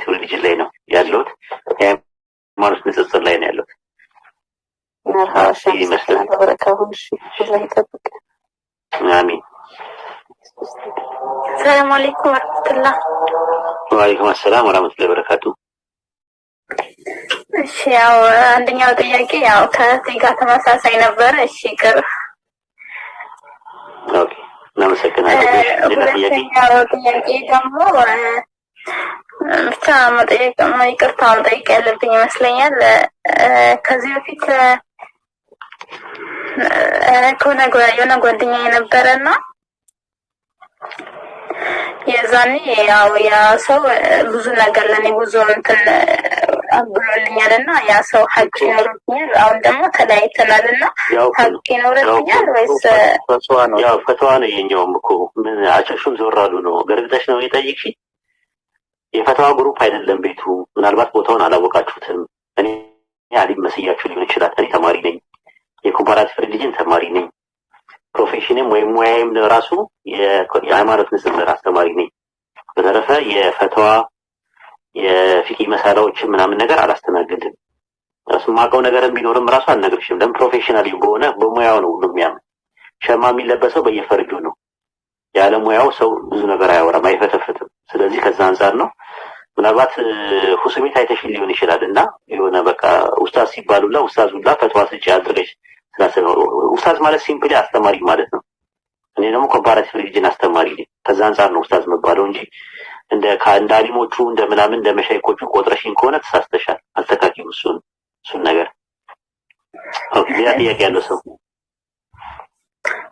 Comparative religion ላይ ነው ያለሁት። የሃይማኖት ንጽጽር ላይ ነው ያለሁት። መርሃባ። እሺ፣ ይመስላል። አመሰግናለሁ። በረካ ሁን። እሺ፣ አላህ ይጠብቅ። አሚን። ሰላም አለይኩም ወረህመቱላህ። ወአለይኩም አሰላም ወራህመቱላሂ ወበረካቱ። እሺ፣ ያው አንደኛው ጥያቄ ያው ከእህቴ ጋር ተመሳሳይ ነበረ። እሺ ይቅር። Okay፣ እናመሰግናለን። እሺ፣ ሌላ ጥያቄ? ሁለተኛው ጥያቄ ደግሞ ብቻ መጠየቅ ይቅርታ መጠየቅ ያለብኝ ይመስለኛል። ከዚህ በፊት ከሆነ የሆነ ጓደኛ የነበረና የዛኔ ያው ያ ሰው ብዙ ነገር ለኔ ብዙ እንትን ብሎልኛል እና ያ ሰው ሀቅ ይኖርብኛል። አሁን ደግሞ ተለያይተናል እና ያው እኮ ሀቅ ነው ይኖርብኛል ወይስ? ፈትዋ ነው። ያው ፈትዋ ነው። የኛውም እኮ ምን አጨሹም ዞር አሉ ነው። ገርግጠሽ ነው የጠየቅሽኝ። የፈትዋ group አይደለም ቤቱ። ምናልባት ቦታውን አላወቃችሁትም። እኔ አሊም መስያችሁ ሊሆን ይችላል። እኔ ተማሪ ነኝ። የ comparative religion ተማሪ ነኝ። Profession ም ወይም ሙያዬም ራሱ የሃይማኖት ንጽጽር አስተማሪ ነኝ። በተረፈ የፈትዋ የፊቂ መሳላዎችን ምናምን ነገር አላስተናግድም። ራሱ የማውቀው ነገርም ቢኖርም ራሱ አልነግርሽም። ለምን professional በሆነ በሙያው ነው ሁሉም የሚያምን። ሸማ የሚለበሰው በየፈርጁ ነው። ያለ ሙያው ሰው ብዙ ነገር አያወራም፣ አይፈተፍትም። ስለዚህ ከዛ አንጻር ነው። ምናልባት ሁሱ ቤት አይተሽን ሊሆን ይችላል እና የሆነ በቃ ኡስታዝ ሲባሉላ ኡስታዝ ሁላ ፈትዋ ስጪ አድርገሽ ስላሰበ ኡስታዝ ማለት simply አስተማሪ ማለት ነው። እኔ ደግሞ comparative religion አስተማሪ ነኝ። ከዛ አንጻር ነው ኡስታዝ መባለው እንጂ እንደ አሊሞቹ እንደ ምናምን እንደ መሻይኮቹ ቆጥረሽኝ ከሆነ ተሳስተሻል። አስተካኪው እሱን ነገር። Okay፣ ሌላ ጥያቄ ያለው ሰው?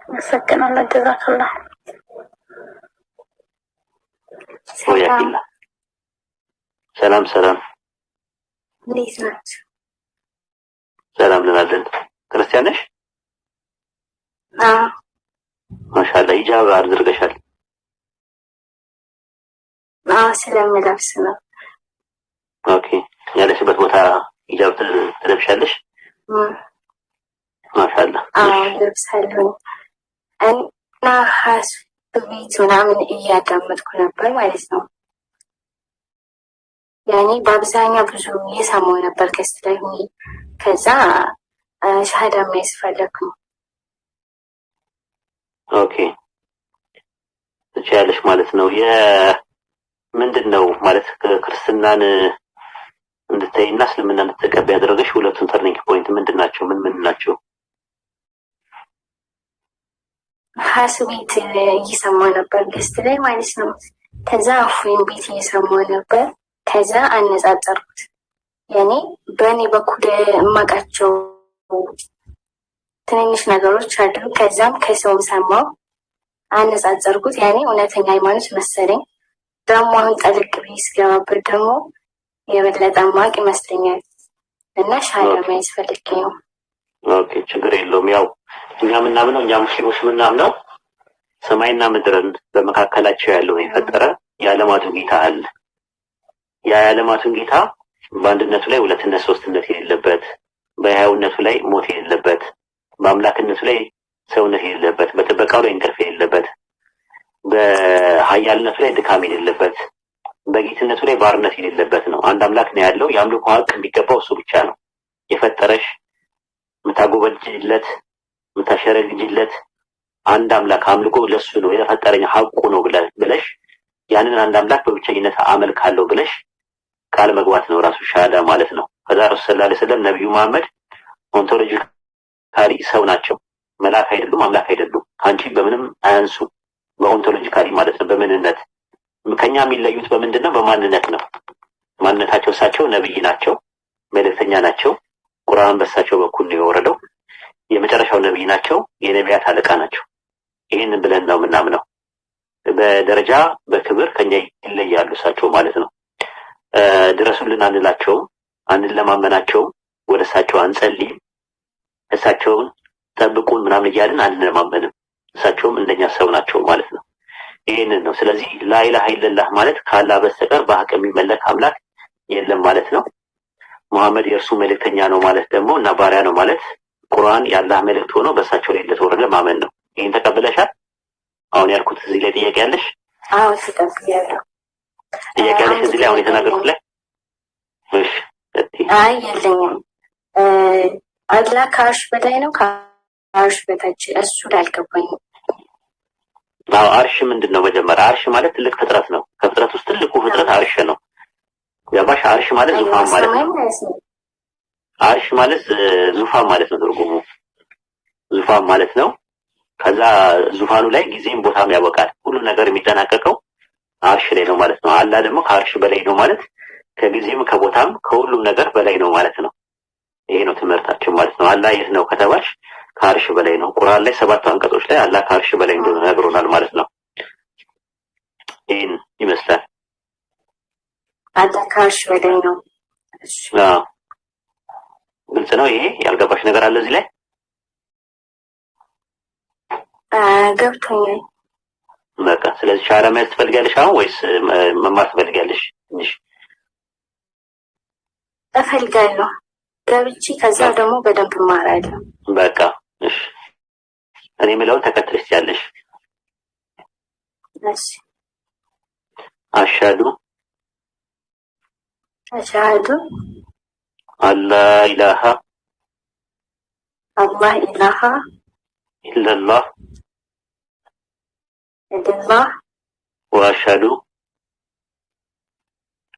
አመሰግናለሁ። ጀዛከላህ። ሰላም። ወያኪላ። ሰላም ሰላም። እንዴት ናችሁ? ሰላም እንላለን። ክርስቲያን ነሽ? አዎ። ማሻአላ፣ ሂጃብ አድርገሻል። አዎ፣ ስለምለብስ ነው። Okay፣ ያለሽበት ቦታ ሂጃብ ትለብሻለሽ? ማሻአላ። አዎ። እሺ። ለብሳለሁ እና ሀሱ ቤት ምናምን እያዳመጥኩ ነበር ማለት ነው። ያኔ በአብዛኛው ብዙ እየሰማሁ ነበር guest ላይ ሆኜ። ከዛ ሻሃዳ መያዝ ፈለኩኝ። Okay፣ ትችያለሽ ማለት ነው። የምንድን ነው ማለት ክርስትናን እንድትተይና እስልምና እንድትቀበይ ያደረገሽ ሁለቱን turning point ምንድን ናቸው? ምን ምን ናቸው? ሀሱ ቤት እየሰማሁ ነበር guest ላይ ማለት ነው። ከዛ እፎይን ቤት እየሰማሁ ነበር። ከዛ አነጻጸርኩት። ያኔ በእኔ በኩል የማውቃቸው ትንንሽ ነገሮች አሉ። ከዛም ከሰውም ሰማው፣ አነጻጸርኩት። ያኔ እውነተኛ ሃይማኖት መሰለኝ። ደግሞ አሁን ጠልቅ ብዬ ስገባበት ደግሞ የበለጠ ማወቅ ይመስለኛል እና ሻሃዳ መያዝ ፈልጌ ነው። Okay፣ ችግር የለውም። ያው እኛ የምናምነው፣ እኛ ሙስሊሞች የምናምነው ሰማይና ምድርን በመካከላቸው ያለውን የፈጠረ የዓለማቱ ጌታ አለ። ያ የዓለማቱን ጌታ በአንድነቱ ላይ ሁለትነት ሶስትነት የሌለበት፣ በሕያውነቱ ላይ ሞት የሌለበት፣ በአምላክነቱ ላይ ሰውነት የሌለበት፣ በጥበቃው ላይ እንቅልፍ የሌለበት፣ በኃያልነቱ ላይ ድካም የሌለበት፣ በጌትነቱ ላይ ባርነት የሌለበት ነው። አንድ አምላክ ነው ያለው። የአምልኮ ሀቅ የሚገባው እሱ ብቻ ነው። የፈጠረሽ የምታጎበጅለት የምታሸረግጅለት አንድ አምላክ አምልኮ ለሱ ነው፣ የፈጠረኝ ሀቁ ነው ብለሽ ያንን አንድ አምላክ በብቸኝነት አመልካለሁ ብለሽ ቃል መግባት ነው ራሱ ሻሃዳ ማለት ነው። ከዛ ረሱል ሰለላሁ ዐለይሂ ወሰለም፣ ነብዩ መሐመድ ontologically ሰው ናቸው። መልአክ አይደሉም፣ አምላክ አይደሉም። ከአንቺ በምንም አያንሱ። በ ontologically ማለት ነው፣ በምንነት። ከኛ የሚለዩት በምንድን ነው? በማንነት ነው። ማንነታቸው እሳቸው ነብይ ናቸው፣ መልእክተኛ ናቸው። ቁርአን በእሳቸው በኩል ነው የወረደው። የመጨረሻው ነብይ ናቸው፣ የነቢያት አለቃ ናቸው። ይህንን ብለን ነው የምናምነው። በደረጃ በክብር ከኛ ይለያሉ እሳቸው ማለት ነው። ድረሱልን አንላቸውም፣ አንለማመናቸውም፣ ወደ እሳቸው አንጸልይም፣ እሳቸውን ጠብቁን ምናምን እያልን አንለማመንም። እሳቸውም እንደኛ ሰው ናቸው ማለት ነው። ይህንን ነው። ስለዚህ ላኢላሃ ኢለላህ ማለት ከአላህ በስተቀር በሀቅ የሚመለክ አምላክ የለም ማለት ነው። መሐመድ የእርሱ መልእክተኛ ነው ማለት ደግሞ እና ባሪያ ነው ማለት ቁርአን የአላህ መልእክት ሆኖ በእሳቸው ላይ እንደተወረደ ማመን ነው። ይህን ተቀብለሻል? አሁን ያልኩት እዚህ ላይ ጥያቄ ያለሽ? አዎ፣ ተቀብያለሁ። ጥያቄ ያለሽ አንድ እዚህ ላይ አሁን ጥያቄ የተናገርኩት አለኝ። ላይ? አይ የለኝም። አላህ ከአርሽ በላይ ነው ከአርሽ በታች? እሱ አልገባኝም። አዎ አርሽ ምንድን ነው? መጀመሪያ አርሽ ማለት ትልቅ ፍጥረት ነው። ከፍጥረት ውስጥ ትልቁ ፍጥረት አርሽ ነው። ገባሽ? አርሽ ማለት ዙፋን ማለት ነው። አርሽ ማለት ዙፋን ማለት ነው። ትርጉሙ ዙፋን ማለት ነው። ከዛ ዙፋኑ ላይ ጊዜም ቦታም ያበቃል። ሁሉ ነገር የሚጠናቀቀው አርሽ ላይ ነው ማለት ነው። አላህ ደግሞ ከአርሽ በላይ ነው ማለት ከጊዜም ከቦታም ከሁሉም ነገር በላይ ነው ማለት ነው። ይሄ ነው ትምህርታችን ማለት ነው። አላህ የት ነው ከተባልሽ ከአርሽ በላይ ነው። ቁርአን ላይ 7 አንቀጾች ላይ አላህ ከአርሽ በላይ እንደሆነ ነግሮናል ማለት ነው። ይሄን ይመስላል። አላህ ከአርሽ በላይ ነው። እሺ አዎ ግልጽ ነው። ይሄ ያልገባሽ ነገር አለ እዚህ ላይ? ገብቶኛል። በቃ ስለዚህ ሻሃዳ መያዝ ትፈልጊያለሽ አሁን ወይስ መማር ትፈልጊያለሽ? ትንሽ እፈልጋለሁ ገብቼ ከዛ ደግሞ በደንብ እማራለሁ። በቃ እሺ፣ እኔ የምለውን ተከትለሽ ትያለሽ። እሺ። አሽሀዱ አሽሀዱ አላ ኢላሃ አላህ ኢላሃ ኢለላህ ኢለላህ ወአሽሀዱ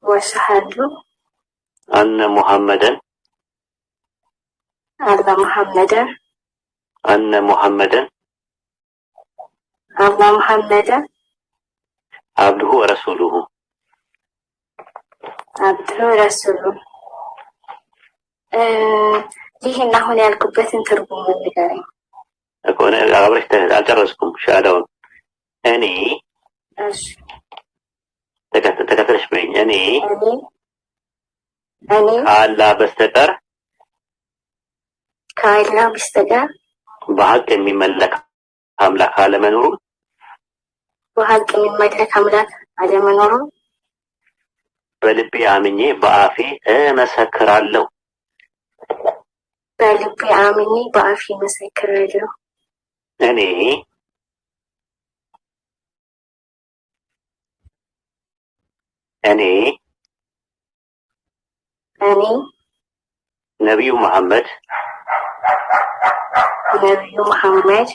ወአሽሀዱ አነ ሙሐመደን አላ ሙሐመደን አነ ሙሐመደን አላ ሙሐመደን አብዱሁ ወረሱሉሁ አብዱሁ ወረሱሉሁ። ይህን አሁን ያልኩበትን ትርጉም ንገረኝ። እኮ አብረሽ አልጨረስኩም ሻሃዳውን። እኔ እሺ ተከተለሽ በይኝ። እኔ እኔ ከአላህ በስተቀር ከአላህ በስተቀር በሀቅ የሚመለክ አምላክ አለመኖሩን በሀቅ የሚመለክ አምላክ አለመኖሩን በልቤ አምኜ በአፌ እመሰክራለሁ። በልቤ አምኜ በአፌ እመሰክራለሁ። እኔ እኔ እኔ ነቢዩ መሐመድ ነቢዩ መሐመድ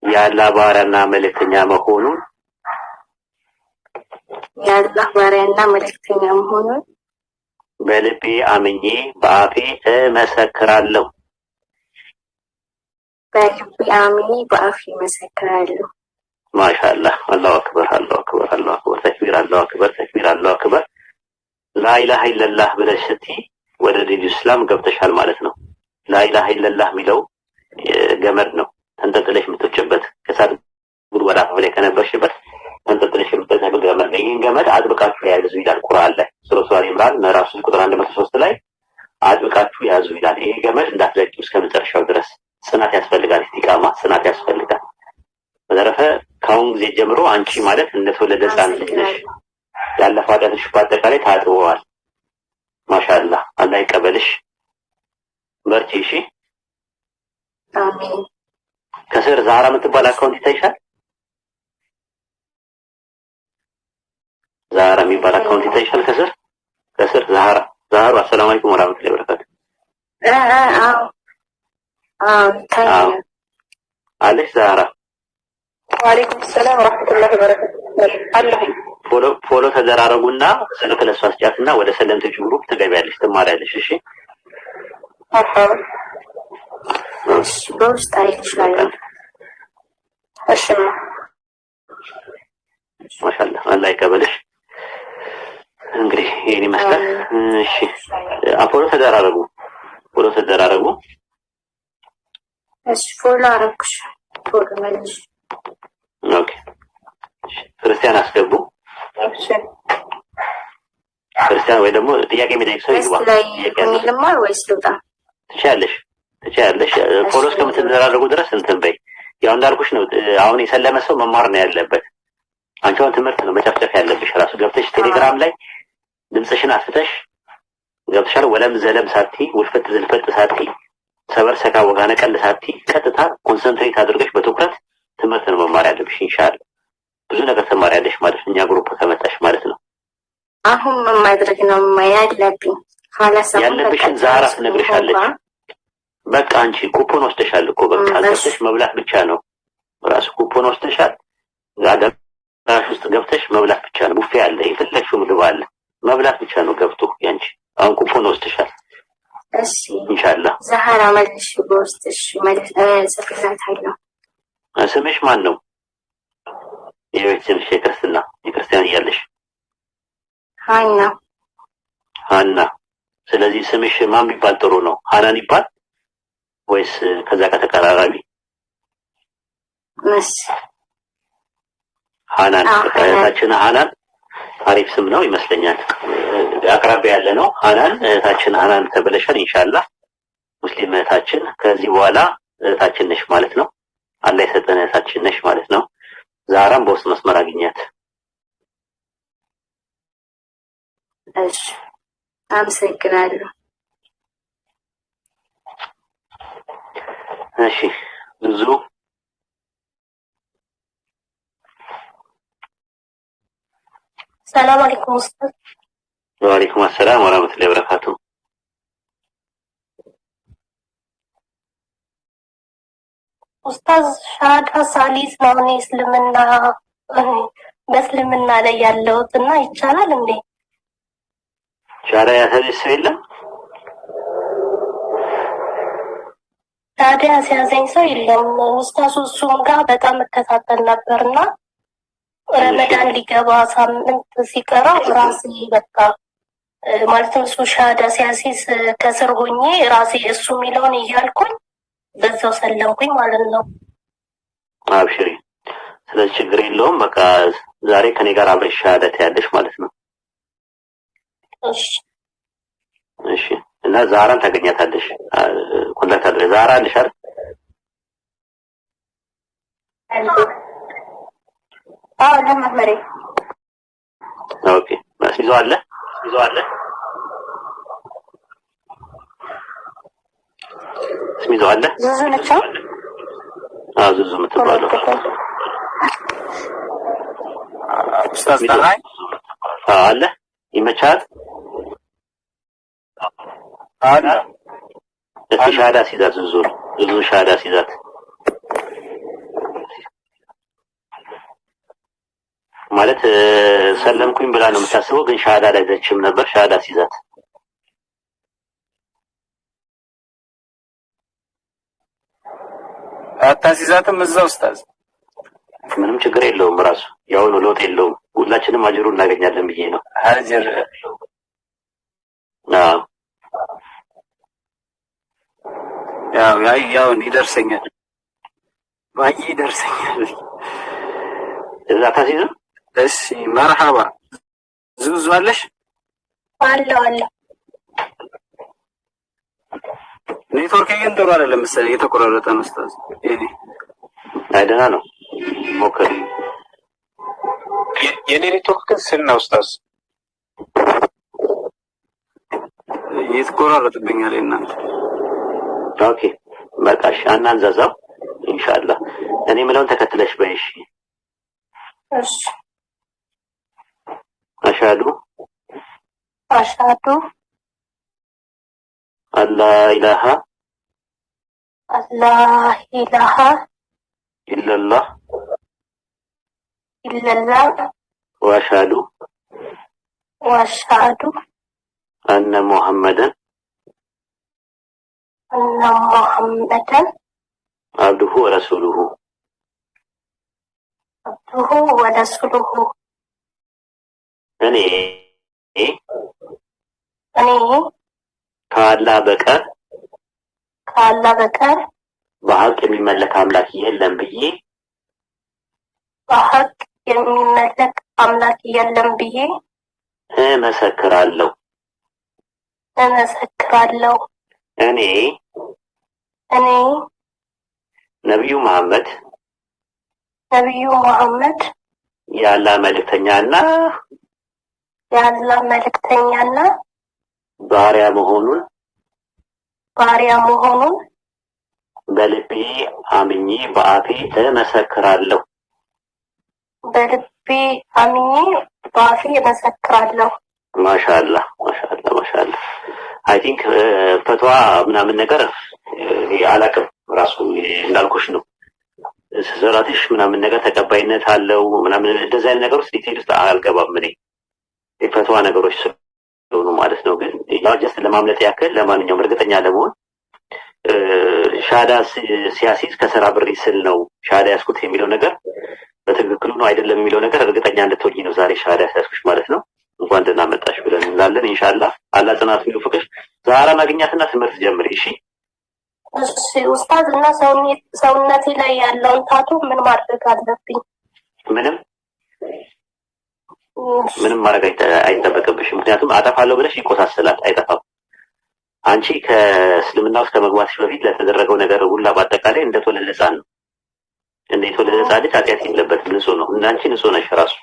የአላህ ባሪያና መልእክተኛ መሆኑን የአላህ ባሪያና መልእክተኛ መሆኑን በልቤ አምኜ በአፌ እመሰክራለሁ። በልቤ አምኜ በአፌ እመሰክራለሁ። ማሻአላህ። አላሁ አክበር፣ አላሁ አክበር፣ አላሁ አክበር፣ ተክቢር፣ አላሁ አክበር፣ ተክቢር፣ አላሁ አክበር። ላኢላሃ ኢለላህ ብለሽ ስትይ ወደ ዲን እስላም ገብተሻል ማለት ነው። ላኢላሃ ኢለላህ የሚለው ገመድ ነው ተንጠልጥለሽ የምትወጪበት ከእሳት ጉድጓድ አፋፍ ላይ ከነበርሽበት ተንጠልጥለሽ የምትወጪበት ገመድ ነው። ይህን ገመድ አጥብቃችሁ ያዙ ይላል ቁርአን ላይ ሱረቱ አል ኢምራን ምዕራፍ 3 ቁጥር 103 ላይ አጥብቃችሁ ያዙ ይላል። ይሄ ገመድ እንዳትለቂው እስከ መጨረሻው ድረስ ጽናት ያስፈልጋል። ኢስቲቃማ ጽናት ያስፈልጋል። በተረፈ ከአሁን ጊዜ ጀምሮ አንቺ ማለት እንደተወለደ ሕፃን ልጅ ነሽ። ያለፈው ኃጢአትሽ በአጠቃላይ ታጥበዋል። ማሻአላህ አላህ ይቀበልሽ። በርቺ። እሺ። አሜን። ከስር ዛራ የምትባል account ይታይሻል? ዛራ የሚባል account ይታይሻል? ከስር ከስር ዛራ ዛራ። አሰላሙ አለይኩም ወራህመቱላሂ ወበረካቱ። አዎ አዎ ይታያል አለሽ ዛራ። ወአለይኩም ሰላም ወራህመቱላሂ ወበረካቱ። አለሁኝ። follow ተደራረጉና ስልክ ለሷ ስጫትና ወደ ሰለምቶች group ትገቢያለሽ፣ ትማሪያለሽ። እሺ መርሐባ። እሺ በውስጥ አይልሻለሁ። እሺማ ማሻአላህ አላህ ይቀበልሽ። እንግዲህ ይሄን ይመስላል። እሺ follow ተደራረጉ፣ follow ተደራረጉ። እሺ follow አረኩሽ። follow መልሽ። okay ክርስቲያን አስገቡ። እሺ ክርስቲያን ወይ ደግሞ ጥያቄ የሚጠይቅ ሰው ይግባ። ላይ ልማር ወይስ ልውጣ? ትችያለሽ፣ ትችያለሽ። follow እስከምትደራረጉ ድረስ እንትን በይ። ያው እንዳልኩሽ ነው። አሁን የሰለመ ሰው መማር ነው ያለበት። አንቺ አሁን ትምህርት ነው መጨፍጨፍ ያለብሽ። ራሱ ገብተሽ ቴሌግራም ላይ ድምፅሽን አስፍተሽ ገብተሻል። ወለም ዘለም ሳቲ፣ ውልፍት ዝልፍት ሳቲ፣ ሰበር ሰካ ወጋ ነቀል ሳቲ፣ ቀጥታ concentrate አድርገሽ በትኩረት ትምህርት ነው መማር ያለብሽ። ኢንሻአላህ ብዙ ነገር ትማሪያለሽ ማለት ነው፣ እኛ group ከመጣሽ ማለት ነው። አሁን ምን ማድረግ ነው ያለብኝ? خلاص አሁን በቃ ያለብሽን ዛራ ጨረስኩ። ትነግርሻለች። ሆንኳ በቃ አንቺ ኩፖን ወስደሻል እኮ በቃ እሺ ገብተሽ መብላት ብቻ ነው። ራሱ ኩፖን ወስደሻል። አዳራሽ ውስጥ ገብተሽ መብላት ብቻ ነው። ቡፌ አለ፣ የፈለግሽው ምግብ አለ። መብላት ብቻ ነው ገብቶ ያንቺ። አሁን ኩፖን ወስደሻል። እሺ ኢንሻአላህ። ዛህራ መልሽ በውስጥ እሺ መልስ ጽፍላታለሁ። ስምሽ ማን ነው? የቤት ስምሽ የክርስትና የክርስቲያን እያለሽ ሀና ሀና። ስለዚህ ስምሽ ማን ቢባል ጥሩ ነው? ሀናን ይባል ወይስ ከዛ ከተቀራራቢ መስ ሀናን? አዎ በቃ ሀናን እህታችን ሀናን አሪፍ ስም ነው ይመስለኛል። አቅራቢያ ያለ ነው። ሀናን እህታችን ሀናን ተብለሻል። ኢንሻአላህ ሙስሊም እህታችን ከዚህ በኋላ እህታችን ነሽ ማለት ነው። አላህ የሰጠን እህታችን ነሽ ማለት ነው። ዛራም በውስጥ መስመር አግኛት። እሺ አመሰግናለሁ። እሺ ብዙ ሰላም አለይኩም ኡስታዝ። ወአለይኩም አሰላም ወራህመቱላሂ ወበረካቱ። ኡስታዝ ሻሃዳ ሳሊስ ነው እኔ እስልምና በእስልምና ላይ ያለሁት እና ይቻላል እንዴ? ሻራ ያሰለች ሰው የለም። ሻሃዳ ያስያዘኝ ሰው የለም። ኡስታዝ እሱም ጋር በጣም እከታተል ነበርና እሺ ረመዳን ሊገባ ሳምንት ሲቀረው ራሴ በቃ ማለትም እሱ ሻሃዳ ሲያሲዝ ከስር ሆኜ ራሴ እሱ የሚለውን እያልኩኝ በዛው ሰለምኩኝ ማለት ነው። አብሽሪ። ስለዚህ ችግር የለውም። በቃ ዛሬ ከኔ ጋር አብረሽ ሻሃዳ ትያለሽ ማለት ነው። እሺ እሺ እና ዛራን ታገኛታለሽ። contact አድርገሽ ዛራ አለሽ አይደል? አዎ ለመምህሬ okay ይዞ አለ ይዞ አለ ስም ይዞ አለ። ዙዙ ነች። አዎ ዙዙ የምትባለው ሁለት ኡስታዝ ሚዞ ጠራኝ። አዎ አለ። ይመቻል። አለ እስቲ አለ ሻሃዳ ሲዛት ዙዙ ዙዙ ሻሃዳ ሲዛት ማለት ሰለምኩኝ ብላ ነው የምታስበው፣ ግን ሻሃዳ አልያዘችም ነበር። ሻሃዳ ሲዛት አታሲዛትም እዛ ኡስታዝ። ምንም ችግር የለውም። ራሱ ያው ነው፣ ለውጥ የለውም። ሁላችንም አጅሩ እናገኛለን ብዬ ነው። አጅር አዎ ያው ያው ያው ይደርሰኛል፣ ባይ ይደርሰኛል። እዛ ታሲዝም እሺ መርሐባ ዙዙ አለሽ? አለው አለው ኔትወርክ ግን ጥሩ አይደለም መሰለኝ የተቆራረጠ ነው ኡስታዝ። የኔ አይ ደህና ነው፣ ሞክር። የኔ ኔትወርክ ግን ስል ነው ኡስታዝ። እየተቆራረጥብኛል የእናንተ። okay በቃ እሺ፣ አናንዛዛው ኢንሻአላህ። እኔ የምለውን ተከትለሽ በይ እሺ። እሺ አሻዱ አሻዱ አላ ኢላሃ አላህ ኢላሃ ኢለላህ ኢለላህ ወአሽሀዱ ወአሽሀዱ አነ ሙሐመደን አነ ሙሐመደን አብዱሁ ወረሱሉሁ። አብዱሁ ወረሱሉሁ። እኔ እኔ ከአላህ በቀር ከአላህ በቀር በሀቅ የሚመለክ አምላክ የለም ብዬ በሀቅ የሚመለክ አምላክ የለም ብዬ እመሰክራለሁ። እመሰክራለሁ። እኔ እኔ ነቢዩ መሐመድ ነቢዩ መሐመድ የአላህ መልእክተኛና የአላህ መልእክተኛና ባሪያ መሆኑን ባሪያ መሆኑን በልቤ አምኜ በአፌ እመሰክራለሁ። በልቤ አምኜ በአፌ እመሰክራለሁ። ማሻአላህ ማሻአላህ ማሻአላህ። I think ፈትዋ ምናምን ነገር አላቅም ራሱ እንዳልኩሽ ነው። ሶላትሽ ምናምን ነገር ተቀባይነት አለው ምናምን እንደዚህ አይነት ነገር ውስጥ detail ውስጥ አልገባም እኔ የፈትዋ ነገሮች ስለሆኑ ማለት ነው። ግን ያው just ለማምለጥ ያክል ለማንኛውም እርግጠኛ ለመሆን ሻሃዳ ሲያሲዝ ከስራ ብሬ ስል ነው ሻሃዳ ያስኩት የሚለው ነገር በትክክሉ ነው አይደለም የሚለው ነገር እርግጠኛ እንድትሆኚ ነው ዛሬ ሻሃዳ ያስያዝኩሽ ማለት ነው። እንኳን ደህና መጣሽ ብለን እንላለን። ኢንሻአላህ አላህ ጽናቱን ይወፍቅሽ። ዛራ ማግኛትና ትምህርት ጀምሪ እሺ። እሺ ኡስታዝ፣ እና ሰውነቴ ላይ ያለውን ታቱ ምን ማድረግ አለብኝ? ምንም ምንም ማድረግ አይጠበቅብሽም። ምክንያቱም አጠፋለሁ ብለሽ ይቆሳስላል፣ አይጠፋም። አንቺ ከእስልምና ውስጥ ከመግባትሽ በፊት ለተደረገው ነገር ሁላ በአጠቃላይ እንደተወለደ ሕፃን ነው። እንደ የተወለደ ሕፃን ልጅ ኃጢአት የለበትም፣ ንጹህ ነው። እንዳንቺ ንጹህ ነሽ። ራሱ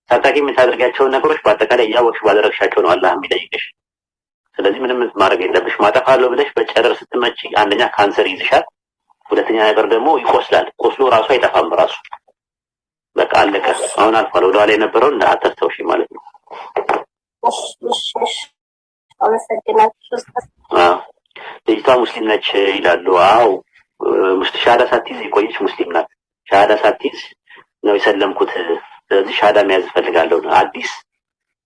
ሳታውቂ የምታደርጊያቸውን ነገሮች በአጠቃላይ እያወቅሽ ባደረግሻቸው ነው አላህ የሚጠይቅሽ። ስለዚህ ምንም ማድረግ የለብሽም። አጠፋለሁ ብለሽ በጨረር ስትመጪ አንደኛ ካንሰር ይይዝሻል፣ ሁለተኛ ነገር ደግሞ ይቆስላል። ቆስሎ ራሱ አይጠፋም። ራሱ በቃ አለቀ። አሁን አልፏል። ወደኋላ የነበረውን አታስታውሺ ማለት ነው። እሺ፣ አመሰግናለሁ ኡስታዝ። አዎ ልጅቷ ሙስሊም ነች ይላሉ። አዎ ሻሃዳ ሳትይዝ የቆየች ሙስሊም ናት። ሻሃዳ ሳትይዝ ነው የሰለምኩት፣ ስለዚህ ሻሃዳ መያዝ እፈልጋለሁ ነው። አዲስ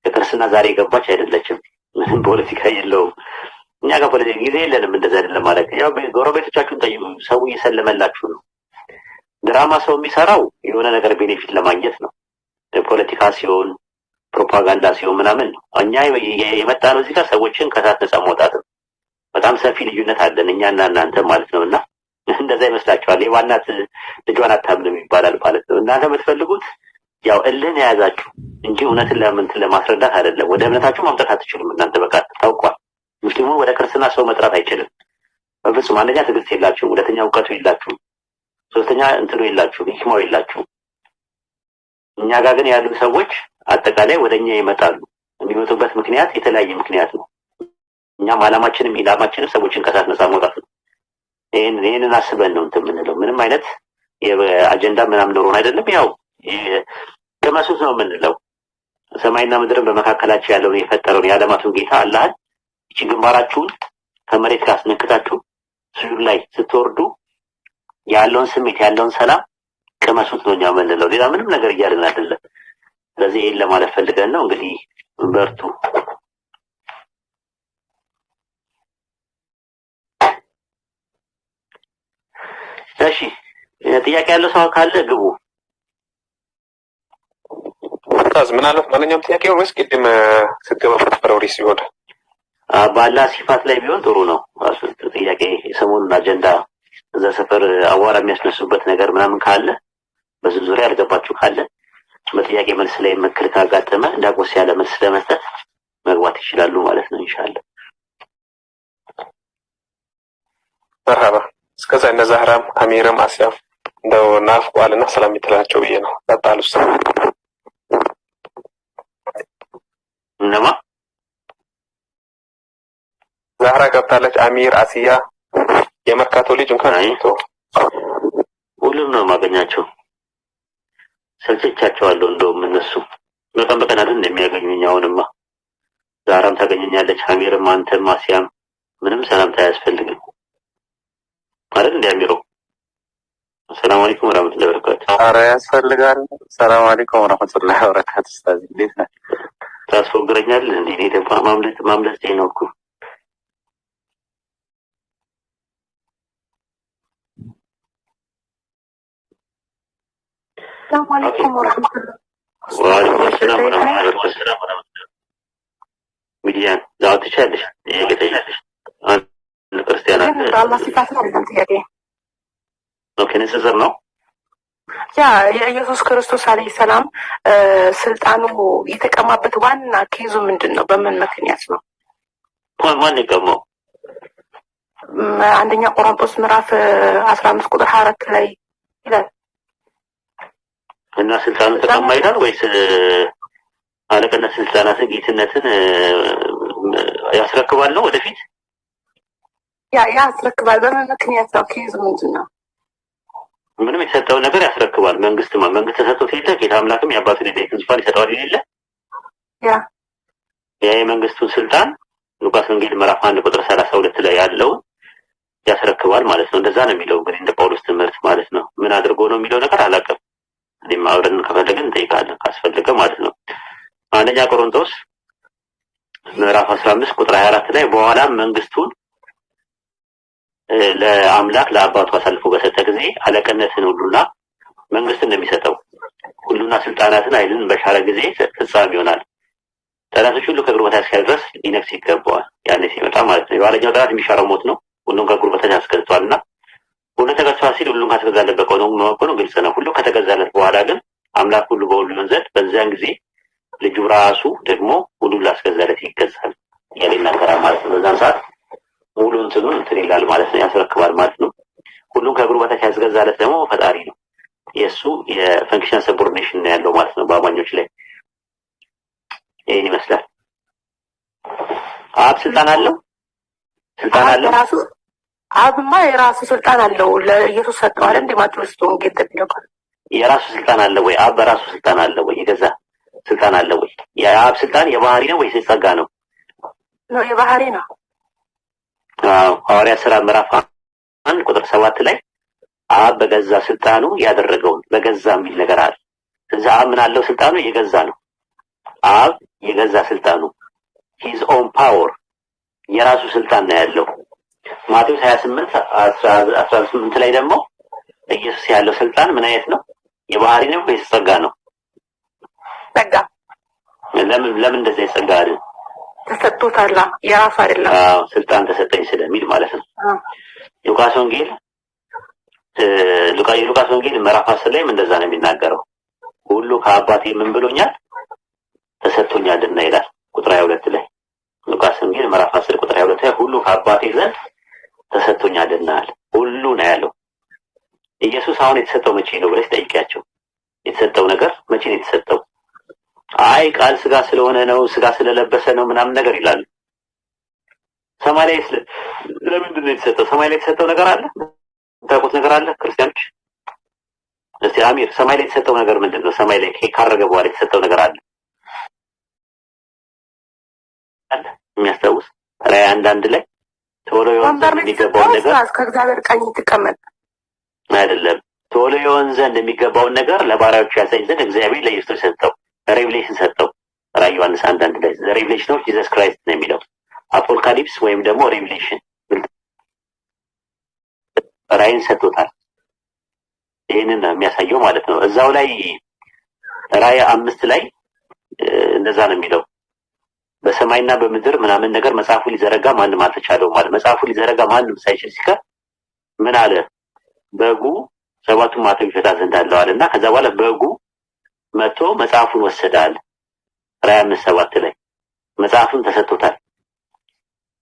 ከክርስትና ዛሬ የገባች አይደለችም። ምንም ፖለቲካ የለውም። እኛ ጋር ፖለቲካ ጊዜ የለንም። እንደዛ አይደለም ማለት ያው ጎረቤቶቻችሁን ጠይቁ። ሰው እየሰለመላችሁ ነው። ድራማ ሰው የሚሰራው የሆነ ነገር benefit ለማግኘት ነው። ፖለቲካ ሲሆን ፕሮፓጋንዳ ሲሆን ምናምን ነው። እኛ የመጣ ነው እዚህ ጋር ሰዎችን ከእሳት ነፃ ማውጣት ነው። በጣም ሰፊ ልዩነት አለን እኛና እናንተ ማለት ነው። እና እንደዛ ይመስላችኋል። የዋናት ልጇን አታምንም ይባላል ማለት ነው። እናንተ የምትፈልጉት ያው እልህን የያዛችሁ እንጂ እውነትን ለምንትን ለማስረዳት አይደለም። ወደ እምነታችሁ ማምጣት አትችሉም እናንተ በቃ ታውቋል። ሙስሊሙን ወደ ክርስትና ሰው መጥራት አይችልም በፍጹም። አንደኛ ትዕግስት የላችሁም፣ ሁለተኛ እውቀቱ የላችሁም፣ ሶስተኛ እንትኑ የላችሁም፣ ሂክማው የላችሁም። እኛ ጋር ግን ያሉ ሰዎች አጠቃላይ ወደኛ ይመጣሉ። የሚመጡበት ምክንያት የተለያየ ምክንያት ነው። እኛም አላማችንም ኢላማችንም ሰዎችን ከእሳት ነፃ ማውጣት ነው። ይሄንን አስበን ነው እንትን የምንለው። ምንም አይነት የአጀንዳ ምናምን ኖሮን አይደለም። ያው ቅመሱት ነው የምንለው። ሰማይና ምድርን በመካከላቸው ያለውን የፈጠረውን የዓለማቱን ጌታ አላህን እቺ ግንባራችሁን ከመሬት ጋር አስነክታችሁ ስጁድ ላይ ስትወርዱ ያለውን ስሜት ያለውን ሰላም ቅመሱት ነው እኛ የምንለው። ሌላ ምንም ነገር እያልን አይደለም። ስለዚህ ይሄን ለማለት ፈልገን ነው። እንግዲህ በርቱ። እሺ ጥያቄ ያለው ሰው ካለ ግቡ። ኡስታዝ ምናልባት ማንኛውም ጥያቄ ወይስ ቅድም ስትገባ በነበረው ርዕስ ይሆን? በአላህ ሲፋት ላይ ቢሆን ጥሩ ነው። ራሱ ጥያቄ የሰሞኑን አጀንዳ እዛ ሰፈር አዋራ የሚያስነሱበት ነገር ምናምን ካለ በዚህ ዙሪያ ያልገባችሁ ካለ በጥያቄ መልስ ላይ ምክል ካጋጠመ ዳጎስ ያለ መልስ ለመስጠት መግባት ይችላሉ ማለት ነው ኢንሻአላህ። መርሃባ። እስከዛ እነ ዛህራም አሚርም አስያም እንደው ናፍቋልና ሰላም ይትላቸው ብዬ ነው። ቀጣሉ እነማ ዛህራ ገብታለች። አሚር፣ አስያ የመርካቶ ልጅ እንኳን አይቶ ሁሉም ነው የማገኛቸው። ሰልችቻቸዋለሁ። እንደውም እነሱ በቀን በቀን አይደል እንደሚያገኙኝ። አሁንማ ዛህራም ታገኘኛለች፣ አሚርም፣ አንተም፣ አስያም ምንም ሰላምታ አያስፈልግም አይደል እንደ አሚሮ። ሰላም አለይኩም ወራህመቱላሂ ወበረካቱ። ኧረ ያስፈልጋል። ሰላም አለይኩም ወራህመቱላሂ ወበረካቱ። ኡስታዝ እንዴት ነህ? ታስፎግረኛለህ እንዴ? እኔ ደግሞ ማምለጥ ነው እኮ። ሰላም አለይኩም ወራህመቱላሂ ወአለይኩም ሰላም ወራህመቱላሂ ወበረካቱ። ሚዲያን ዛው ትችያለሽ። ጥያቄ ጠይቂያለሽ። አንድ ክርስቲያን አለ። ግን በአላህ ሲፋት ነው አይደለም ጥያቄ። okay ንጽጽር ነው። ያ የኢየሱስ ክርስቶስ አለይሂ ሰላም ስልጣኑ የተቀማበት ዋና case ኡ ምንድን ነው? በምን ምክንያት ነው? ማን የቀማው? አንደኛ ቆሮንቶስ ምዕራፍ 15 ቁጥር 24 ላይ ይላል። እና ስልጣኑ ተቀማ ይላል ወይስ አለቅነት ስልጣናትን ጌትነትን ያስረክባል ነው ወደፊት? ያ ያስረክባል። በምን ምክንያት ነው? case ኡ ምንድን ነው? ምንም የተሰጠውን ነገር ያስረክባል። መንግስት ተሰጥቶት የለ ጌታ አምላክም የአባቱን የዳዊትን ዙፋን ይሰጠዋል የለ ያ ያ የመንግስቱን ስልጣን ሉቃስ ወንጌል ምዕራፍ 1 ቁጥር 32 ላይ ያለውን ያስረክባል ማለት ነው። እንደዛ ነው የሚለው እንግዲህ እንደ ጳውሎስ ትምህርት ማለት ነው። ምን አድርጎ ነው የሚለው ነገር አላውቅም። እኔም አብረን ከፈለግን እንጠይቃለን ካስፈለገ ማለት ነው። አንደኛ ቆሮንቶስ ምዕራፍ 15 ቁጥር 24 ላይ በኋላም መንግስቱን ለአምላክ ለአባቱ አሳልፎ በሰጠ ጊዜ አለቅነትን ሁሉና መንግስትን ነው የሚሰጠው፣ ሁሉና ስልጣናትን ኃይልን በሻረ ጊዜ ፍጻሜ ይሆናል። ጠላቶች ሁሉ ከእግሩ በታች እስኪያደርስ ድረስ ሊነግስ ይገባዋል። ያኔ ሲመጣ ማለት ነው። የኋለኛው ጠላት የሚሻረው ሞት ነው። ሁሉን ከእግሩ በታች አስገዝቷልና ሁሉ ተገዝቷል ሲል ሁሉን ካስገዛለት በቀው ነው ግልጽ ነው። ሁሉ ከተገዛለት በኋላ ግን አምላክ ሁሉ በሁሉ ይሆን ዘንድ በዚያን ጊዜ ልጁ ራሱ ደግሞ ሁሉን ላስገዛለት ይገዛል እያለ ይናገራል ማለት ነው። በዛን ሰዓት ሙሉ እንትኑን እንትን ይላል ማለት ነው፣ ያስረክባል ማለት ነው። ሁሉን ከእግሩ በታች ያስገዛለት ደግሞ ፈጣሪ ነው። የእሱ የ function subordination ነው ያለው ማለት ነው በአማኞች ላይ። ይሄን ይመስላል። አብ ስልጣን አለው፣ ስልጣን አለው ራሱ አብማ የራሱ ስልጣን አለው። ለኢየሱስ ሰጠው አይደል? እንደ ማቴዎስ ወንጌል ተብሏል። የራሱ ስልጣን አለ ወይ? አብ በራሱ ስልጣን አለ ወይ? የገዛ ስልጣን አለ ወይ? የአብ ስልጣን የባህሪ ነው ወይስ የጸጋ ነው? ነው የባህሪ ነው። አዎ ሐዋርያት ሥራ ምዕራፍ 1 ቁጥር 7 ላይ አብ በገዛ ስልጣኑ ያደረገውን በገዛ የሚል ነገር አለ። እዛ አብ ምን አለው? ስልጣኑ የገዛ ነው። አብ የገዛ ስልጣኑ his own power የራሱ ስልጣን ነው ያለው። ማቴዎስ 28 18 ላይ ደግሞ ኢየሱስ ያለው ስልጣን ምን አይነት ነው? የባህሪ ነው ወይስ ጸጋ ነው? ጸጋ። ለምን እንደዛ የጸጋ አይደል? ተሰጥቶታል፣ የራሱ አይደለም። አዎ ስልጣን ተሰጠኝ ስለሚል ማለት ነው። ሉቃስ ወንጌል ሉቃስ ወንጌል ምዕራፍ 10 ላይም እንደዛ ነው የሚናገረው። ሁሉ ከአባቴ ምን ብሎኛል ተሰጥቶኛልና ይላል ቁጥር 22 ላይ። ሉቃስ ወንጌል ምዕራፍ 10 ቁጥር 22 ላይ ሁሉ ከአባቴ ዘንድ ተሰጥቶኛልና አለ። ሁሉ ነው ያለው። ኢየሱስ አሁን የተሰጠው መቼ ነው ብለሽ ጠይቂያቸው። የተሰጠው ነገር መቼ ነው የተሰጠው? አይ ቃል ስጋ ስለሆነ ነው፣ ስጋ ስለለበሰ ነው ምናምን ነገር ይላሉ። ሰማይ ላይ ለምንድን ነው የተሰጠው? ሰማይ ላይ የተሰጠው ነገር አለ? ታውቁት ነገር አለ ክርስቲያኖች? እስቲ አሚር፣ ሰማይ ላይ የተሰጠው ነገር ምንድን ነው? ሰማይ ላይ ካረገ በኋላ የተሰጠው ነገር አለ አለ የሚያስታውስ? ራእይ 1:1 ላይ ቶሎ ይሆን ዘንድ የሚገባውን ነገር ከእግዚአብሔር ቀኝ ትቀመጥ አይደለም፣ ቶሎ ይሆን ዘንድ የሚገባውን ነገር ለባሪያዎቹ ያሳይ ዘንድ እግዚአብሔር ለኢየሱስ ሰጠው። revelation ሰጠው። ራእይ ዮሐንስ 1:1 ላይ the revelation of Jesus Christ ነው የሚለው። apocalypse ወይም ደግሞ revelation ራእይን ሰጥቶታል። ይሄንን ነው የሚያሳየው ማለት ነው። እዛው ላይ ራእይ 5 ላይ እንደዛ ነው የሚለው። በሰማይና በምድር ምናምን ነገር መጽሐፉ ሊዘረጋ ማንም አልተቻለውም ማለት መጽሐፉ ሊዘረጋ ማንም ሳይችል ሲቀር ምን አለ? በጉ ሰባቱን ማኅተም ይፈታ ዘንድ አለው አለና ከዛ በኋላ በጉ መጥቶ መጽሐፉን ወሰዳል። ራእይ 5:7 ላይ መጽሐፉን ተሰጥቶታል።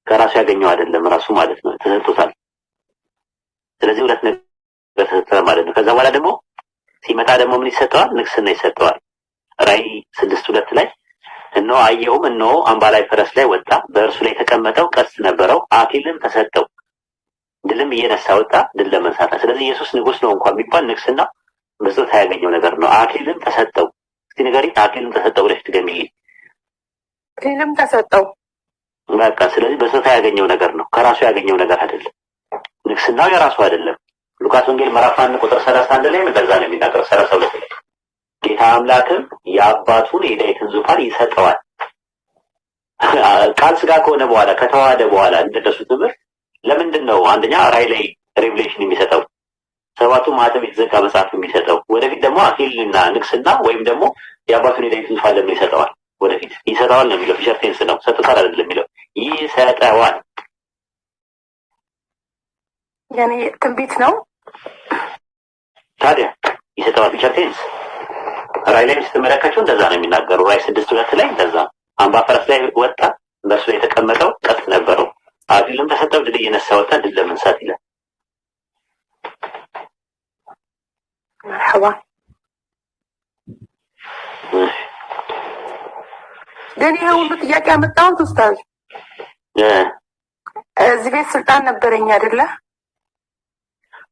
ከራሱ ያገኘው አይደለም ራሱ ማለት ነው፣ ተሰጥቶታል። ስለዚህ ሁለት ነገር ተሰጥቷል ማለት ነው። ከዛ በኋላ ደግሞ ሲመጣ ደግሞ ምን ይሰጠዋል? ንግስና ይሰጠዋል። ራእይ 6:2 ላይ እነሆ አየሁም፣ እነሆ አምባላይ ፈረስ ላይ ወጣ፣ በእርሱ ላይ የተቀመጠው ቀስት ነበረው፣ አክሊልም ተሰጠው፣ ድልም እየነሳ ወጣ፣ ድል ለመንሳት። ስለዚህ ኢየሱስ ንጉስ ነው እንኳን ቢባል ንግስና በስጦታ ያገኘው ነገር ነው። አክሊልም ተሰጠው። እስቲ ንገሪኝ፣ አክሊልም ተሰጠው ብለሽ ትገሚልኝ። አክሊልም ተሰጠው። በቃ ስለዚህ በስጦታ ያገኘው ነገር ነው፣ ከራሱ ያገኘው ነገር አይደለም። ንግስናው የራሱ አይደለም። ሉቃስ ወንጌል ምዕራፍ 1 ቁጥር 31 ላይ እንደዛ ነው የሚናገረው። 32 ላይ ጌታ አምላክም የአባቱን የዳዊትን ዙፋን ይሰጠዋል። ቃል ስጋ ከሆነ በኋላ ከተዋሃደ በኋላ እንደደሱ ትምህርት ለምንድን ነው አንደኛ ራእይ ላይ revelation የሚሰጠው? ሰባቱ ማኅተም የተዘጋ መጽሐፍ የሚሰጠው? ወደፊት ደግሞ አክሊልና ንግስና ወይም ደግሞ የአባቱን የዳዊትን ዙፋን ለምን ይሰጠዋል? ወደፊት ይሰጠዋል ነው የሚለው። future tense ነው። ሰጥቷል አይደለም የሚለው፣ ይሰጠዋል። ያኔ ትንቢት ነው ታዲያ ይሰጠዋል። future tense ራእይ ላይ ስትመለከቱ እንደዛ ነው የሚናገሩ። ራእይ 6:2 ላይ እንደዛ አምባ ፈረስ ላይ ወጣ፣ በእርሱ ላይ የተቀመጠው ቀስት ነበረው፣ አክሊልም ተሰጠው፣ ድል እየነሳ ወጣ፣ ድል ለመንሳት ይላል። መርሐባ። ግን ይሄ ሁሉ ጥያቄ ያመጣሁት ኡስታዝ እዚህ ቤት ስልጣን ነበረኝ አይደለ?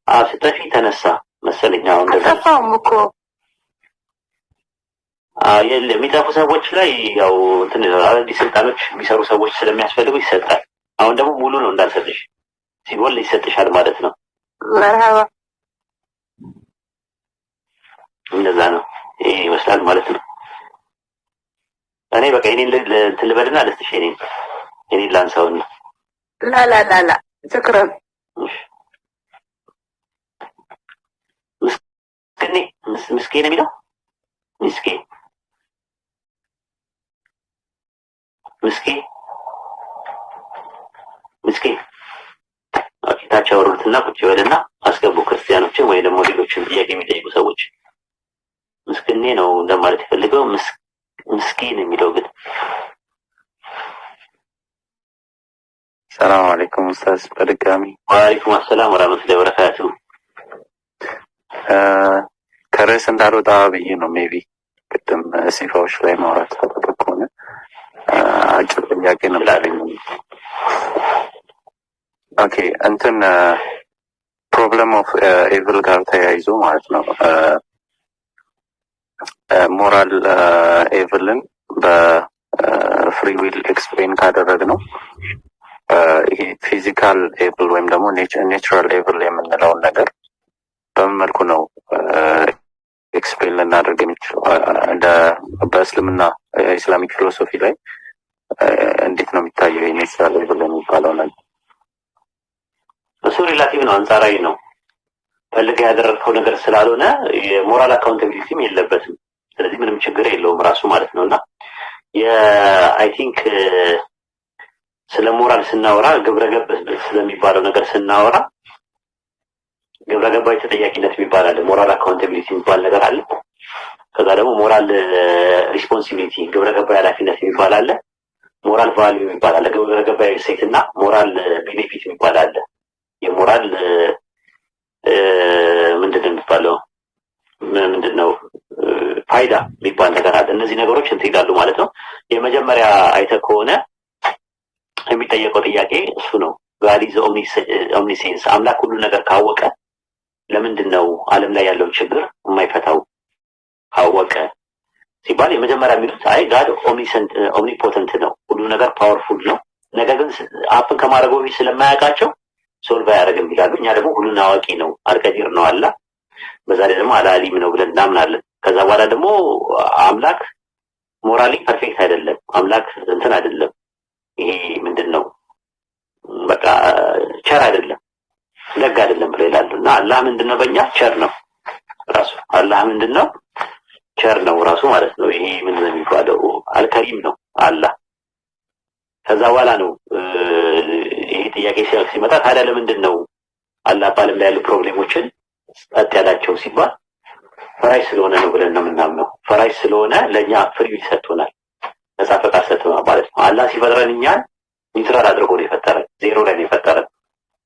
አዎ ስጠፊ ተነሳ መሰለኝ። አሁን እንደዛ አልጠፋሁም እኮ። የሚጠፉ ሰዎች ላይ ያው እንትን አዳዲስ ስልጣኖች የሚሰሩ ሰዎች ስለሚያስፈልጉ ይሰጣል። አሁን ደግሞ ሙሉ ነው እንዳልሰጥሽ ሲጎል ይሰጥሻል ማለት ነው። መርሃባ። እንደዛ ነው። ይሄ ይመስላል ማለት ነው። እኔ በቃ እኔን እንትን ልበልና ልስጥሽ። እኔን ላንሳውና ላ ላ ላ ላ شكرا። ምስኪኔ ምስኪን የሚለው ምስኪን ምስኪን ምስኪን። Okay፣ ታች አወሩትና ቁጭ በልና አስገቡ ክርስቲያኖችን ወይ ደግሞ ሌሎችን ጥያቄ የሚጠይቁ ሰዎች። ምስኪኔ ነው እንደማለት የፈልገው ምስኪን የሚለው ግን። ሰላም አለይኩም ኡስታዝ፣ በድጋሚ። ወአለይኩም አሰላም ወራህመቱላሂ ወበረካቱ። ከርዕስ እንዳልወጣ ብዬ ነው። Maybe ቅድም ሲፋዎች ላይ ማውራት ፈልገህ ከሆነ አጭር ጥያቄ ነበረኝ። Okay፣ እንትን problem of evil ጋር ተያይዞ ማለት ነው፣ moral evil ን በ free will explain ካደረግ ነው ይሄ physical evil ወይም ደግሞ natural evil የምንለውን ነገር በምን መልኩ ነው explain ልናደርግ የሚችለው? እንደ በእስልምና Islamic philosophy ላይ እንዴት ነው የሚታየው የ natural evil የሚባለው ነገር? እሱ relative ነው፣ አንጻራዊ ነው። ፈልገህ ያደረግከው ነገር ስላልሆነ የ moral accountability ም የለበትም። ስለዚህ ምንም ችግር የለውም ራሱ ማለት ነው። እና የ I think ስለ ሞራል ስናወራ፣ ግብረ ገብ ስለሚባለው ነገር ስናወራ ግብረ ገባዊ ተጠያቂነት የሚባል አለ፣ moral accountability የሚባል ነገር አለ። ከዛ ደግሞ moral responsibility፣ ግብረ ገባዊ ኃላፊነት የሚባል አለ። Moral value የሚባል አለ። ግብረ ገባዊ እሴት እና moral benefit የሚባል አለ። የሞራል ምንድን ነው የሚባለው፣ ምንድን ነው ፋይዳ የሚባል ነገር አለ። እነዚህ ነገሮች እንትን ይላሉ ማለት ነው። የመጀመሪያ አይተህ ከሆነ የሚጠየቀው ጥያቄ እሱ ነው። God is omniscience፣ አምላክ ሁሉ ነገር ካወቀ ለምንድን ነው ዓለም ላይ ያለውን ችግር የማይፈታው ካወቀ ሲባል የመጀመሪያ የሚሉት አይ God omnipotent ነው፣ ሁሉ ነገር powerful ነው። ነገር ግን happen ከማድረጉ በፊት ስለማያውቃቸው solve አያደርግም ይላሉ። እኛ ደግሞ ሁሉን አዋቂ ነው፣ አልቀዲር ነው አላህ፣ በዛ ላይ ደግሞ አልአሊም ነው ብለን እናምናለን። ከዛ በኋላ ደግሞ አምላክ morally perfect አይደለም፣ አምላክ እንትን አይደለም፣ ይሄ ምንድን ነው በቃ ቸር አይደለም፣ ደግ አይደለም ብለው ይላሉ። እና አላህ ምንድን ነው በእኛ ቸር ነው ራሱ። አላህ ምንድን ነው? ቸር ነው ራሱ ማለት ነው። ይሄ ምንድን ነው የሚባለው? አልከሪም ነው አላህ። ከዛ በኋላ ነው ይሄ ጥያቄ ሲመጣ ታዲያ ለምንድን ነው አላህ በዓለም ላይ ያሉ problem ኦችን ጸጥ ያላቸው ሲባል ፈራጅ ስለሆነ ነው ብለን ነው የምናምነው። ፈራጅ ስለሆነ ለእኛ free will ሰጥቶናል፣ ነጻ ፈቃድ ሰጥቶናል ማለት ነው። አላህ ሲፈጥረን እኛን neutral አድርጎ ነው የፈጠረን፣ ዜሮ ላይ ነው የፈጠረን።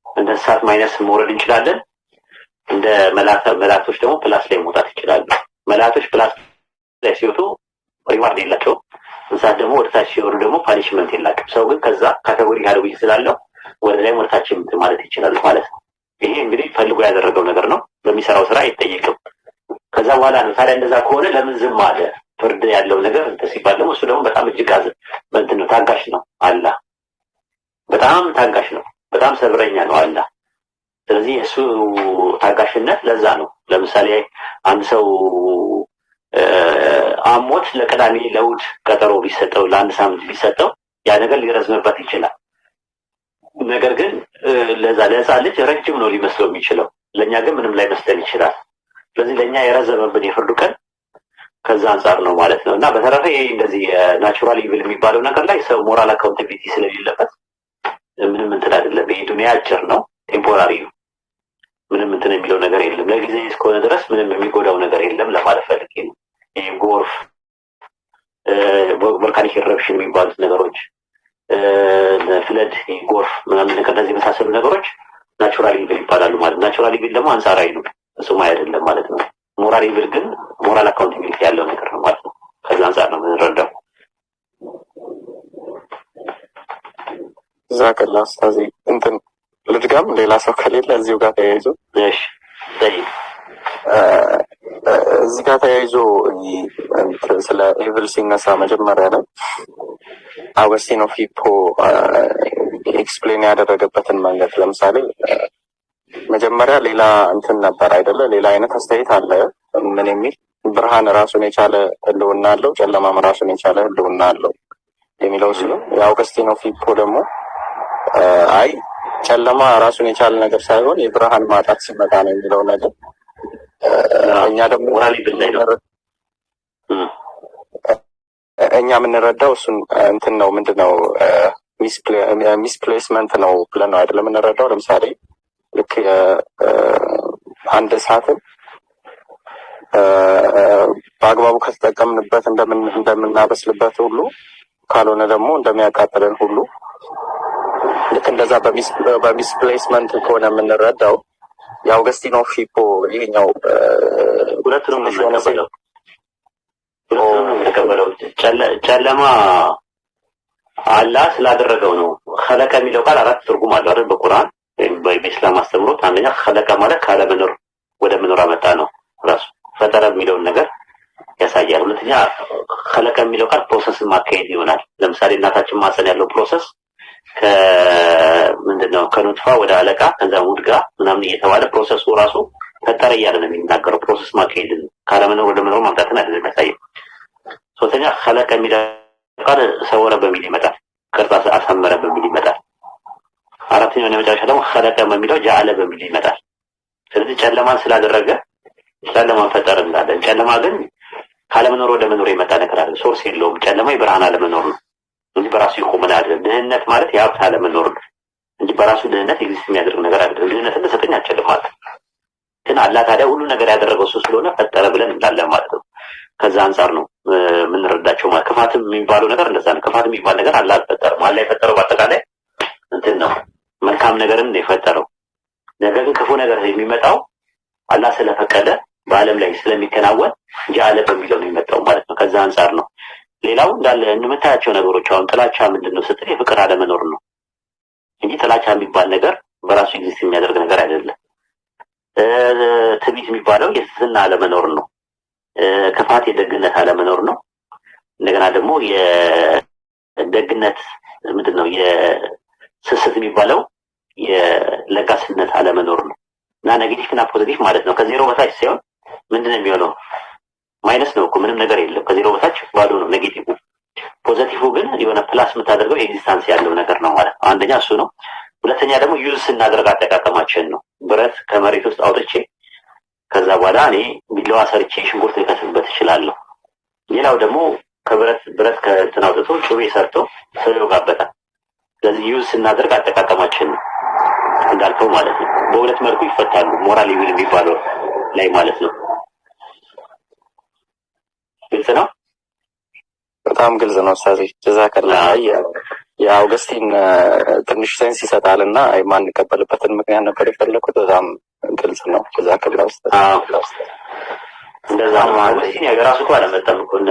እንደ እንስሳት minus መውረድ እንችላለን፣ እንደ መላእክቶች ደግሞ plus ላይ መውጣት ይችላሉ። መላእክቶች plus ላይ ሲወጡ reward የላቸውም። እንስሳት ደግሞ ወደ ታች ሲወሩ ደግሞ punishment የላቸውም። ሰው ግን ከዛ category will ስላለው ወደ ላይ ወደ ታች ማለት ይችላል ማለት ነው። ይሄ እንግዲህ ፈልጎ ያደረገው ነገር ነው። በሚሰራው ስራ አይጠየቅም። ከዛ በኋላ ነው ታዲያ እንደዛ ከሆነ ለምን ዝም አለ? ፍርድ ያለው ነገር እንትን ሲባል ደግሞ እሱ ደግሞ በጣም እጅግ እንትን ነው፣ ታጋሽ ነው አላህ። በጣም ታጋሽ ነው፣ በጣም ሰብረኛ ነው አላህ። ስለዚህ እሱ ታጋሽነት ለዛ ነው። ለምሳሌ አንድ ሰው አሞት ለቅዳሜ ለእሑድ ቀጠሮ ቢሰጠው፣ ለአንድ ሳምንት ቢሰጠው ያ ነገር ሊረዝምበት ይችላል። ነገር ግን ለዛ ለህፃን ልጅ ረጅም ነው ሊመስለው የሚችለው፣ ለእኛ ግን ምንም ላይመስለን ይችላል። ስለዚህ ለእኛ የረዘመብን የፍርዱ ቀን ከዛ አንጻር ነው ማለት ነው። እና በተረፈ ይሄ እንደዚህ natural evil የሚባለው ነገር ላይ ሰው moral accountability ስለሌለበት ምንም እንትን አይደለም። ይሄ ዱንያ አጭር ነው፣ temporary ነው። ምንም እንትን የሚለው ነገር የለም። ለጊዜ እስከሆነ ድረስ ምንም የሚጎዳው ነገር የለም ለማለት ፈልጌ ነው። ይሄ ጎርፍ፣ volcanic eruption የሚባሉት ነገሮች፣ flood፣ ጎርፍ ምናምን ነገር እንደዚህ የመሳሰሉ ነገሮች natural evil ይባላሉ ማለት ነው። Natural evil ደግሞ አንጻራዊ ነው፣ እሱም አይደለም ማለት ነው። Moral evil ግን moral accountability ያለው ነገር ነው ማለት ነው። ከዛ አንጻር ነው የምንረዳው። ጀዛከላ ኡስታዝ። እንትን ልድጋም ሌላ ሰው ከሌለ እዚሁ ጋር ተያይዞ። እሺ፣ ጠይቅ። እዚህ ጋር ተያይዞ ስለ evil ሲነሳ መጀመሪያ ላይ Augustine of Hippo explain ያደረገበትን መንገድ፣ ለምሳሌ መጀመሪያ ሌላ እንትን ነበር አይደለ? ሌላ አይነት አስተያየት አለ። ምን የሚል? ብርሃን ራሱን የቻለ ህልውና አለው፣ ጨለማም ራሱን የቻለ ህልውና አለው የሚለው ሲሆን የ Augustine of Hippo ደግሞ አይ፣ ጨለማ ራሱን የቻለ ነገር ሳይሆን የብርሃን ማጣት ሲመጣ ነው የሚለው ነገር እኛ ደግሞ moral evil ላይ ነው። እኛ የምንረዳው እሱን እንትን ነው፣ ምንድን ነው፣ misplacement ነው ብለን ነው አይደለም የምንረዳው። ለምሳሌ ልክ አንድ እሳትን በአግባቡ ከተጠቀምንበት እንደምናበስልበት ሁሉ፣ ካልሆነ ደግሞ እንደሚያቃጥለን ሁሉ፣ ልክ እንደዛ በ misplacement ከሆነ የምንረዳው የ Augustine of Hippo ይሄኛው ሁለቱንም ነው ትንሽ የሆነ የምንቀበለው። ሁለቱንም ነው የምንቀበለው። ጨለማ አላህ ስላደረገው ነው። خلق የሚለው ቃል አራት ትርጉም አለው አይደል? በቁርአን ወይም በኢስላም አስተምሮት አንደኛ خلق ማለት ካለመኖር ወደ መኖር አመጣ ነው። ራሱ ፈጠረ የሚለውን ነገር ያሳያል። ሁለተኛ خلق የሚለው ቃል process ን ማካሄድ ይሆናል። ለምሳሌ እናታችን ማህፀን ያለው process ከምንድነው፣ ከ نطفة ወደ علقة ከዛ مضغة ምናምን እየተባለ process ኡ ራሱ ፈጠረ እያለ ነው የሚናገረው። Process ማካሄድን፣ ካለመኖር ወደ መኖር ማምጣትን አይደለም የሚያሳየው። ሶስተኛ خلق የሚለው ቃል صور በሚል ይመጣል። ቅርጽ አሳመረ በሚል ይመጣል። አራተኛው እና የመጨረሻ ደግሞ خلق በሚለው جعل በሚል ይመጣል። ስለዚህ ጨለማን ስላደረገ ጨለማን ፈጠረ እንላለን። ጨለማ ግን ካለመኖር ወደ መኖር የመጣ ነገር አለ። Source የለውም። ጨለማ የብርሃን አለመኖር ነው እንጂ በራሱ ይቆመን አይደለም። ድህነት ማለት የሀብት አለመኖር ነው እንጂ በራሱ ድህነት exist የሚያደርግ ነገር አይደለም። ድህነትን ልሰጠኝ አልችልም ማለት ነው። ግን አላህ ታዲያ ሁሉ ነገር ያደረገው እሱ ስለሆነ ፈጠረ ብለን እንላለን ማለት ነው። ከዛ አንጻር ነው የምንረዳቸው ማለት። ክፋትም የሚባለው ነገር እንደዛ ነው። ክፋት የሚባል ነገር አላህ አልፈጠረም። አላህ የፈጠረው በአጠቃላይ እንትን ነው፣ መልካም ነገርን ነው የፈጠረው። ነገር ግን ክፉ ነገር የሚመጣው አላህ ስለፈቀደ በዓለም ላይ ስለሚከናወን جعل በሚለው ነው የሚመጣው ማለት ነው። ከዛ አንጻር ነው። ሌላው እንዳለ የምታያቸው ነገሮች፣ አሁን ጥላቻ ምንድን ነው ስትል የፍቅር አለመኖር ነው እንጂ ጥላቻ የሚባል ነገር በራሱ exist የሚያደርግ ነገር አይደለም። ትዕቢት የሚባለው የትህትና አለመኖር ነው። ክፋት የደግነት አለመኖር ነው። እንደገና ደግሞ የደግነት ምንድን ነው፣ የስስት የሚባለው የለጋስነት አለመኖር ነው። እና negative እና positive ማለት ነው። ከዜሮ በታች ሲሆን ምንድን ነው የሚሆነው? Minus ነው እኮ፣ ምንም ነገር የለም። ከዜሮ በታች ባዶ ነው negative። Positive ግን የሆነ plus የምታደርገው existence ያለው ነገር ነው ማለት ነው። አንደኛ እሱ ነው። ሁለተኛ ደግሞ use ስናደርግ አጠቃቀማችን ነው። ብረት ከመሬት ውስጥ አውጥቼ ከዛ በኋላ እኔ ቢላዋ ሰርቼ ሽንኩርት ልከትፍበት እችላለሁ። ሌላው ደግሞ ከብረት ብረት ከእንትን አውጥቶ ጩቤ ሰርቶ ሰው ይወጋበታል። ስለዚህ use ስናደርግ አጠቃቀማችን ነው እንዳልከው ማለት ነው። በሁለት መልኩ ይፈታሉ moral evil የሚባለው ላይ ማለት ነው። ግልጽ ነው። በጣም ግልጽ ነው ኡስታዝ፣ جزاك الله። የአውገስቲን ትንሽ sense ይሰጣል እና የማንቀበልበትን ምክንያት ነበር የፈለኩት። በጣም ግልጽ ነው። جزاك الله ኡስታዝ። አዎ፣ እንደዛ ነው። አውገስቲን ያው የራሱ እኮ አላመጣም እኮ፣ እነ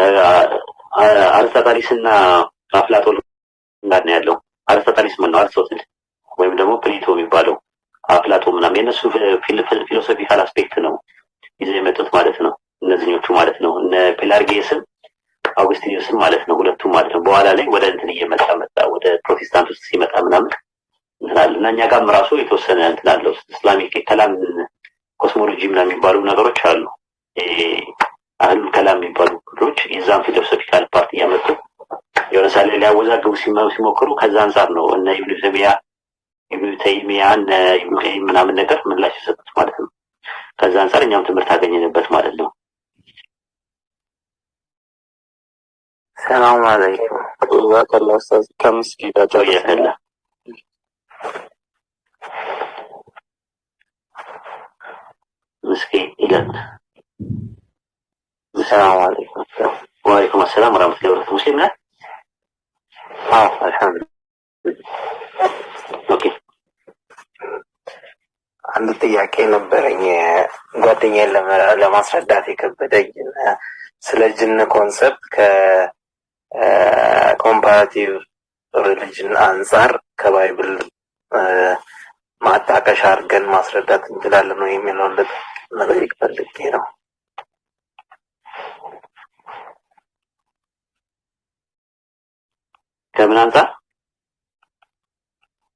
አርስቶቴሊስ እና አፍላጦን ጋር ነው ያለው። አርስቶቴሊስ ምን ነው፣ አርስቶትል ወይም ደግሞ ፕሌቶ የሚባለው፣ አፍላጦን ምናምን የእነሱ philosophical aspect ነው ይዘው የመጡት ማለት ነው። እነዚህኞቹ ማለት ነው። እነ ፔላርጌስም አውግስቲኒዮስም ማለት ነው። ሁለቱም ማለት ነው። በኋላ ላይ ወደ እንትን እየመጣ መጣ፣ ወደ ፕሮቴስታንት ውስጥ ሲመጣ ምናምን እንትን አለ እና እኛ ጋርም ራሱ የተወሰነ እንትን አለው። Islamic ከላም cosmology ምናምን የሚባሉ ነገሮች አሉ። ይሄ أهل الكلام የሚባሉ ክፍሎች የዛን philosophical part እያመጡ የሆነ ሳለ ሊያወዛግቡ ሲሞክሩ ከዛ አንጻር ነው እነ ኢብኑ ተይሚያ፣ እነ ኢብኑ ቀይም ምናምን ነገር ምላሽ የሰጡት ማለት ነው። ከዛ አንጻር እኛም ትምህርት አገኘንበት ማለት ነው። سلام عليكم። جزاك الله ኡስታዝ። ከምስኪ ጋር ጨርሰናል። وإياك الله። ምስኪ ይላል። سلام عليكم። وعليكم السلام ورحمة الله وبركاته። ሙስሊም ነህ? አዎ፣ الحمد لله። Okay። አንድ ጥያቄ ነበረኝ፣ ጓደኛዬን ለማስረዳት የከበደኝ ስለ ጅን concept ከ comparative religion አንጻር ከ Bible ማጣቀሻ አድርገን ማስረዳት እንችላለን ወይ የሚለውን መጠየቅ ፈልጌ ነው። ከምን አንጻር?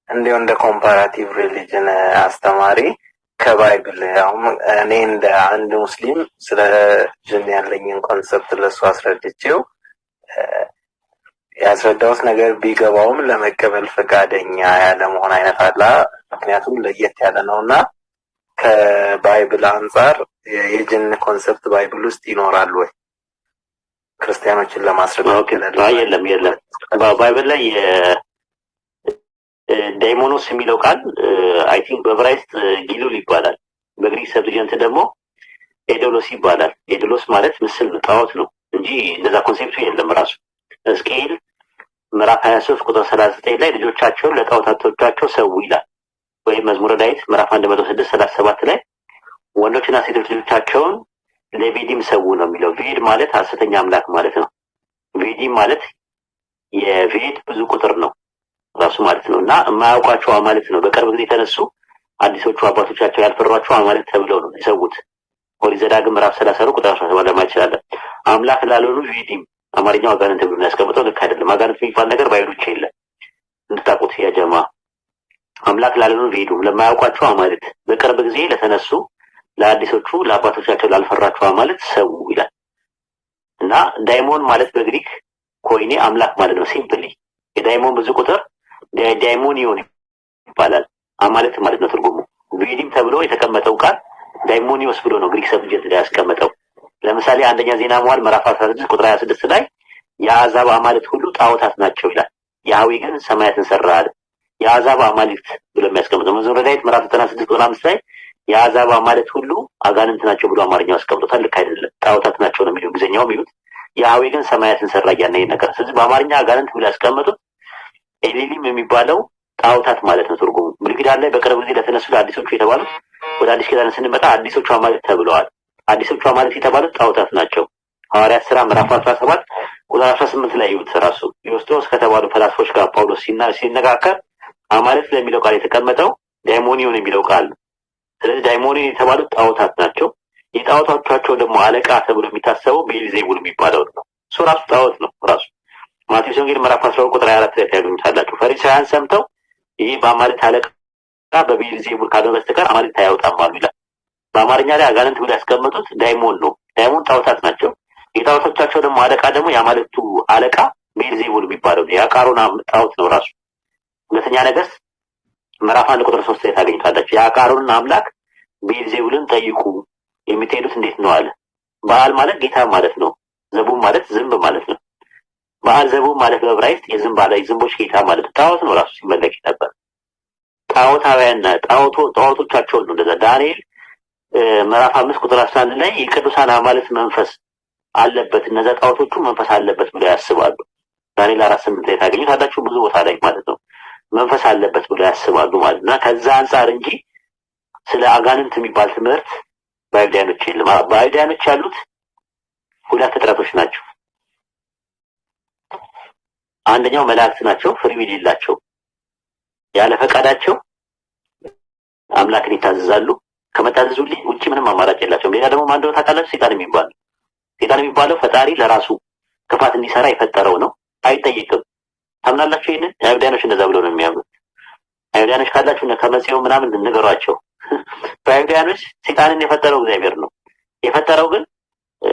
እንዲሁ እንደ comparative religion አስተማሪ ከ Bible፣ አሁን እኔ እንደ አንድ ሙስሊም ስለ ጅን ያለኝን concept ለሱ አስረድቼው ያስረዳሁት ነገር ቢገባውም ለመቀበል ፈቃደኛ ያለመሆን አይነት አላ። ምክንያቱም ለየት ያለ ነው። እና ከ Bible አንጻር የጅን concept Bible ውስጥ ይኖራል ወይ? ክርስቲያኖችን ለማስረዳት። Okay፣ የለም የለም። Bible ላይ ዳይሞኖስ የሚለው ቃል I think በዕብራይስጥ ጊሉል ይባላል። በግሪክ Septuagint ደግሞ ኤዶሎስ ይባላል። ኤዶሎስ ማለት ምስል ነው፣ ጣዖት ነው እንጂ እንደዛ concept ኡ የለም ራሱ። ሕዝቅኤል ምዕራፍ 23 ቁጥር 39 ላይ ልጆቻቸውን ለጣዖታቶቻቸው ሰው ይላል። ወይም መዝሙረ ዳዊት ምዕራፍ 106 37 ላይ ወንዶችና ሴቶች ልጆቻቸውን ለቬዲም ሰው ነው የሚለው። ቬድ ማለት ሐሰተኛ አምላክ ማለት ነው። ቬዲም ማለት የቬድ ብዙ ቁጥር ነው ራሱ ማለት ነው። እና የማያውቋቸው አማልክት ነው። በቅርብ ጊዜ የተነሱ አዲሶቹ አባቶቻቸው ያልፈሯቸው አማልክት ተብለው ነው የሰዉት። ኦሪት ዘዳግም ምዕራፍ 30 ቁጥር 17 ለማየት ይችላለን። አምላክ ላልሆኑ ቬዲም፣ አማርኛው አጋንንት ብሎ ያስቀምጠው ልክ አይደለም። አጋንንት የሚባል ነገር Bible ውጭ የለም፣ እንድታውቁት ያጀማ። አምላክ ላልሆኑ ቬዱም፣ ለማያውቋቸው አማልክት፣ በቅርብ ጊዜ ለተነሱ ለአዲሶቹ ለአባቶቻቸው ላልፈራቸው አማልክት ሰው ይላል። እና daimon ማለት በግሪክ ኮይኔ አምላክ ማለት ነው። Simply የ daimon ብዙ ቁጥር ዳይሞኒዮን ይባላል። አማልክት ማለት ነው ትርጉሙ። ቬዲም ተብሎ የተቀመጠው ቃል ዳይሞኒዮስ ብሎ ነው ግሪክ Septuagint ላይ ያስቀመጠው። ለምሳሌ አንደኛ ዜና መዋዕል ምዕራፍ 16 ቁጥር 26 ላይ የአሕዛብ አማልክት ሁሉ ጣዖታት ናቸው ይላል። ያህዌ ግን ሰማያትን ሰራ አለ። የአሕዛብ አማልክት ብሎ የሚያስቀምጠው መዝሙረ ዳዊት ምዕራፍ 96 ቁጥር 5 ላይ የአሕዛብ አማልክት ሁሉ አጋንንት ናቸው ብሎ አማርኛው አስቀምጦታል። ልክ አይደለም። ጣዖታት ናቸው ነው የሚለው እንግሊዝኛው የሚሉት። ያህዌ ግን ሰማያትን ሰራ እያለ ነገር። ስለዚህ በአማርኛ አጋንንት ብሎ ያስቀመጡት ኤሊሊም የሚባለው ጣዖታት ማለት ነው ትርጉሙ። ብሉይ ኪዳን ላይ በቅርብ ጊዜ ለተነሱ ለአዲሶቹ የተባሉት፣ ወደ አዲስ ኪዳን ስንመጣ አዲሶቹ አማልክት ተብለዋል። አዲሶቹ አማልክት የተባሉት ጣዖታት ናቸው። ሐዋርያት ስራ ምዕራፍ 17 ቁጥር 18 ላይ ይዩት ራሱ። ዮስጦስ ከተባሉ ፈላስፎች ጋር ጳውሎስ ሲነጋገር አማልክት ለሚለው ቃል የተቀመጠው ዳይሞኒዮን የሚለው ቃል ነው። ስለዚህ ዳይሞኒዮን የተባሉት ጣዖታት ናቸው። የጣዖታቻቸው ደግሞ አለቃ ተብሎ የሚታሰበው ቤልዜቡል የሚባለው ነው። እሱ ራሱ ጣዖት ነው ራሱ። ማቴዎስ ወንጌል ምዕራፍ 12 ቁጥር 24 ላይ ታገኙታላችሁ። ፈሪሳውያን ሰምተው ይህ በአማልክት አለቃ በቤልዜቡል ካልሆነ በስተቀር አማልክት አያወጣም አሉ ይላል። በአማርኛ ላይ አጋንንት ብሎ ያስቀመጡት daimon ነው። Daimon ጣዖታት ናቸው። የጣዖቶቻቸው ደግሞ አለቃ ደግሞ የአማልክቱ አለቃ ቤልዜቡል የሚባለው ነው። የአቃሮን ጣዖት ነው ራሱ። ሁለተኛ ነገሥት ምዕራፍ 1 ቁጥር 3 ላይ ታገኙታላችሁ። የአቃሮንን አምላክ ቤልዜቡልን ጠይቁ፣ የምትሄዱት እንዴት ነው አለ። በዓል ማለት ጌታ ማለት ነው። ዘቡብ ማለት ዝንብ ማለት ነው። በዓል ዘቡብ ማለት በዕብራይስጥ የዝንብ አለ፣ የዝንቦች ጌታ ማለት ነው። ጣዖት ነው ራሱ ሲመለክ ነበር። ጣዖታውያን ጣዖቶቻቸውን ነው እንደዛ። ዳንኤል ምዕራፍ 5 ቁጥር 11 ላይ የቅዱሳን አማልክት መንፈስ አለበት፣ እነዛ ጣዖቶቹ መንፈስ አለበት ብለው ያስባሉ። ዳንኤል 4:8 ላይ ታገኙታላችሁ፣ ብዙ ቦታ ላይ ማለት ነው። መንፈስ አለበት ብለው ያስባሉ ማለት ነው። ከዛ አንጻር እንጂ ስለ አጋንንት የሚባል ትምህርት በአይሁዳኖች የለም። በአይሁዳኖች ያሉት ሁለት ፍጥረቶች ናቸው። አንደኛው መላእክት ናቸው፣ free will የላቸው፣ ያለ ፈቃዳቸው አምላክን ይታዘዛሉ። ከመታዘዙ ውጪ ምንም አማራጭ የላቸውም። ሌላ ደግሞ ማን እንደሆነ ታውቃላችሁ? ሰይጣን የሚባለው። ሰይጣን የሚባለው ፈጣሪ ለራሱ ክፋት እንዲሰራ የፈጠረው ነው፣ አይጠይቅም። ታምናላችሁ ይሄንን? አይሁዳኖች እንደዛ ብለው ነው የሚያምኑት። አይሁዳኖች ካላችሁ ከመጽሔው ምናምን ንገሯቸው። በአይሁዳኖች ሰይጣንን የፈጠረው እግዚአብሔር ነው። የፈጠረው ግን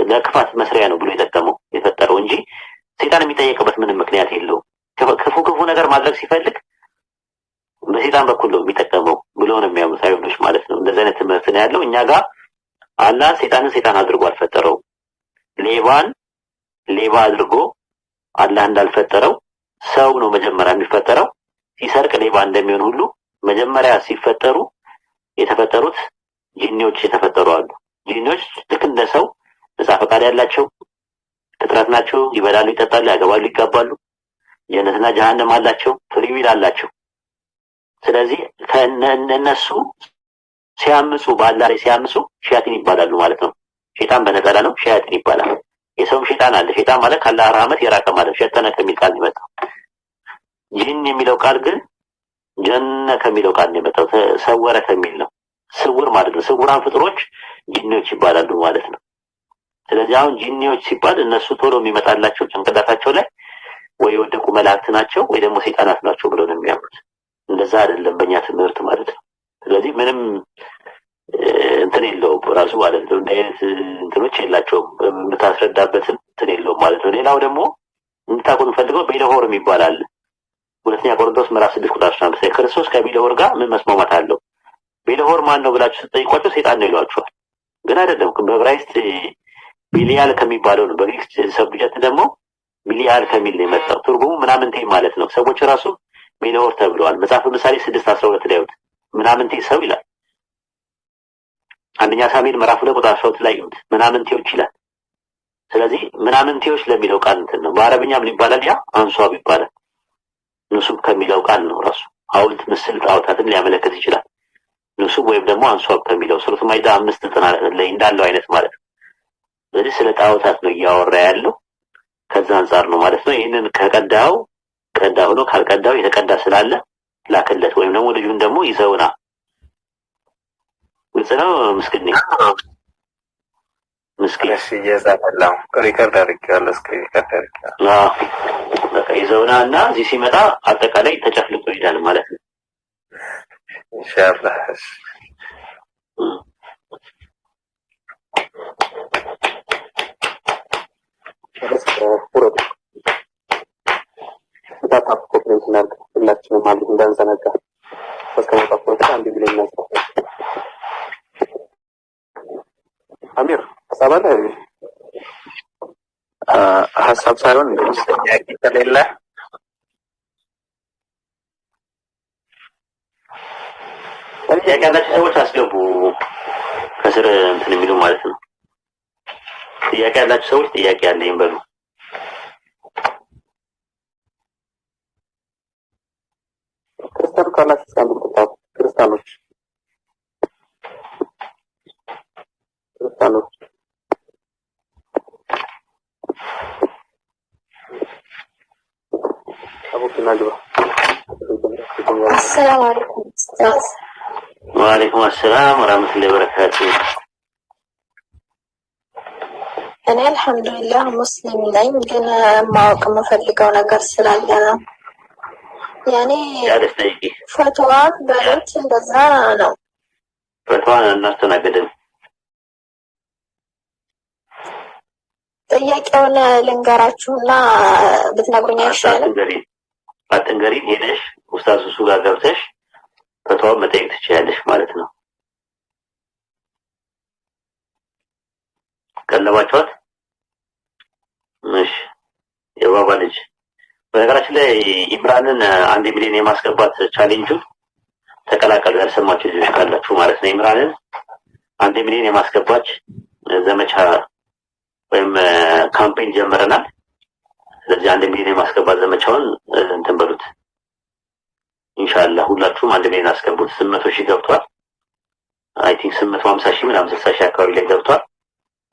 ለክፋት መስሪያ ነው ብሎ የጠቀመው የፈጠረው እንጂ ሰይጣን የሚጠየቅበት ምንም ምክንያት የለውም። ክፉ ክፉ ነገር ማድረግ ሲፈልግ በሰይጣን በኩል ነው የሚጠቀመው ብሎ ነው የሚያምኑት አይሁዶች ማለት ነው። እንደዚህ አይነት ትምህርት ነው ያለው። እኛ ጋር አላህ ሰይጣንን ሰይጣን አድርጎ አልፈጠረውም። ሌባን ሌባ አድርጎ አላህ እንዳልፈጠረው፣ ሰው ነው መጀመሪያ የሚፈጠረው። ሲሰርቅ ሌባ እንደሚሆን ሁሉ መጀመሪያ ሲፈጠሩ የተፈጠሩት ጂኒዎች የተፈጠሩ አሉ። ጂኒዎች ልክ እንደ ሰው ነፃ ፈቃድ ያላቸው ፍጥረት ናቸው። ይበላሉ፣ ይጠጣሉ፣ ያገባሉ፣ ይጋባሉ። ጀነትና ጀሃነም አላቸው፣ free will አላቸው። ስለዚህ ከእነሱ ሲያምፁ፣ በአላህ ላይ ሲያምፁ ሸያጢን ይባላሉ ማለት ነው። ሸይጣን በነጠላ ነው፣ ሸያጢን ይባላል። የሰውም ሸይጣን አለ። ሸይጣን ማለት ከአላህ ረህመት የራቀ ማለት ነው። ሸጠነ ከሚል ቃል ነው የመጣው። ጂን የሚለው ቃል ግን ጀነ ከሚለው ቃል ነው የመጣው። ተሰወረ ከሚል ነው። ስውር ማለት ነው። ስውራን ፍጥሮች ጂኒዎች ይባላሉ ማለት ነው። ስለዚህ አሁን ጂኒዎች ሲባል እነሱ ቶሎ የሚመጣላቸው ጭንቅላታቸው ላይ ወይ የወደቁ መላእክት ናቸው ወይ ደግሞ ሰይጣናት ናቸው ብለው ነው የሚያምኑት። እንደዛ አይደለም በእኛ ትምህርት ማለት ነው። ስለዚህ ምንም እንትን የለውም ራሱ ማለት ነው። እንደ አይነት እንትኖች የላቸውም፣ የምታስረዳበትም እንትን የለውም ማለት ነው። ሌላው ደግሞ እንድታውቁ የምፈልገው ቤልሆር የሚባል አለ። ሁለተኛ ቆሮንቶስ ምዕራፍ 6 ቁጥር 15 ክርስቶስ ከቤልሆር ጋር ምን መስማማት አለው? ቤልሆር ማን ነው ብላችሁ ስትጠይቋቸው ሰይጣን ነው ይሏቸዋል። ግን አይደለም። በዕብራይስጥ ቤሊያል ከሚባለው ነው። በግሪክ Septuagint ደግሞ ቢሊያል ከሚል ነው የመጣው። ትርጉሙ ምናምንቴ ማለት ነው። ሰዎች ራሱ ቤልሆር ተብለዋል። መጽሐፈ ምሳሌ 6:12 ላይ ይሁት ምናምንቴ ሰው ይላል። አንደኛ ሳሙኤል ምዕራፍ 2 ቁጥር 12 ላይ ይሁት ምናምንቴዎች ይላል። ስለዚህ ምናምንቴዎች ለሚለው ቃል እንትን ነው። በአረብኛ ምን ይባላል? ያ አንሷብ ይባላል። ንሱብ ከሚለው ቃል ነው ራሱ። ሐውልት፣ ምስል፣ ጣዖታትን ሊያመለክት ይችላል። ንሱብ ወይም ደግሞ አንሷብ ከሚለው ሱረቱ ማኢዳ 5:90 ላይ እንዳለው አይነት ማለት ነው። ስለዚህ ስለ ጣዖታት ነው እያወራ ያለው። ከዛ አንፃር ነው ማለት ነው። ይሄንን ከቀዳው ቀዳው ነው፣ ካልቀዳው የተቀዳ ስላለ ላክለት ወይም ደግሞ ልጁን ደግሞ ይዘውና። ግልጽ ነው። ምስኪን ምስኪን እሺ፣ እየጻፈላው record አድርጌዋለሁ። Screen record አድርጌዋለሁ። አዎ በቃ ይዘውና እና እዚህ ሲመጣ አጠቃላይ ተጨፍልቆ ይሄዳል ማለት ነው። ኢንሻአላህ። እሺ ውረዱ። Tap copy link እናድርግ ሁላችንም አሉ እንዳንዘነጋ። እስከ መውጣት በፊት 1 ሚሊዮን እናስገባ። አሚር ሀሳብ አለ? ሀሳብ ሳይሆን ጥያቄ ከሌለ ጥያቄ ያላቸው ሰዎች አስገቡ፣ ከስር እንትን የሚሉ ማለት ነው። ጥያቄ ያላቸው ሰዎች ጥያቄ አለኝ በሉ። ክርስቲያኑ ካላችሁ እስከ አንድ ቁጥር ክርስቲያኖች ክርስቲያኖች አቡኪና ግባ። አሰላሙ አለይኩም ኡስታዝ። ወአለይኩም አሰላም ወራህመቱላሂ ወበረካቱ። እኔ አልሐምዱሊላህ ሙስሊም ነኝ፣ ግን ማወቅ የምፈልገው ነገር ስላለ ነው። ያኔ ያለሽ ጠይቂ። ፈትዋ በሉት እንደዛ ነው። ፈትዋን አናስተናግድም። ጥያቄውን ልንገራችሁና ብትነግሩኝ አይሻልም? አትንገሪን፣ አትንገሪን። ሄደሽ ኡስታዝ እሱ ጋር ገብተሽ ፈትዋውን መጠየቅ ትችያለሽ ማለት ነው። ቀለባችኋት? እሺ የባባ ልጅ። በነገራችን ላይ ኢምራንን 1 ሚሊዮን የማስገባት challenge ኡን ተቀላቀሉ፣ ያልሰማችሁ ልጆች ካላችሁ ማለት ነው። ኢምራንን 1 ሚሊዮን የማስገባት ዘመቻ ወይም campaign ጀምረናል። ስለዚህ 1 ሚሊዮን የማስገባት ዘመቻውን እንትን በሉት ኢንሻአላህ። ሁላችሁም 1 ሚሊዮን አስገቡት። 800,000 ገብቷል። I think 850,000 ምናምን 60,000 አካባቢ ላይ ገብቷል።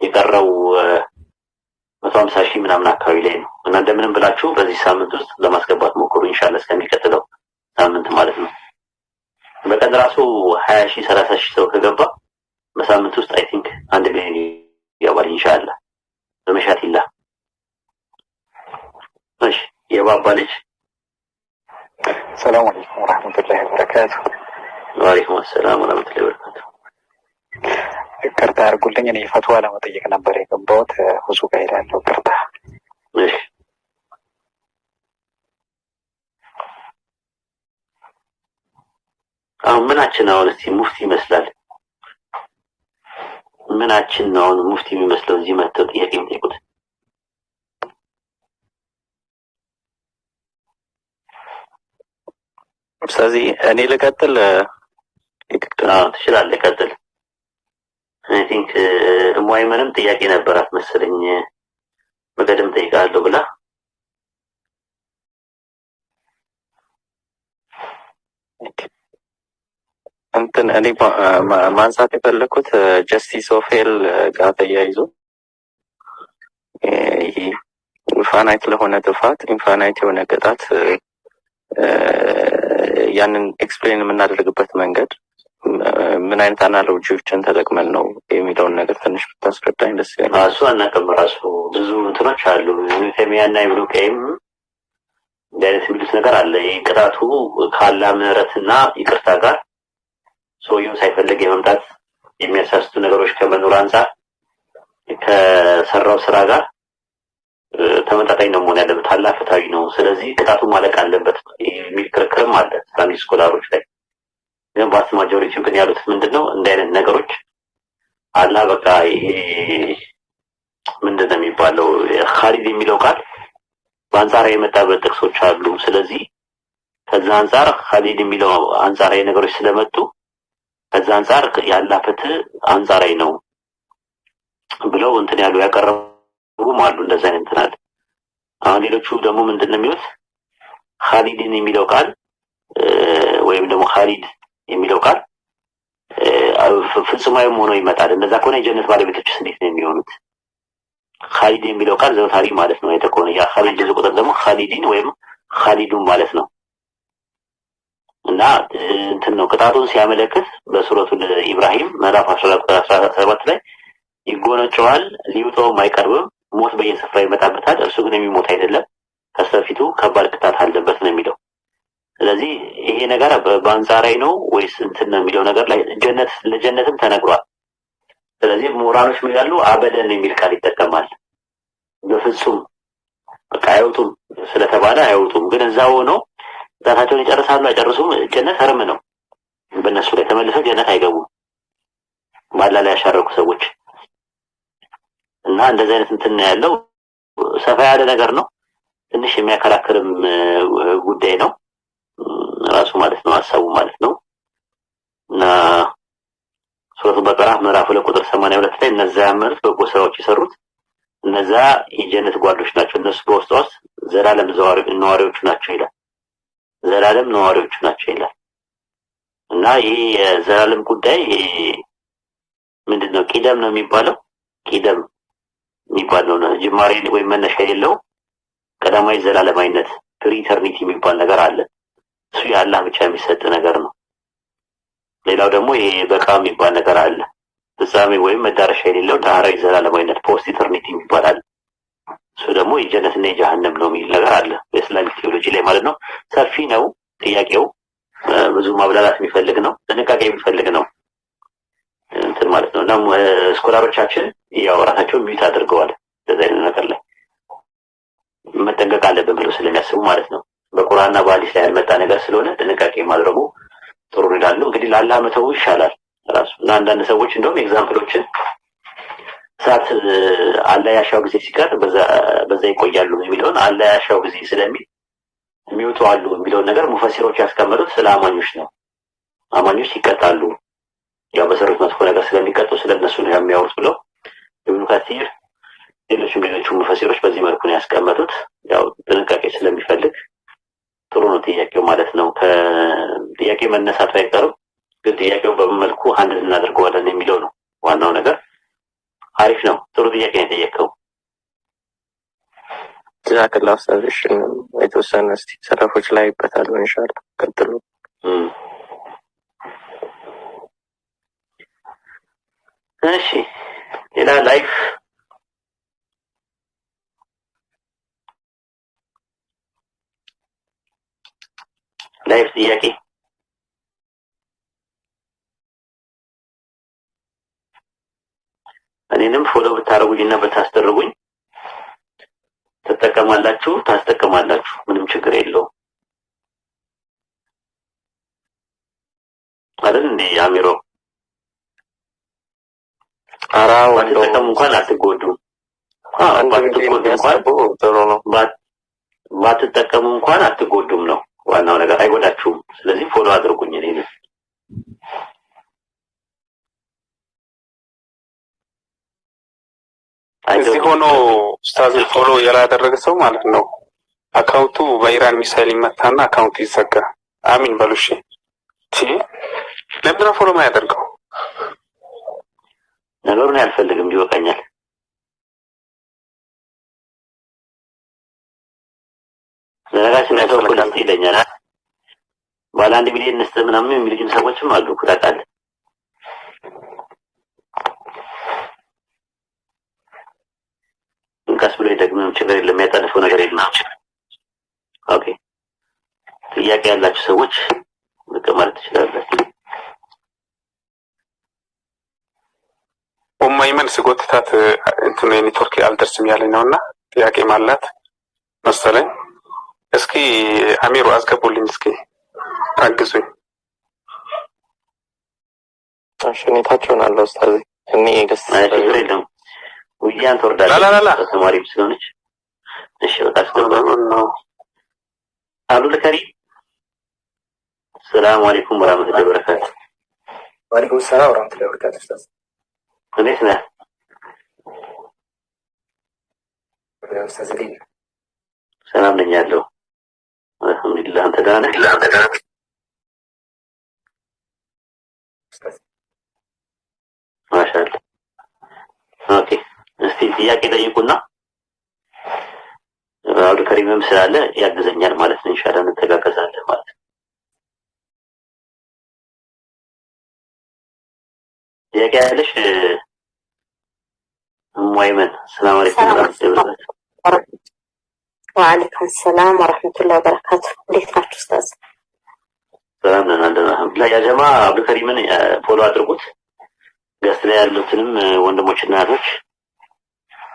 የቀረው 150,000 ምናምን አካባቢ ላይ ነው እና እንደምንም ብላችሁ በዚህ ሳምንት ውስጥ ለማስገባት ሞክሩ ኢንሻአላህ፣ እስከሚቀጥለው ሳምንት ማለት ነው። በቀን ራሱ 20,000 30,000 ሰው ከገባ በሳምንት ውስጥ I think 1 ሚሊዮን ይገባል ኢንሻአላህ በመሻቲላ። እሺ የባባ ልጅ። ሰላም አለይኩም ወራህመቱላሂ ወበረካቱ። ወአለይኩም አሰላም ወራህመቱላሂ ወበረካቱ። ይቅርታ አድርጉልኝ፣ እኔ ፈትዋ ለመጠየቅ ነበር የገባሁት። ሁሱ ጋር ሄዳለሁ። ይቅርታ። እሺ አሁን ምናችን አሁን እስቲ ሙፍቲ ይመስላል? ምናችን ነው አሁን ሙፍቲ የሚመስለው እዚህ መጥተው ጥያቄ የሚጠይቁት? ስለዚህ እኔ ልቀጥል? አዎ ትችላለህ፣ ቀጥል። I think እሙአይመንም ጥያቄ ነበራት መሰለኝ በቀደም ጠይቃለሁ ብላ። እንትን እኔ ማንሳት የፈለኩት justice of hell ጋር ተያይዞ ይሄ infinite ለሆነ ጥፋት infinite የሆነ ቅጣት ያንን explain የምናደርግበት መንገድ ምን አይነት analogy ዎችን ተጠቅመን ነው የሚለውን ነገር ትንሽ ብታስረዳኝ ደስ ይለኛል። እሱ አናውቅም። ራሱ ብዙ እንትኖች አሉ። ኢብኑ ተይሚያ እና ኢብኑ ቀይም እንዲህ አይነት የሚሉት ነገር አለ። ይህ ቅጣቱ ከአላህ ምህረትና ይቅርታ ጋር ሰውየው ሳይፈልግ የመምጣት የሚያሳስቱ ነገሮች ከመኖር አንጻር ከሰራው ስራ ጋር ተመጣጣኝ ነው መሆን ያለበት። አላህ ፍትሃዊ ነው። ስለዚህ ቅጣቱ ማለቅ አለበት የሚል ክርክርም አለ Islamic scholar ኦች ላይ። ግን vast majority ው ግን ያሉት ምንድነው እንዲህ አይነት ነገሮች አላህ በቃ ይሄ ምንድነው የሚባለው ኻሊድ የሚለው ቃል በአንጻራዊ የመጣበት ጥቅሶች አሉ። ስለዚህ ከዛ አንጻር ኻሊድ የሚለው አንጻራዊ ነገሮች ስለመጡ ከዛ አንጻር የአላህ ፍትህ አንጻራዊ ነው ብለው እንትን ያሉ ያቀረቡም አሉ። እንደዛ አይነት እንትን አለ። አሁን ሌሎቹ ደግሞ ምንድነው የሚሉት ኻሊድን የሚለው ቃል ወይም ደግሞ ኻሊድ የሚለው ቃል ፍጹማዊም ሆኖ ይመጣል። እንደዛ ከሆነ የጀነት ባለቤቶችስ እንዴት ነው የሚሆኑት? ኻሊድ የሚለው ቃል ዘውታሪ ማለት ነው። የተኮነ ያ ኻሊድ ብዙ ቁጥር ደግሞ ኻሊዲን ወይም ኻሊዱን ማለት ነው። እና እንትን ነው ቅጣቱን ሲያመለክት በሱረቱ ኢብራሂም ምዕራፍ 14 ቁጥር 17 ላይ ይጎነጨዋል፣ ሊውጠውም አይቀርብም፣ ሞት በየስፍራው ይመጣበታል፣ እርሱ ግን የሚሞት አይደለም፣ ከስተፊቱ ከባድ ቅጣት አለበት ነው የሚለው። ስለዚህ ይሄ ነገር በአንጻራዊ ነው ወይስ እንትን ነው የሚለው ነገር ላይ ጀነት ለጀነትም ተነግሯል። ስለዚህ ምሁራኖች ምን ይላሉ? አበደን የሚል ቃል ይጠቀማል። በፍጹም በቃ አይወጡም ስለተባለ አይወጡም፣ ግን እዛው ሆነው ቅጣታቸውን ይጨርሳሉ አይጨርሱም፣ ጀነት እርም ነው በእነሱ ላይ ተመልሰው ጀነት አይገቡም፣ ባላ ላይ ያሻረኩ ሰዎች እና እንደዚህ አይነት እንትን ነው ያለው። ሰፋ ያለ ነገር ነው፣ ትንሽ የሚያከራክርም ጉዳይ ነው ራሱ ማለት ነው፣ ሀሳቡ ማለት ነው። እና ሱረቱ በቀራ ምዕራፍ 2 ቁጥር 82 ላይ እነዛ ያመኑት በጎ ስራዎች የሰሩት እነዛ የጀነት ጓዶች ናቸው፣ እነሱ በውስጧ ውስጥ ዘላለም ነዋሪዎቹ ናቸው ይላል። ዘላለም ነዋሪዎቹ ናቸው ይላል። እና ይሄ የዘላለም ጉዳይ ምንድነው? ቂደም ነው የሚባለው። ቂደም የሚባለው ነው ጅማሬ ወይም መነሻ የሌለው ቀዳማዊ ዘላለማዊነት pre eternity የሚባል ነገር አለ። እሱ የአላህ ብቻ የሚሰጥ ነገር ነው። ሌላው ደግሞ ይሄ በቃ የሚባል ነገር አለ። ፍጻሜ ወይም መዳረሻ የሌለው ዳህራዊ ዘላለማዊነት post eternity የሚባል አለ። እሱ ደግሞ የጀነትና የጀሃነም ነው የሚል ነገር አለ በ Islamic theology ላይ ማለት ነው። ሰፊ ነው ጥያቄው፣ ብዙ ማብላላት የሚፈልግ ነው፣ ጥንቃቄ የሚፈልግ ነው እንትን ማለት ነው። እና scholar ኦቻችን ያው ራሳቸውን mute አድርገዋል እንደዚህ አይነት ነገር ላይ መጠንቀቅ አለብን ብለው ስለሚያስቡ ማለት ነው። በቁርአንና በሐዲስ ላይ ያልመጣ ነገር ስለሆነ ጥንቃቄ ማድረጉ ጥሩ ነው ይላሉ። እንግዲህ ለአላህ መተው ይሻላል ራሱ። እና አንዳንድ ሰዎች እንደውም example ኦችን እሳት አላህ ያሻው ጊዜ ሲቀር በዛ ይቆያሉ የሚለውን አላህ ያሻው ጊዜ ስለሚል የሚወጡ አሉ የሚለውን ነገር ሙፈሲሮች ያስቀመጡት ስለ አማኞች ነው። አማኞች ይቀጣሉ፣ ያው በሰሩት መጥፎ ነገር ስለሚቀጡ ስለነሱ ነው የሚያወሩት ብለው ኢብኑ ከሲር ሌሎችም ሙፈሲሮች በዚህ መልኩ ነው ያስቀመጡት። ያው ጥንቃቄ ስለሚፈልግ ጥሩ ነው ጥያቄው ማለት ነው። ከጥያቄ መነሳቱ አይቀርም፣ ግን ጥያቄው በምን መልኩ handle እናደርገዋለን የሚለው ነው ዋናው ነገር። አሪፍ ነው፣ ጥሩ ጥያቄ ነው የጠየቀው። ጀዛከላሁ ኡስታዝ። እሺ የተወሰነ እስቲ ሰለፎች ላይ ይበታሉ ኢንሻአላህ። ቀጥሉ። እሺ ሌላ live live ጥያቄ እኔንም follow ብታረጉኝና ብታስደርጉኝ ትጠቀማላችሁ፣ ታስጠቀማላችሁ፣ ምንም ችግር የለውም። አይደል እንዴ አሚሮ? አራው ባትጠቀሙ እንኳን አትጎዱም። ባትጎዱ እንኳን ጥሩ ነው። ባትጠቀሙ እንኳን አትጎዱም ነው ዋናው ነገር፣ አይጎዳችሁም። ስለዚህ follow አድርጉኝ እኔን። እዚህ ሆኖ ኡስታዝን follow ያላደረገ ሰው ማለት ነው account ኡ በኢራን ሚሳይል ይመታና account ኡ ይዘጋ። አሚን በሉ እሺ። ለምንድን ነው follow የማያደርገው? ነገሩን አልፈልግም፣ ይበቃኛል። ለነጋችን ላይ ሰው እኮ ይለኛል። ባለ 1 ሚሊዮን እንስጥ ምናምን የሚሉኝ ሰዎችም አሉ እኮ ታውቃለህ። ቀስ ብሎ ይደግምም ችግር የለም፣ የሚያጣድፈው ነገር የለም። okay ጥያቄ ያላችሁ ሰዎች ብቅ ማለት ትችላላችሁ። ኡማይመን ስጎትታት እንትኑ የኔትወርክ አልደርስም ያለኝ ነውና ጥያቄ ማላት መሰለኝ። እስኪ አሚሩ አስገቡልኝ፣ እስኪ አግዙኝ። እሺ እኔ ታች ሆናለሁ ኡስታዝ። እኔ ደስ አይ ችግር የለውም። ውያን ትወርዳለች ላላላላ ተማሪም ስለሆነች። እሺ በቃ አስገባ። ነው አብዱል ከሪም ሰላም አለይኩም ወራህመቱላሂ ወበረካቱ። ወአለይኩም ሰላም ወራህመቱላሂ ወበረካቱ። ኡስታዝ እንዴት ነህ? ኡስታዝ እንዴት ነህ? ሰላም ነኝ ያለው አልሐምዱሊላህ። አንተ ደህና ነህ? ኡስታዝ ማሻአላህ። Okay፣ እስቲ ጥያቄ ጠይቁና አብዱል ከሪምም ስላለ ያግዘኛል ማለት ነው። ኢንሻአላህ እንተጋገዛለን ማለት ነው። ጥያቄ ያለሽ እሙ አይመን? ሰላም አለይኩም ወራህመቱላሂ ወበረካቱ። ወአለይኩም ሰላም ወረህመቱላሂ ወበረካቱ። እንዴት ናችሁ ኡስታዝ? ሰላም ነን አለን አልሐምዱሊላህ። ያ ጀማ አብዱል ከሪምን follow አድርጉት። Guest ላይ ያሉትንም ወንድሞችና እህቶች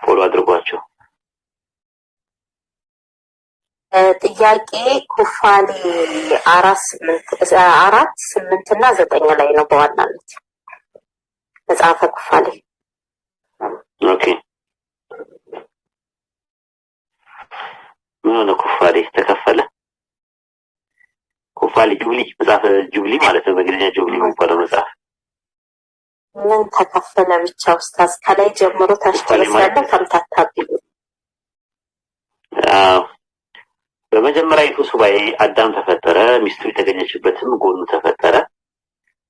follow አድርጓቸው። ጥያቄ ኩፋሌ 4 8 4 8 እና 9 ላይ ነው በዋናነት መጽሐፈ ኩፋሌ። Okay፣ ምን ሆነ? ኩፋሌ ተከፈለ። ኩፋሌ Jubilee መጽሐፈ Jubilee ማለት ነው። በእንግሊዝኛ Jubilee የሚባለው መጽሐፍ ምን ተከፈለ ብቻ ኡስታዝ፣ ከላይ ጀምሮ ታች ኩፋሌ ድረስ ማለት ያለው ተምታታብኝ። አዎ፣ በመጀመሪያይቱ ሱባኤ አዳም ተፈጠረ፣ ሚስቱ የተገኘችበትም ጎኑ ተፈጠረ።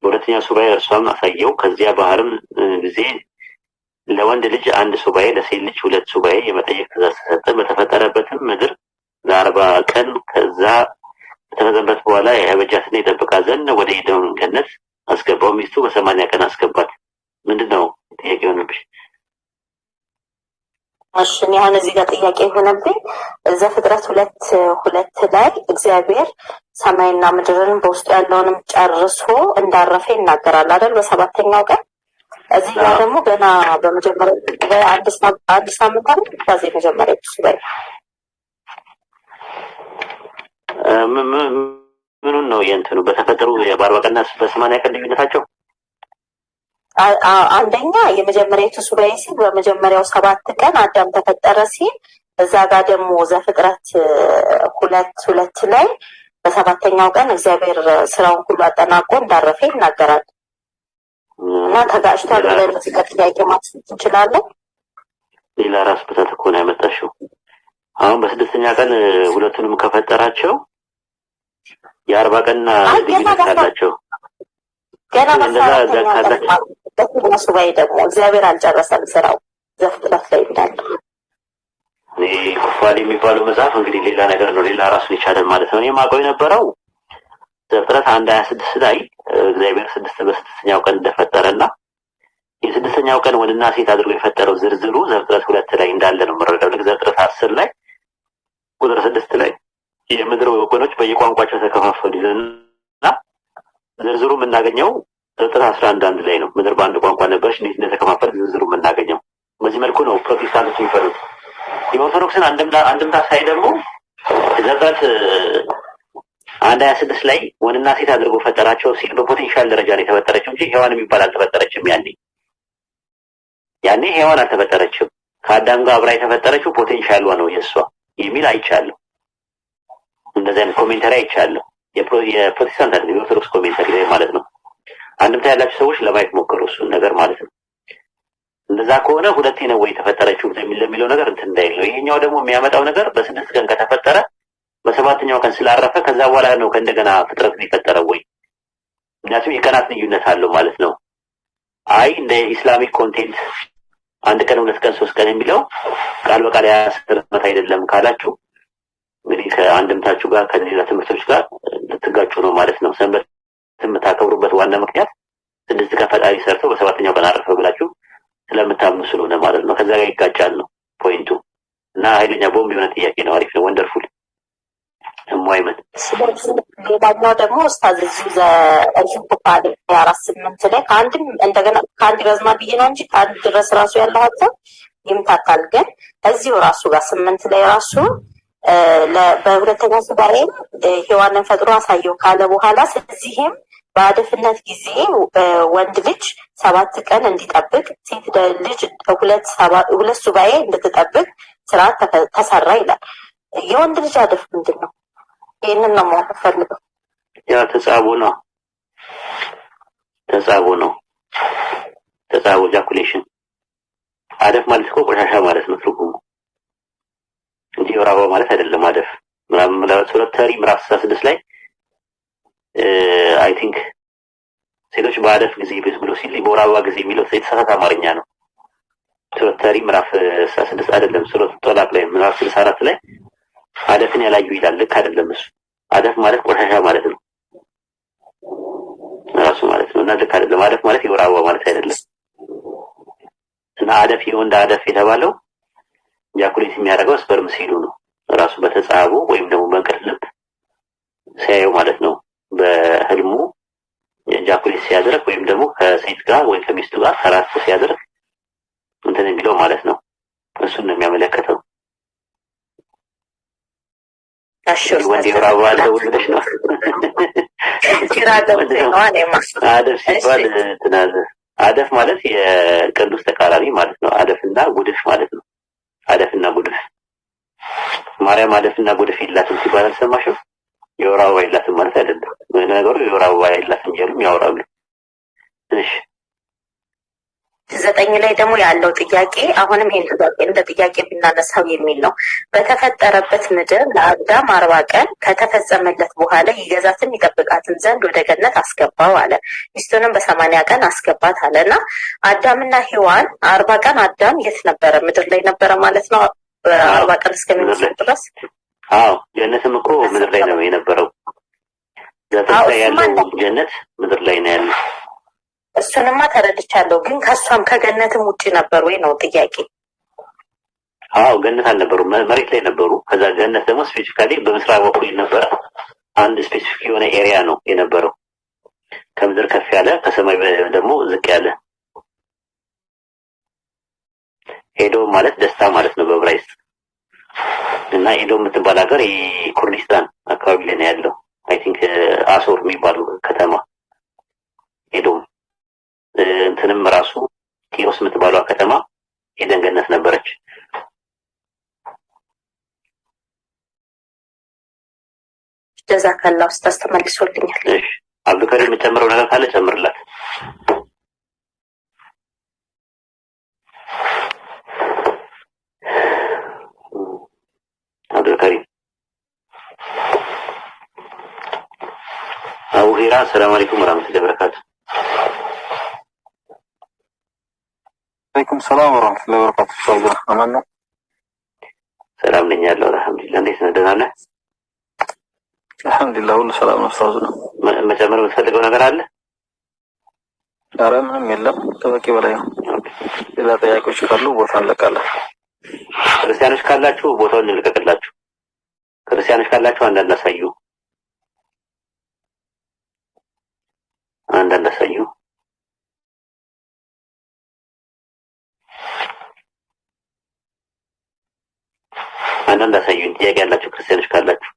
በሁለተኛው ሱባኤ እርሷም አሳየው። ከዚያ ባህርም ጊዜ ለወንድ ልጅ አንድ ሱባኤ ለሴት ልጅ 2 ሱባኤ የመጠየቅ ትእዛዝ ተሰጠ። በተፈጠረበትም ምድር ለ40 ቀን ከዛ ከተፈጠረበት በኋላ ያበጃትና ይጠብቃት ዘንድ ወደ ኤደን ገነት አስገባው። ሚስቱ በ80 ቀን አስገባት። ምንድን ነው ጥያቄ የሆነብሽ? እሺ እኔ አሁን እዚህ ጋር ጥያቄ የሆነብኝ ዘፍጥረት 2:2 ላይ እግዚአብሔር ሰማይና ምድርን በውስጡ ያለውንም ጨርሶ እንዳረፈ ይናገራል አይደል? በሰባተኛው ቀን። እዚህ ጋር ደግሞ ገና በመጀመሪያ በአዲስ አዲስ ሳምንት አይደል? ከዚህ የመጀመሪያው ሱባኤ ምኑን ነው የእንትኑ በተፈጠሩ በ40 ቀንና በ80 ቀን ልዩነታቸው? አንደኛ የመጀመሪያቱ ሱባኤ ሲል በመጀመሪያው 7 ቀን አዳም ተፈጠረ ሲል፣ እዛ ጋር ደግሞ ዘፍጥረት 2:2 ላይ በሰባተኛው ቀን እግዚአብሔር ስራውን ሁሉ አጠናቆ እንዳረፈ ይናገራል። እና ተጋጭቷል ብለን እዚህ ጋር ጥያቄ ማንሳት እንችላለን። ሌላ ራስ ምታት እኮ ነው ያመጣሽው። አሁን በስድስተኛ ቀን ሁለቱንም ከፈጠራቸው የ40 ቀንና አይ ገና ልዩነት ካላቸው ገና እንደዛ በአስራ አራተኛው ቀን ካላቸው ማለት ነው። ሱባኤ ደግሞ እግዚአብሔር አልጨረሰም ስራው ዘፍጥረት ላይ እንዳለ። እኔ ኩፋሌ የሚባለው መጽሐፍ እንግዲህ ሌላ ነገር ነው፣ ሌላ ራሱን የቻለ ማለት ነው። እኔ የማውቀው የነበረው ዘፍጥረት 1:26 ላይ እግዚአብሔር በስድስተኛው ቀን እንደፈጠረና የስድስተኛው ቀን ወንድና ሴት አድርጎ የፈጠረው ዝርዝሩ ዘፍጥረት 2 ላይ እንዳለ ነው የምረዳው። ልክ ዘፍጥረት 10 ላይ ቁጥር 6 ላይ የምድር ወገኖች በየቋንቋቸው ተከፋፈሉ ይልና ዝርዝሩ የምናገኘው ዘፍጥረት 11:1 ላይ ነው። ምድር በአንድ ቋንቋ ነበረች፣ እንዴት እንደተከፋፈለ ዝርዝሩ የምናገኘው በዚህ መልኩ ነው ፕሮቴስታንቶች የሚፈሩት። የኦርቶዶክስን አንድምታ ሳይ ደግሞ ዘፍጥረት 1:26 ላይ ወንድና ሴት አድርጎ ፈጠራቸው ሲል በ potential ደረጃ ነው የተፈጠረችው እንጂ ሔዋን የሚባል አልተፈጠረችም። ያኔ ሔዋን አልተፈጠረችም። ከአዳም ጋር አብራ የተፈጠረችው potential ዋ ነው የእሷ የሚል አይቻለሁ። እንደዚህ አይነት commentary አይቻለሁ። የፕሮቴስታንት አይደለም የኦርቶዶክስ commentary ላይ ማለት ነው። አንድምታ ያላቸው ሰዎች ለማየት ሞክሩ እሱን ነገር ማለት ነው። እንደዛ ከሆነ ሁለቴ ነው ወይ የተፈጠረችው ለሚለው ነገር እንትን እንዳይል ነው። ይሄኛው ደግሞ የሚያመጣው ነገር በ6 ቀን ከተፈጠረ በሰባተኛው ቀን ስላረፈ ከዛ በኋላ ነው ከእንደገና ፍጥረትን የፈጠረው ወይ? ምክንያቱም የቀናት ልዩነት አለው ማለት ነው። አይ እንደ Islamic content 1 ቀን 2 ቀን 3 ቀን የሚለው ቃል በቃል ያስፈረመት አይደለም ካላችሁ እንግዲህ ከአንድምታችሁ ጋር ከሌላ ትምህርቶች ጋር ልትጋጩ ነው ማለት ነው። ሰንበት የምታከብሩበት ዋና ምክንያት 6 ቀን ፈጣሪ ሰርቶ በሰባተኛው ቀን አረፈ ብላችሁ ስለምታምኑ ስለሆነ ማለት ነው። ከዛ ጋር ይጋጫል ነው point ኡ። እና ኃይለኛ ቦምብ የሆነ ጥያቄ ነው። አሪፍ ነው። Wonderful እሙአይመን። ሌላኛው ደግሞ ኡስታዝ እዚሁ እዚሁ ቡኻሪ 4:8 ላይ ከአንድም እንደገና ከአንድ ይረዝማል ብዬ ነው እንጂ ከአንድ ድረስ ራሱ ያለው ሀሳብ ይምታታል። ግን እዚሁ ራሱ ጋር 8 ላይ ራሱ በሁለተኛ ሱባኤ ሔዋንን ፈጥሮ አሳየው ካለ በኋላ ስለዚህም በአደፍነት ጊዜ ወንድ ልጅ 7 ቀን እንዲጠብቅ ሴት ልጅ 2 ሱባኤ እንድትጠብቅ ስርዓት ተሰራ ይላል። የወንድ ልጅ አደፍ ምንድን ነው? ይህንን ነው ማወቅ ፈልገው። ያ ተጻቦ ነው። ተጻቦ ነው። ተጻቦ ejaculation። አደፍ ማለት እኮ ቆሻሻ ማለት ነው ትርጉሙ እንጂ የወር አበባ ማለት አይደለም። አደፍ ሱረት ተህሪም ምዕራፍ 66 ላይ I think ሴቶች በአደፍ ጊዜ ብሎ ሲል በወር አበባ ጊዜ የሚለው የተሳሳተ አማርኛ ነው። ሱረት ተህሪም ምዕራፍ 66 አይደለም፣ ሱረት ጦላቅ ላይ ምዕራፍ 64 ላይ አደፍን ያላዩ ይላል። ልክ አይደለም እሱ። አደፍ ማለት ቆሻሻ ማለት ነው ራሱ ማለት ነው። እና ልክ አይደለም። አደፍ ማለት የወር አበባ ማለት አይደለም። እና አደፍ የወንድ አደፍ የተባለው ejaculate የሚያደርገው sperm cell ኡ ነው ራሱ በተጻቦ ወይም ደግሞ በእንቅልፍ ልብ ሲያየው ማለት ነው። በህልሙ ejaculate ሲያደርግ ወይም ደግሞ ከሴት ጋር ወይ ከሚስቱ ጋር ተራክቦ ሲያደርግ እንትን የሚለው ማለት ነው። እሱን ነው የሚያመለክተው። ወንድ የወር አበባ አለ ብለሽ ነው አደፍ ሲባል ትናዘ አደፍ ማለት የቅዱስ ተቃራኒ ማለት ነው። አደፍና ጉድፍ ማለት ነው። አደፍና ጉድፍ ማርያም አደፍና ጉድፍ የላትም ሲባል አልሰማሽም? የወር አበባ የላትም ማለት አይደለም። ነገሩ የወር አበባ የላትም እያሉም ያወራሉ። እሺ 9 ላይ ደግሞ ያለው ጥያቄ አሁንም ይሄን ጥያቄ እንደ ጥያቄ ብናነሳው የሚል ነው። በተፈጠረበት ምድር ለአዳም 40 ቀን ከተፈጸመለት በኋላ ይገዛትም ይጠብቃትም ዘንድ ወደ ገነት አስገባው አለ። ሚስቱንም በ80 ቀን አስገባት አለና አዳምና ሔዋን 40 ቀን አዳም የት ነበረ? ምድር ላይ ነበረ ማለት ነው። 40 ቀን እስከሚሞት ድረስ። አዎ ጀነትም እኮ ምድር ላይ ነው የነበረው። ዘፍጥረት ላይ ያለው ጀነት ምድር ላይ ነው ያለው። እሱንማ ተረድቻለሁ። ግን ከሷም ከገነትም ውጪ ነበር ወይ ነው ጥያቄ። አዎ ገነት አልነበሩም፣ መሬት ላይ ነበሩ። ከዛ ገነት ደግሞ specifically በምስራቅ በኩል ነበረ። አንድ specific የሆነ area ነው የነበረው፣ ከምድር ከፍ ያለ ከሰማይ ደግሞ ዝቅ ያለ። ኤዶም ማለት ደስታ ማለት ነው በዕብራይስጥ። እና ኤዶም የምትባል ሀገር የኩርዲስታን አካባቢ ላይ ነው ያለው። I think አሶር የሚባሉ ከተማ ኤዶም። እንትንም ራሱ ቲሮስ የምትባለው ከተማ ኤደን ገነት ነበረች። ጀዛከላሁ ኡስታዝ ተመልሶልኛል። እሺ አብዱልከሪም የምጨምረው ነገር ካለ ጨምርላት። አብዱልከሪም አቡ ሂራ ሰላም አለይኩም ወራህመቱላሂ ወበረካቱ። አለይኩም ሰላም ወራህመቱላሂ ወበረካቱ። ኡስታዝ አማን ነው? ሰላም ነኝ ያለው አልሐምዱሊላህ። እንዴት ነህ? ደህና ነህ? አልሐምዱሊላህ ሁሉ ሰላም ነው ኡስታዝ። መጨመር የምትፈልገው ነገር አለ? ኧረ ምንም የለም፣ ከበቂ በላይ ነው። ሌላ ጥያቄዎች ካሉ ቦታ እንለቃለን። ክርስቲያኖች ካላችሁ ቦታውን እንልቀቅላችሁ። ክርስቲያኖች ካላችሁ አንዳንድ አሳዩ፣ አንዳንድ አሳዩ። አንዳንድ አሳዩን። ጥያቄ ያላችሁ ክርስቲያኖች ካላችሁ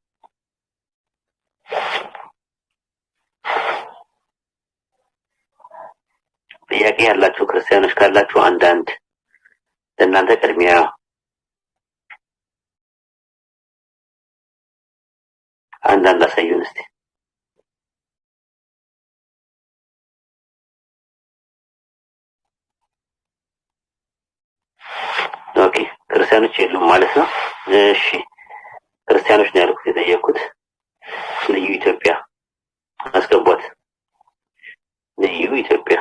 ጥያቄ ያላችሁ ክርስቲያኖች ካላችሁ አንዳንድ ለእናንተ ቅድሚያ አንዳንድ አሳዩን እስቲ። Okay ክርስቲያኖች የሉም ማለት ነው። እሺ ክርስቲያኖች ነው ያልኩት የጠየኩት። ልዩ ኢትዮጵያ አስገቧት። ልዩ ኢትዮጵያ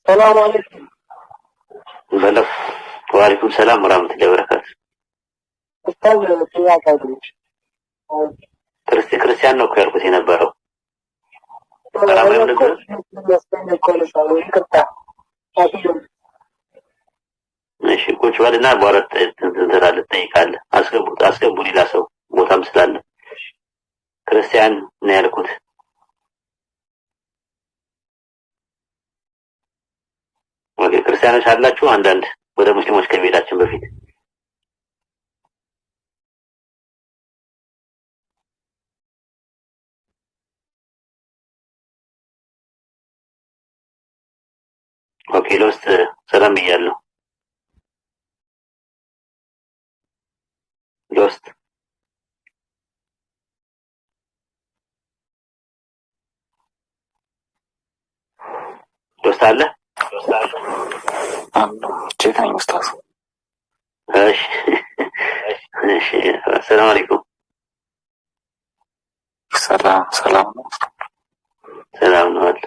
ሰላም አለይኩም። በለው። ወአለይኩም ሰላም ወራህመቱላሂ ወበረካቱ። ኡስታዝ ጥያቄ አለኝ። ክርስቲያን ነው እኮ ያልኩት የነበረው። ሐራም እኔ እኮ አይሆንብህም? የሚያስጠኝ እኮ ነው ሰው። ይቅርታ አትይም። እሺ ቁጭ በልና በኋላ እንትን ትላለህ፣ ትጠይቃለህ። አስገቡት፣ አስገቡ ሌላ ሰው ቦታም ስላለ። ክርስቲያን ነው ያልኩት። Okay፣ ክርስቲያኖች አላችሁ? አንዳንድ ወደ ሙስሊሞች ከመሄዳችን በፊት። Okay፣ ለውስጥ ሰላም ብያለሁ። ለውስጥ ለውስጥ አለ። አሉ ቼክ ነኝ ኡስታዝ። እሺ እሺ፣ ሰላም አለይኩም። ሰላም ሰላም ነው። ሰላም ነው አለ።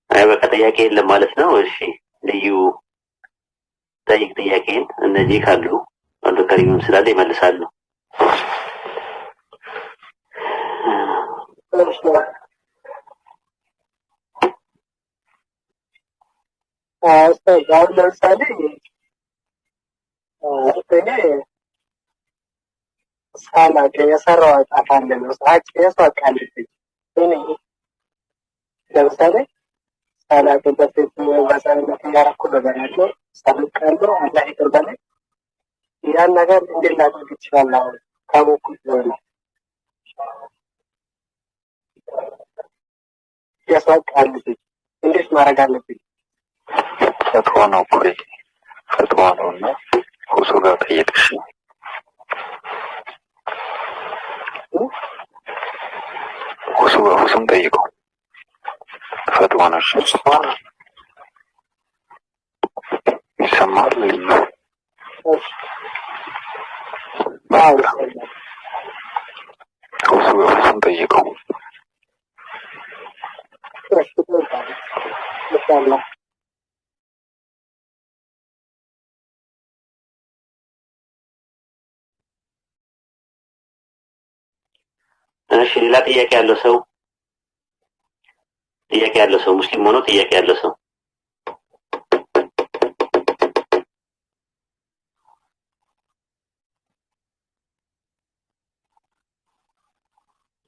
አይ በቃ ጥያቄ የለም ማለት ነው። እሺ ልዩ ጠይቅ ጥያቄን። እነዚህ ካሉ አብዱልከሪምም ስላለ ይመልሳሉ። እሺ ኡስታዝ፣ አሁን ለምሳሌ እኔ ሳላቅ የሰራው ጣፋ አለ ነው ሀቅ የሰው ሀቅ አለብኝ። እኔ ለምሳሌ ሳላቅ በፊት በህፃንነት እያደረኩ እበላለሁ፣ ሰርቃለሁ፣ አላህ ይቅር በለኝ። ያን ነገር እንዴት ላደርግ እችላለሁ? አሁን ካወኩት በኋላ የሰው ሀቅ አለብኝ፣ እንዴት ማድረግ አለብኝ? ፈትዋ ነው እኮ ይሄ፣ ፈትዋ ነው እና ሁሱ ጋር ጠይቅ። እሺ ሁሱ ጋር ሁሱም ጠይቀው፣ ፈትዋ ነው። እሺ ይሰማል ልዩ? እሺ አዎ በቃ ይሰማል። ሁሱ ጋር ሁሱም ጠይቀው። እሺ እጠይቃለሁ። ኢንሻአላህ። እሺ ሌላ ጥያቄ ያለው ሰው፣ ጥያቄ ያለው ሰው፣ ሙስሊም ሆኖ ጥያቄ ያለው ሰው።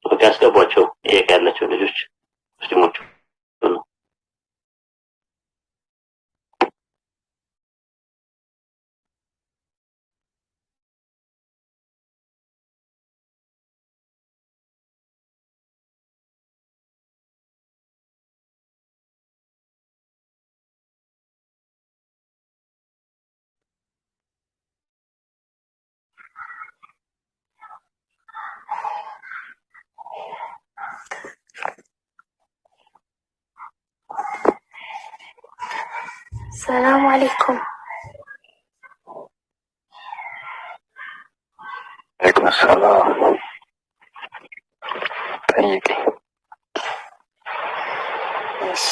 Okay፣ አስገቧቸው። ጥያቄ ያላቸው ልጆች ሙስሊሞች ነው። ሰላም አለይኩም። አለይኩም ሰላም። ጠይቂ። እሺ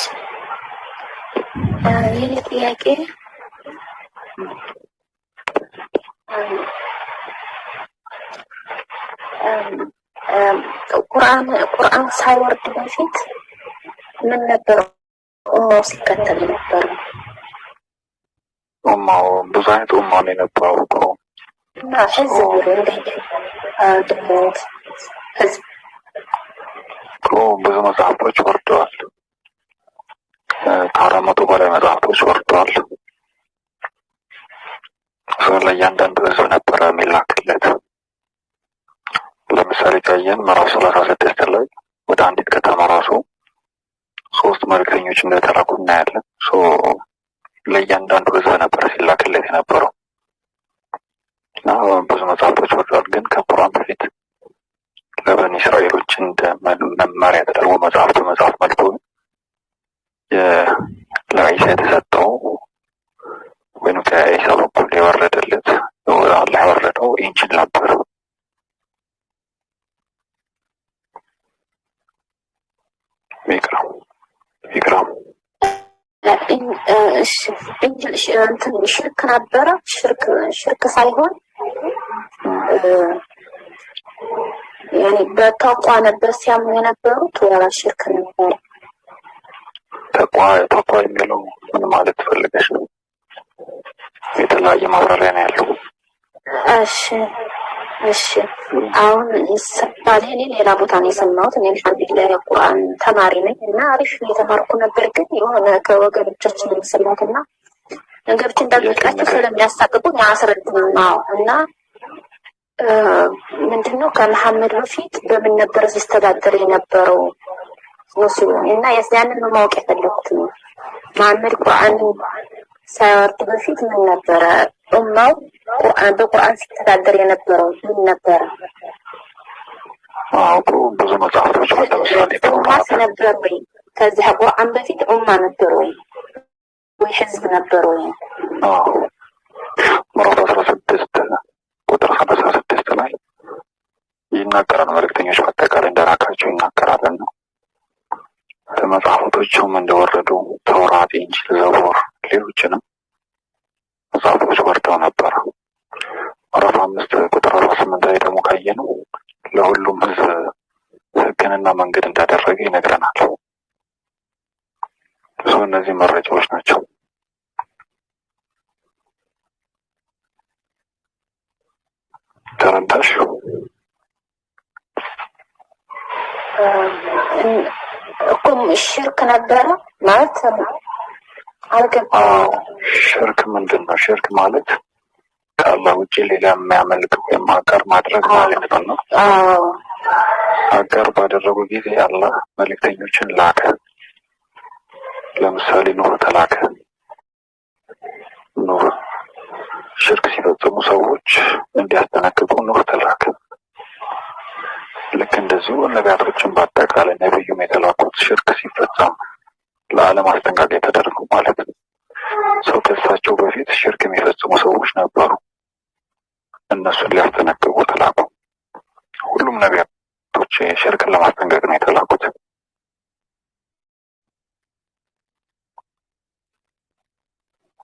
የኔ ጥያቄ ቁርአን ሳይወርድ በፊት ምን ነበር ኡማው ሲከተል የነበረው? ኡማው ብዙ አይነት ኡማ ነው የነበረው እኮ። እና ህዝብ እንደ ድመት ህዝብ እኮ ብዙ መጽሐፎች ወርደዋል። ከ400 በላይ መጽሐፎች ወርደዋል። እሱ ለእያንዳንዱ ህዝብ ነበረ የሚላክለት። ለምሳሌ ካየን ምዕራፍ 36 ላይ ወደ አንዲት ከተማ ራሱ 3 መልእክተኞች እንደተላኩ እናያለን። So ለእያንዳንዱ ህዝብ ነበረ ሲላክለት የነበረው እና ብዙ መጽሐፎች ወርደዋል። ግን ከቁርአን በፊት ለበኒ እስራኤሎች እንደ መመሪያ ተደርጎ መጽሐፍ በመጽሐፍ መልኩ ለዒሳ የተሰጠው ወይም ከዒሳ በኩል የወረደለት አላህ ያወረደው ኢንጂል ነበር። ይቅራም እሺ ኢንጂል እንትን ሽርክ ነበረ። ሽርክ ሳይሆን ያኔ በተቋ ነበር ሲያምኑ የነበሩት ወላ ሽርክ ነበረ? ተቋ ተቋ የሚለው ምን ማለት ፈልገሽ ነው? የተለያየ ማብራሪያ ነው ያለው። እሺ እሺ። አሁን ምሳሌ እኔ ሌላ ቦታ ነው የሰማሁት። እኔ አልሐምዱሊላህ የቁርአን ተማሪ ነኝ እና አሪፍ እየተማርኩ ነበር። ግን የሆነ ከወገኖቻችን የሰማሁት እና ገብቼ እንዳልጠይቃቸው ስለሚያሳቅቁኝ አያስረዱም። አዎ እና ምንድነው ከመሐመድ በፊት በምን ነበር ሲስተዳደር የነበረው ነው ሲሉ እና ያንን ነው ማወቅ የፈለኩት ነው። መሐመድ ቁርአን ሳይወርድ በፊት ምን ነበረ? ኡማው ቁርአን በቁርአን ሲተዳደር የነበረው ምን ነበረ? አዎ ብዙ መጽሐፍቶች ለምሳሌ ኡማስ ነበር ወይ? ከዚህ ቁርአን በፊት ኡማ ነበር ወይ? ወይ ህዝብ ነበር ወይ? አዎ ምዕራፍ 16 ቁጥር 36 ላይ ይናገራል። መልእክተኞች በአጠቃላይ እንደላካቸው ይናገራልና መጽሐፎቶቹም እንደወረዱ ተውራት፣ ኢንጂል፣ ዘቡር ሌሎችንም መጽሐፎች ወርደው ነበር። ምዕራፍ 5 ቁጥር 48 ላይ ደግሞ ካየነው ለሁሉም ህዝብ ህግንና መንገድ እንዳደረገ ይነግረናል። ሰው እነዚህ መረጃዎች ናቸው። ተረዳሽ? እኮ ሽርክ ነበረ ማለት አልገባኝም። ሽርክ ምንድን ነው? ሽርክ ማለት ከአላህ ውጭ ሌላ የሚያመልክ ወይም አጋር ማድረግ ማለት ነው። አጋር ባደረጉ ጊዜ አላህ መልእክተኞችን ላከ። ለምሳሌ ኑህ ተላከ። ኑህ ሽርክ ሲፈጽሙ ሰዎች እንዲያስጠነቅቁ ኑህ ተላከ። ልክ እንደዚሁ ነቢያቶችን በአጠቃላይ ነቢዩም የተላኩት ሽርክ ሲፈጸም ለዓለም አስጠንቀቂያ ተደርጎ ማለት ነው። ሰው ከእሳቸው በፊት ሽርክ የሚፈጽሙ ሰዎች ነበሩ። እነሱን ሊያስጠነቅቁ ተላኩ። ሁሉም ነቢያቶች ሽርክን ለማስጠንቀቅ ነው የተላኩት።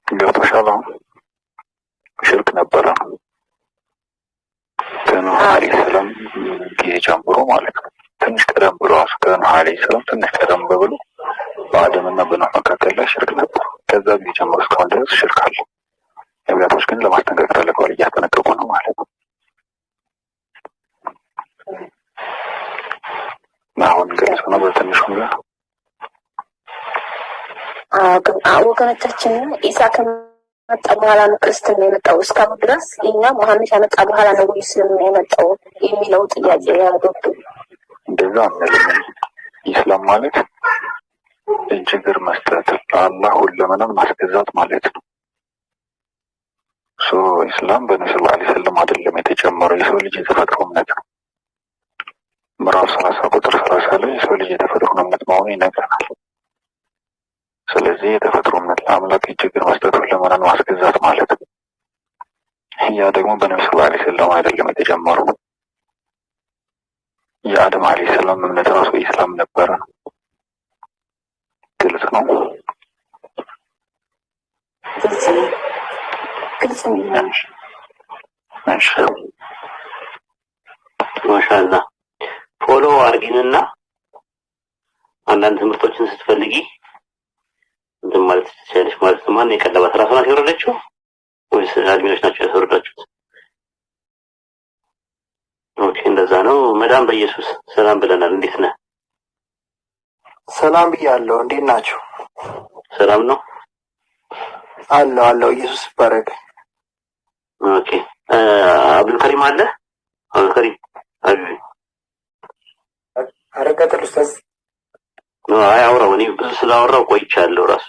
ገብቶሻል? አሁን ሽርክ ነበረ ነው ከኑህ ዓለይሂ ሰላም ጊዜ ጀምሮ ማለት ነው። ትንሽ ቀደም ብሎ ራሱ ከኑህ ዓለይሂ ሰላም ትንሽ ቀደም ብሎ በአደምና በኑህ መካከል ላይ ሽርክ ነበር። ከዛ ጊዜ ጀምሮ እስካሁን ድረስ ሽርክ አለ። ነቢያቶች ግን ለማስጠንቀቅ ተልከዋል፣ እያስጠነቀቁ ነው ማለት ነው። አሁን ግልጽ ነው በትንሹም ጋር ወገኖቻችን ኢሳ ከመጣ በኋላ ነው ክርስትና የመጣው። እስካሁን ድረስ እኛ መሐመድ ከመጣ በኋላ ነው ወይ እስልምና የመጣው የሚለው ጥያቄ ያገቡ። እንደዛ አንልም። ኢስላም ማለት እጅ እግር መስጠት ለአላህ ሁለመናን ማስገዛት ማለት ነው። So ኢስላም በነቢ ሰለላሁ ዐለይሂ ወሰለም አይደለም የተጨመረው፣ የሰው ልጅ የተፈጥሮ እምነት ነው። ምዕራፍ 30 ቁጥር 30 ላይ የሰው ልጅ የተፈጥሮ እምነት መሆኑ ይነግረናል። ስለዚህ የተፈጥሮ እምነት ለአምላክ እጅ እግር መስጠት ሁለመናን ማስገዛት ማለት ነው። ያ ደግሞ በነቢ ሰለላሁ ዐለይሂ ወሰለም አይደለም የተጀመረው። የአደም ዐለይሂ ሰላም እምነት ራሱ ኢስላም ነበረ። ግልጽ ነው። ግልጽ ነው። ግልጽ ነው። እሺ ማሻአላህ follow አርጊንና አንዳንድ ትምህርቶችን ስትፈልጊ እንትን ማለት ትችያለሽ ማለት ነው። ማን የቀለባት? ራሷ ናት የወረደችው ወይስ admin ኦች ናቸው ያስወረዳችሁት? Okay እንደዛ ነው። መዳም በኢየሱስ ሰላም ብለናል። እንዴት ነህ? ሰላም ብያለሁ። እንዴት ናችሁ? ሰላም ነው አለሁ አለሁ። ኢየሱስ ይባረክ። Okay አብዱልከሪም አለ? አብዱልከሪም አብይ ኧረ ቀጥል ኡስታዝ። አይ አውራው፣ እኔ ብዙ ስላወራው ቆይቻለሁ። ራሱ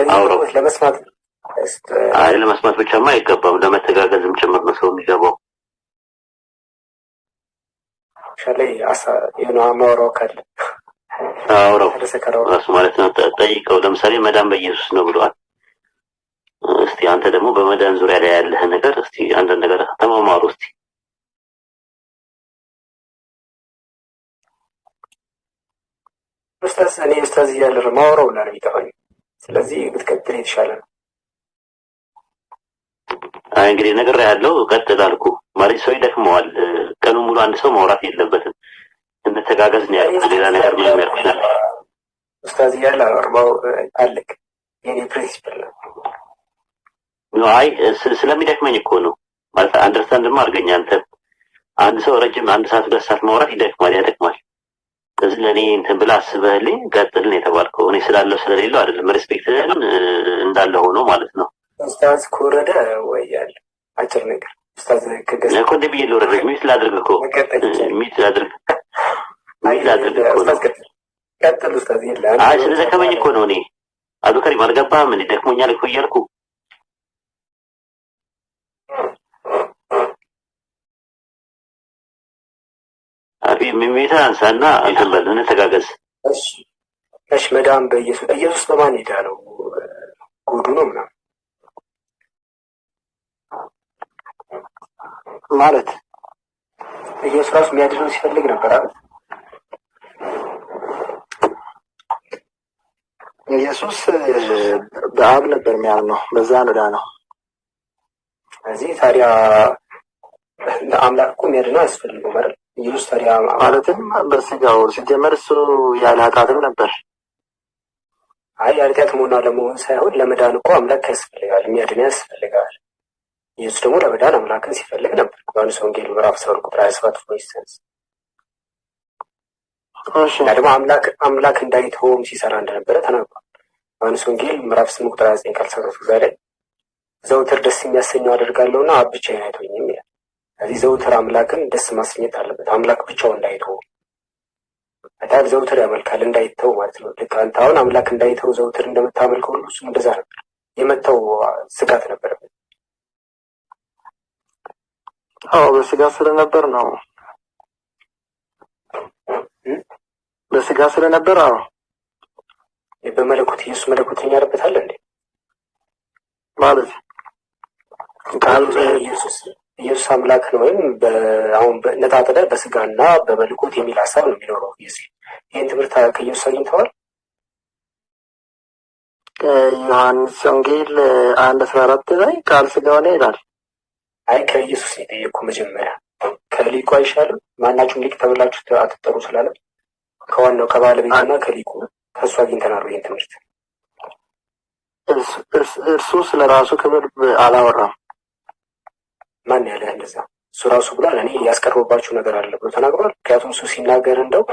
አውራው ለመስማት አይ ለመስማት ብቻማ አይገባም፣ ለመተጋገዝም ጭምር ነው ሰው የሚገባው። ሻለይ አሳ የሆነ ማውራው ካለ አውራው ራሱ ማለት ነው። ጠይቀው። ለምሳሌ መዳን በኢየሱስ ነው ብለዋል። እስቲ አንተ ደግሞ በመዳን ዙሪያ ላይ ያለህ ነገር እስቲ አንዳንድ ነገር ተማማሩ እስቲ። ኡስታዝ እኔ ኡስታዝ እያለ ማውራው ነው የሚጠፋኝ። ስለዚህ ብትቀጥል የተሻለ ነው። አይ እንግዲህ ነገር ያለው ቀጥል አልኩህ። ማለት ሰው ይደክመዋል። ቀኑን ሙሉ አንድ ሰው ማውራት የለበትም። እንተጋገዝ ነው ያልኩት። ሌላ ነገር ምንም ያልኩት ነገር ኡስታዝ እያለ አላወራም። አለቅ የኔ principle ነው። አይ ስለሚደክመኝ እኮ ነው ማለት understand ማ አድርገኝ አንተ። አንድ ሰው ረጅም 1 ሰዓት 2 ሰዓት ማውራት ይደክማል፣ ያደክማል። ስለዚህ ለእኔ እንትን ብለህ አስበህልኝ ቀጥል ነው የተባልከው። እኔ ስላለው ስለሌለው አይደለም፣ respect ህን እንዳለ ሆኖ ማለት ነው። ኡስታዝ ከወረደ ወይ ያለ አጭር ነገር ኡስታዝ ከገስ እኮ እንደ ብዬ ልወረድ፣ mute ላድርግ እኮ mute ላድርግ፣ mute ላድርግ እኮ ነው። ቀጥል ኡስታዝ። የለ። አይ ስለደከመኝ እኮ ነው። እኔ አብዱልከሪም አልገባህም እንዴ? ደክሞኛል እኮ እያልኩ። አቢ mute አንሳና እንትን በል፣ እንተጋገዝ። እሺ፣ መዳን በኢየሱስ፣ ኢየሱስ በማን ሄዳ ነው? ጉዱ ነው ምናምን። ማለት ኢየሱስ ራሱ የሚያድነው ሲፈልግ ነበር አይደል? ኢየሱስ በአብ ነበር የሚያምነው፣ በዛ ነው ዳነው። ስለዚህ ታዲያ አምላክ እኮ የሚያድነው አያስፈልገውም አይደል? ኢየሱስ ታዲያ ማለትም በስጋው ሲጀመር እሱ ያለ ኃጢአትም ነበር። አይ ያለ ኃጢአት መሆን አለመሆን ሳይሆን ለመዳን እኮ አምላክ ያስፈልጋል፣ የሚያድን ያስፈልጋል። ኢየሱስ ደግሞ ለመዳን አምላክን ሲፈልግ ነበር። ዮሐንስ ወንጌል ምዕራፍ 7 ቁጥር 27 for instance። እና ደግሞ አምላክ እንዳይተወውም ሲሰራ እንደነበረ ተናግሯል። ዮሐንስ ወንጌል ምዕራፍ 8 ቁጥር 29 ካልተሳሳትኩ ዛሬ ዘውትር ደስ የሚያሰኘው አደርጋለሁና አብ ብቻዬን አይተወኝም ይላል። ስለዚህ ዘውትር አምላክን ደስ ማሰኘት አለበት። አምላክ ብቻውን እንዳይተወው አይታል፣ ዘውትር ያመልካል እንዳይተው ማለት ነው። ልክ አንተ አሁን አምላክ እንዳይተው ዘውትር እንደምታመልከው ሁሉ እሱም እንደዛ ነበር። የመተው ስጋት ነበረበት። አዎ በስጋ ስለነበር ነው። በስጋ ስለነበር አዎ። በመለኮት ኢየሱስ መለኮተኛ ያለበት አለ እንዴ? ማለት ቃል ኢየሱስ አምላክ ነው ወይም አሁን ነጣጥለ በስጋና በመለኮት የሚል ሀሳብ ነው የሚኖረው። ይህን ትምህርት ከኢየሱስ አግኝተዋል? ዮሐንስ ወንጌል 1:14 ላይ ቃል ስጋ ሆነ ይላል። አይ ከኢየሱስ ነው የጠየቅኩህ መጀመሪያ። ከሊቁ አይሻልም? ማናችሁም ሊቅ ተብላችሁ አትጠሩ ስላለ ከዋናው ከባለቤቱና ከሊቁ ከእሱ አግኝተናል ይህን ትምህርት። እርሱ ስለ ራሱ ክብር አላወራም። ማን ያለህ እንደዛ? እሱ ራሱ ብሏል። እኔ ያስቀርብባችሁ ነገር አለ ብሎ ተናግሯል። ምክንያቱም እሱ ሲናገር እንደው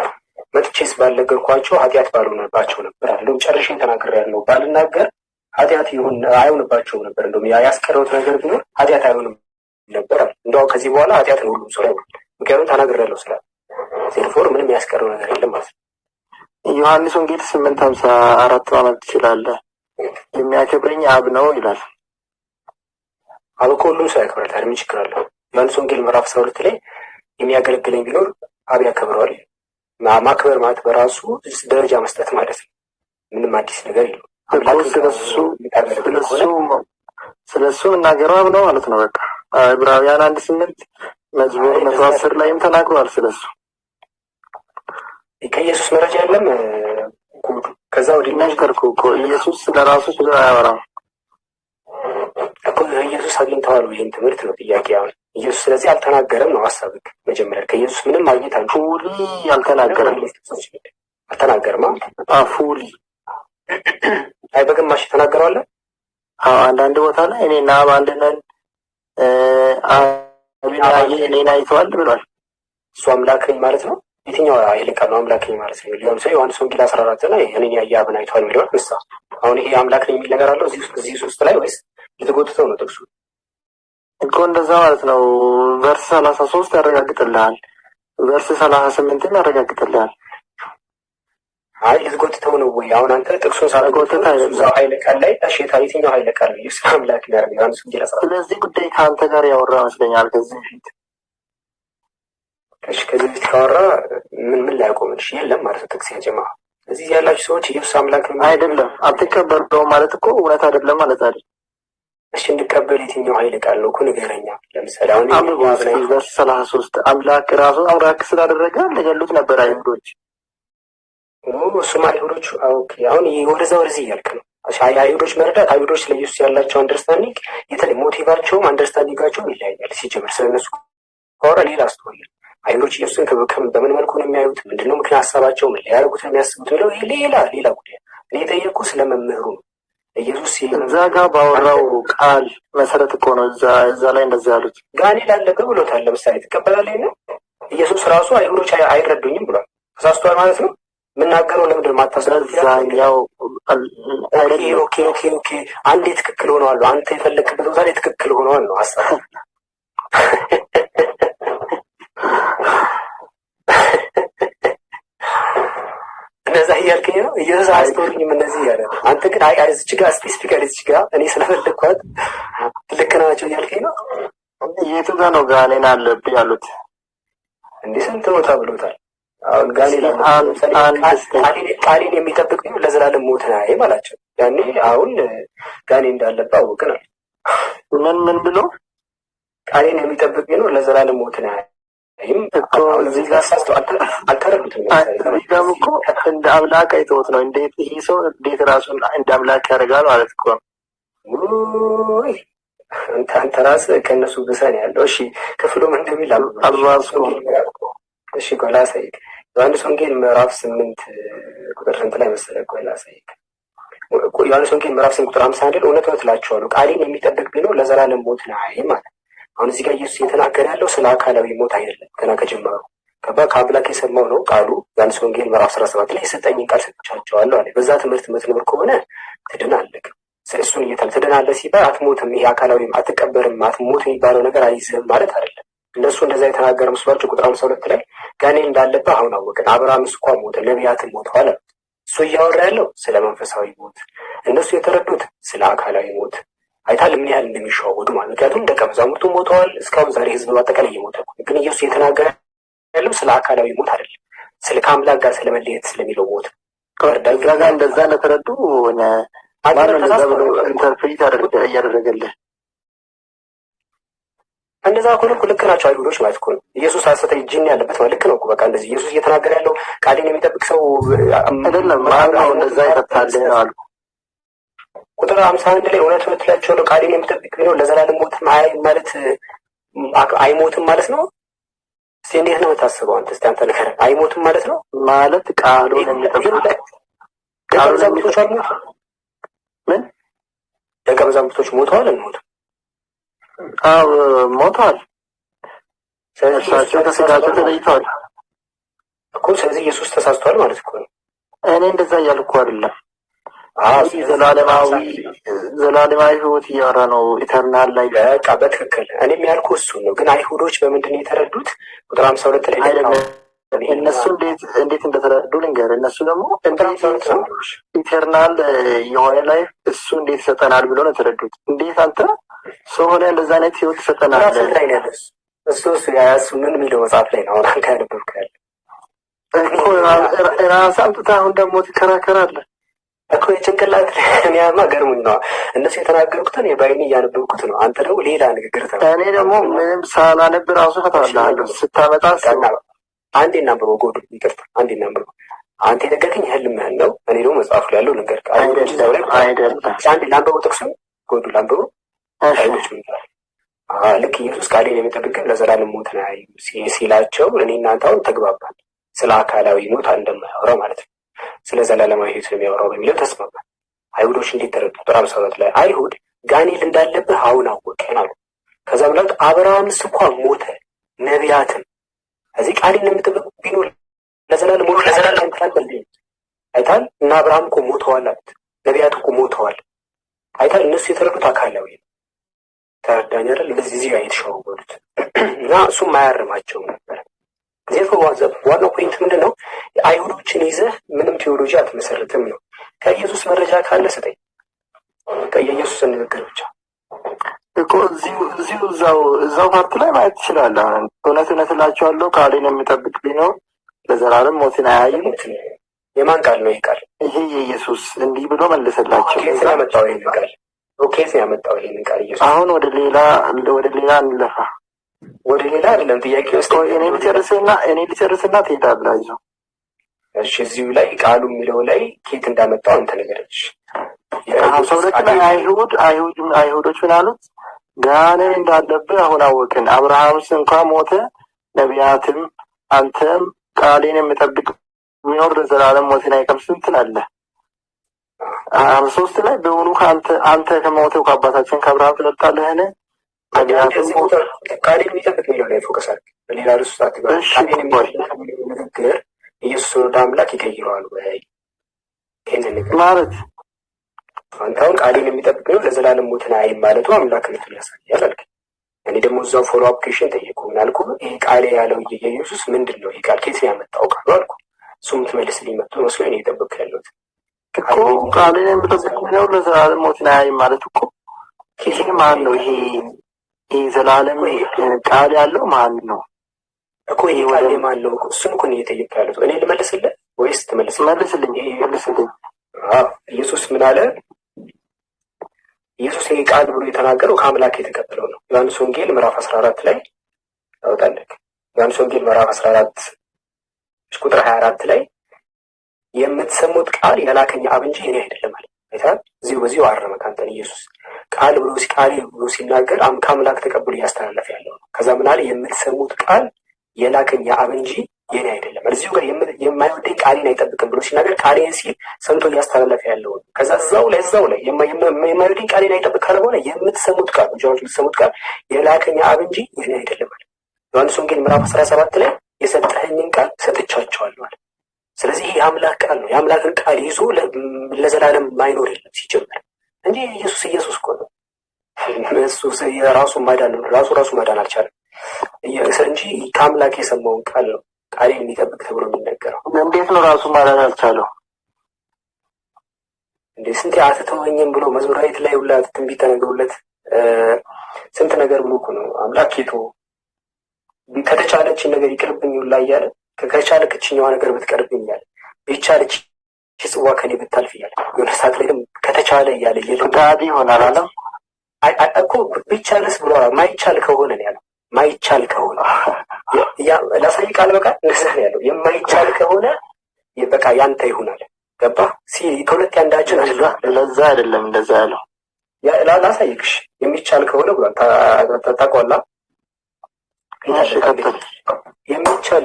መጥቼስ ባልነገርኳቸው ኃጢአት ባልሆነባቸው ነበር አለ። እንደውም ጨርሼ ተናግሬያለሁ፣ ባልናገር ኃጢአት ይሁን አይሆንባቸውም ነበር። እንደውም ያስቀረሁት ነገር ቢኖር ኃጢአት አይሆንም ነበር አለ። እንደው ከዚህ በኋላ ኃጢአት ነው ሁሉም ሰው ላይ፣ ምክንያቱም ተናግሬያለሁ ስላለ therefore ምንም ያስቀረው ነገር የለም ማለት ነው። ዮሐንስ ወንጌል 8:54 ማለት ትችላለህ። የሚያከብረኝ አብ ነው ይላል። አብ እኮ ሁሉም ሰው ያከብራል። ታዲያ ምን ችግር አለው? ዮሐንስ ወንጌል ምዕራፍ 12 ላይ የሚያገለግለኝ ቢኖር አብ ያከብረዋል። ማክበር ማለት በራሱ ደረጃ መስጠት ማለት ነው። ምንም አዲስ ነገር የለውም። እኮ ስለሱ መናገሩ አብ ነው ማለት ነው። በቃ ዕብራውያን 1:8፣ መዝሙር 110 ላይም ተናግሯል ስለሱ። ከኢየሱስ መረጃ የለም ጉዱ። ከዛ ወዲህ ነገርኩህ እኮ ኢየሱስ ስለራሱ ስለ አያወራም። እኮ ኢየሱስ አግኝተዋል ይህን ትምህርት ነው ጥያቄ አሁን። ኢየሱስ ስለዚህ አልተናገረም ነው ሀሳብህ። መጀመሪያ ከኢየሱስ ምንም ማግኘት አንችልም። Fully አልተናገረም። አልተናገርማ። Fully አይ በግማሽ የተናገረው አለ። አዎ አንዳንድ ቦታ ላይ እኔና አብ አንድ ነን፣ አብን ያየ እኔን አይተዋል ብሏል። እሱ አምላክ ነኝ ማለት ነው። የትኛው ኃይለ ቃል ነው አምላክ ነኝ ማለት ነው? ለምሳሌ ዮሐንስ ወንጌል 14 ላይ እኔን ያየ አብን አይቷል የሚለውን ምሳ አሁን ይሄ አምላክ ነኝ የሚል ነገር አለው እዚህ ውስጥ ላይ ወይስ ልትጎትተው ነው ጥቅሱ? እኮ እንደዛ ማለት ነው። Verse 33 ያረጋግጥልሃል። Verse 38ም ያረጋግጥልሃል። አይ ልትጎትተው ነው ወይ? አሁን አንተ ጥቅሱን ሳትጎትተው እዛው ኃይለ ቃል ላይ እሺ፣ የትኛው ኃይለ ቃል ነው ኢየሱስ አምላክ የሚያደርገው? ዮሐንስ ወንጌል 14 ስለዚህ ጉዳይ ከአንተ ጋር ያወራ ይመስለኛል ከዚህ በፊት። እሺ ከዚህ በፊት ካወራ ምን ምን ላይ ያቆምልሽ? የለም ማለት ነው ጥቅስ ያጀማ። እዚህ ያላችሁ ሰዎች ኢየሱስ አምላክ ነው አይደለም አትቀበለውም ማለት እኮ እውነት አይደለም ማለት አይደለም። እሺ እንድቀበል የትኛው ኃይለ ቃል ነው እኮ ንገረኛ። ለምሳሌ አሁን አንብቡ እስኪ verse 33። አምላክ ራሱ አምላክ ስላደረገ ሊገሉት ነበር አይሁዶች። እሱማ አይሁዶች okay፣ አሁን ወደዛ ወደዚህ እያልክ ነው። እሺ አይሁዶች መረዳት፣ አይሁዶች ለኢየሱስ ያላቸው understanding የተለየ motive ኣቸውም understanding ኣቸውም ይለያያል። ሲጀምር ስለነሱ ካወራ ሌላ story። አይሁዶች ኢየሱስን በምን መልኩ ነው የሚያዩት? ምንድነው ምክንያት ሀሳባቸው? ምን ሊያደርጉት ነው የሚያስቡት? ብለው ይሄ ሌላ ሌላ ጉዳይ። እኔ የጠየቅኩህ ስለ መምህሩ ነው። ኢየሱስ እዛ ጋር ባወራው ቃል መሰረት እኮ ነው እዛ ላይ እንደዛ ያሉት። ጋኔል አለብህ ብሎታል። ለምሳሌ ትቀበላለህ? ነው ኢየሱስ ራሱ አይሁዶች አይረዱኝም ብሏል። ተሳስቷል ማለት ነው። የምናገረው ለምንድን ነው የማታስረዱት? በዛኛው okay okay okay okay፣ አንዴ ትክክል ሆነዋል። አንተ የፈለክበት ቦታ ላይ ትክክል ሆነዋል ነው ሀሳብ። እንደዛ እያልከኝ ነው። ኢየሱስ አያስተውሉኝም እነዚህ እያለ ነው። አንተ ግን አይ እዚች ጋር specifically እዚች ጋር እኔ ስለፈለግኳት ልክ ናቸው እያልከኝ ነው። የቱ ጋር ነው ጋኔን አለብህ ያሉት? እንዲህ ስንት ቦታ ብሎታል። አሁን ጋኔን ቃሌን የሚጠብቅ ቢሆን ለዘላለም ሞትን አያይም አላቸው። ያኔ አሁን ጋኔን እንዳለብህ አወቅን አለ። ምን ምን ብሎ ቃሌን የሚጠብቅ ቢኖር ለዘላለም ሞትን አያይም እኮ እዚህ ጋር አልተረዱትም። እዚህ ጋርም እኮ እንደ አምላክ አይተውት ነው። እንዴት ይህ ሰው እንዴት ራሱን እንደ አምላክ ያደርጋል ማለት እኮ ነው። ውይ አንተ ራስህ ከእነሱ ብሰን ያለው። እሺ ክፍሉ ምን እንደሚል አልራሱ እሺ ቆይ ላሳይክ። ዮሐንስ ወንጌል ምዕራፍ 8 ቁጥር ስንት ላይ መሰለህ? ቆይ ላሳይክ። ዮሐንስ ወንጌል ምዕራፍ 8 ቁጥር 51 እውነት እውነት እላችኋለሁ ቃሌን የሚጠብቅ ቢኖር ለዘላለም ሞትን አያይም አለ። አሁን እዚህ ጋር ኢየሱስ እየተናገረ ያለው ስለ አካላዊ ሞት አይደለም። ገና ከጀመሩ ከአምላክ የሰማው ነው ቃሉ። ዮሐንስ ወንጌል ምዕራፍ 17 ላይ የሰጠኝን ቃል ሰጥቻቸዋለሁ አለ። በዛ ትምህርት የምትኖር ከሆነ ትድናለህ። እሱን ትድናለህ ሲባል አትሞትም፣ ይሄ አካላዊ አትቀበርም፣ አትሞት የሚባለው ነገር አይዝህም ማለት አይደለም። እነሱ እንደዛ የተናገረ መስሏቸው ቁጥር 52 ላይ ጋኔን እንዳለብህ አሁን አወቅን፣ አብርሃምስ እንኳ ሞተ፣ ነቢያትም ሞተዋል አሉት። እሱ እያወራ ያለው ስለ መንፈሳዊ ሞት፣ እነሱ የተረዱት ስለ አካላዊ ሞት። አይታል ምን ያህል እንደሚሸዋወዱ ማለት። ምክንያቱም ደቀ መዛሙርቱ ሞተዋል፣ እስካሁን ዛሬ ህዝብ በአጠቃላይ እየሞተ ነው። ግን ኢየሱስ እየተናገረ ያለው ስለ አካላዊ ሞት አይደለም፣ ስለ ከአምላክ ጋር ስለመለየት ስለሚለው ሞት። እዛ ጋር እንደዛ እንደተረዱ ማነው እንደዛ ብሎ interpret እያደረገልህ? እንደዛ ከሆነ እኮ ልክ ናቸው አይሁዶች ማለት እኮ ነው። ኢየሱስ ሐሰተኛ ጂን ያለበት ማለት ልክ ነው እኮ። በቃ እንደዚህ ኢየሱስ እየተናገረ ያለው ቃሌን የሚጠብቅ ሰው አይደለም። ማነው እንደዛ የፈታልህ ነው አልኩህ። ቁጥር 51 ላይ እውነት እውነት እላችኋለሁ ቃሌን የሚጠብቅ ቢኖር ለዘላለም ሞትም አያይም ማለት አይሞትም ማለት ነው። እስኪ እንዴት ነው የምታስበው አንተ? እስኪ አንተ ንገረን። አይሞትም ማለት ነው ማለት ቃሉን የሚጠብቅ ደቀ መዛሙርቶች አልሞቱም? ምን ደቀ መዛሙርቶች ሞተዋል? አልሞቱም? አዎ ሞተዋል። እርሳቸው ከስጋቸው ተለይተዋል እኮ። ስለዚህ ኢየሱስ ተሳስቷል ማለት እኮ ነው። እኔ እንደዛ እያልኩ አይደለም። ዘላለማዊ ህይወት እያወራ ነው። Eternal life በቃ በትክክል እኔም ያልኩህ እሱን ነው። ግን አይሁዶች በምንድን ነው የተረዱት? ቁጥር 52 ላይ አይደለም። እነሱ እንዴት እንደተረዱ ልንገርህ። እነሱ ደግሞ eternal የሆነ life እሱ እንዴት ይሰጠናል ብሎ ነው የተረዱት። እንዴት አንተ ሰው ሆነህ እንደዛ አይነት ህይወት ይሰጠናል? ላይ ነው ያለው እሱ እሱ እሱ ምን የሚለው መጽሐፍ ላይ ነው አሁን አንተ ያነበብከው ያለ እኮ ራስህ አምጥተህ አሁን ደግሞ ትከራከራለህ እኮ የጭንቅላት እኔማ ገርሞኝ ነው። እነሱ የተናገርኩትን በዓይኔ እያነበብኩት ነው። አንተ ደግሞ ሌላ ንግግር ተናገርክ። እኔ ደግሞ ምንም ሳላነብ ራሱ እፈታልሃለሁ ስታመጣ። አንዴ እናንብበው ጎዱ፣ ይቅርታ አንዴ እናንብበው። አንተ የነገርከኝ ህልምህን ነው። እኔ ደግሞ መጽሐፉ ላይ ያለው ልንገርህ። አይደለም አንዴ ላንብበው፣ ጥቅሱን ጎዱ ላንብበው። አይሁዶች ምን ይላል? ልክ ኢየሱስ ቃሌን የሚጠብቅ ግን ለዘላለም ሞትን አያይም ሲላቸው እኔ እናንተ አሁን ተግባባን። ስለ አካላዊ ሞት እንደማያወራ ማለት ነው። ስለ ዘላለማዊ ህይወት ነው የሚያወራው በሚለው ተስማማን። አይሁዶች እንዴት ተረዱ? ቁጥር 52 ላይ አይሁድ ጋኔል እንዳለብህ አሁን አወቅን አሉ። ከዛ ብላት አብርሃምስ እንኳ ሞተ ነቢያትም እዚህ ቃሌን የምጠብቅ ቢኖር ለዘላለም ሞት ለዘላለም ትላለህ። አይታል እና አብርሃም እኮ ሞተዋል አሉት። ነቢያት እኮ ሞተዋል። አይታል እነሱ የተረዱት አካላዊ ነው። ተረዳኝ አይደል? እንደዚህ እዚህ ጋር የተሸዋወዱት እና እሱም አያርማቸውም ነበር። Therefore ዋናው point ምንድን ነው? አይሁዶችን ይዘህ ምንም ቴዎሎጂ አትመሰርትም ነው። ከኢየሱስ መረጃ ካለ ስጠኝ፣ የኢየሱስን ንግግር ብቻ እኮ እዚሁ እዛው part ላይ ማየት ትችላለህ። እውነት እውነት እላችኋለሁ ቃሌን የሚጠብቅ ቢኖር ለዘላለም ሞትን አያይም። የማን ቃል ነው ይህ ቃል? ይሄ የኢየሱስ እንዲህ ብሎ መለሰላቸው። ከየት ነው ያመጣው ይሄንን ቃል? ከየት ነው ያመጣው ይሄንን ቃል ኢየሱስ? አሁን ወደ ሌላ እንለፋ። ወደ ሌላ አይደለም ጥያቄ ውስጥ እኔ ልጨርስና ትሄዳለህ። አይዞህ። እሺ፣ እዚሁ ላይ ቃሉ የሚለው ላይ ከየት እንዳመጣው አንተ ንገረኝ። 52 ላይ አይሁዶች ምን አሉት? ጋኔን እንዳለብህ አሁን አወቅን፣ አብርሃምስ እንኳ ሞተ፣ ነቢያትም አንተም ቃሌን የሚጠብቅ ቢኖር ለዘላለም ሞትን አይቀምስም ትላለህ። 53 ላይ በውኑ ከአንተ አንተ ከሞተው ከአባታችን ከአብርሃም ትበልጣለህን? ነቢያትም እዚህ ቦታ ቃሌን የሚጠብቅ የሚለው ላይ focus አድርግ። በሌላ ርዕስ ውስጥ አትግባ። ቃሌን የሚጠብቅ የሚለው ንግግር ኢየሱስን ወደ አምላክ ይቀይረዋል ወይ? ይህንን ነገር ማለት አንተ አሁን ቃሌን የሚጠብቅ ነው ለዘላለም ሞትን አያይም ማለቱ አምላክነቱን ያሳያል አልክ። እኔ ደግሞ እዛው follow up question ጠየቅኩ። ምን አልኩ? ይሄ ቃሌ ያለው ኢየሱስ ምንድን ነው? ይሄ ቃል ከየት ነው ያመጣው ቃሉ አልኩ። እሱም ትመልስልኝ መጥቶ መስሎኝ ነው እየጠበቅኩ ያለሁት። እኮ ቃሌን የሚጠብቅ ቢኖር ለዘላለም ሞትን አያይም ማለት እኮ ይሄ ማን ነው? ይሄ ዘላለም ቃል ያለው ማን ነው? እኮ ይሄ ቃል የማን ነው? እሱን እኮ ነው እየጠየቅኩ ያለሁት። እኔ ልመልስልህ ወይስ ትመልስልኝ? መልስልኝ፣ መልስልኝ። አዎ፣ ኢየሱስ ምን አለ? ኢየሱስ ይሄ ቃል ብሎ የተናገረው ከአምላክ የተቀበለው ነው። ዮሐንስ ወንጌል ምዕራፍ 14 ላይ ታወጣለህ። ዮሐንስ ወንጌል ምዕራፍ 14 ቁጥር 24 ላይ የምትሰሙት ቃል የላከኝ አብ እንጂ እኔ አይደለም አለ። አይተሃል? እዚሁ በዚሁ አረመ ካንተን ኢየሱስ ቃል ብሎ ቃል ብሎ ሲናገር ከአምላክ ተቀብሎ እያስተላለፈ ያለው ነው። ከዛ ምን አለ? የምትሰሙት ቃል የላከኝ አብ እንጂ የኔ አይደለም። እዚሁ ጋር የማይወደኝ ቃሌን አይጠብቅም ብሎ ሲናገር ቃሌን ሲል ሰምቶ እያስተላለፈ ያለው ነው። ከዛ እዛው ላይ የማይወደኝ ቃሌን አይጠብቅ ካለ በኋላ የምትሰሙት ቃል ጆሮች የምትሰሙት ቃል የላከኝ አብ እንጂ የኔ አይደለም አለ። ዮሐንስ ወንጌል ምዕራፍ 17 ላይ የሰጠኸኝን ቃል ሰጥቻቸዋለሁ አለ። ስለዚህ ይህ የአምላክ ቃል ነው። የአምላክን ቃል ይዞ ለዘላለም ማይኖር የለም ሲጀመር እንጂ ኢየሱስ ኢየሱስ እኮ ነው። እሱ ራሱ ማዳን ራሱ ማዳን አልቻለም እንጂ ከአምላክ የሰማውን ቃል ነው ቃሌን የሚጠብቅ ተብሎ የሚነገረው። እንዴት ነው ራሱ ማዳን አልቻለው? እንዴ ስንት አትተወኝም ብሎ መዝሙረ ዳዊት ላይ ሁላ ትንቢት ተነግሮለት ስንት ነገር ብሎ እኮ ነው አምላክ የቶ ከተቻለችን ነገር ይቅርብኝ ሁላ እያለ ከቻለ ክችኛዋ ነገር ብትቀርብኝ እያለ ቢቻል እቺ ጽዋ ከኔ ብታልፍ እያለ የሆነ ሰዓት ላይ ከተቻለ እያለ ፍቃድ ይሆናል አለም እኮ ቢቻልስ ብሎ ማይቻል ከሆነ ነው ያለው። ማይቻል ከሆነ ላሳይ ቃል በቃል እንደዛ ነው ያለው። የማይቻል ከሆነ በቃ ያንተ ይሆናል። ገባ ከሁለት ያንዳችን አለ። ለዛ አይደለም እንደዛ ያለው። ላሳይክሽ የሚቻል ከሆነ ብሏል። ታውቀዋለህ።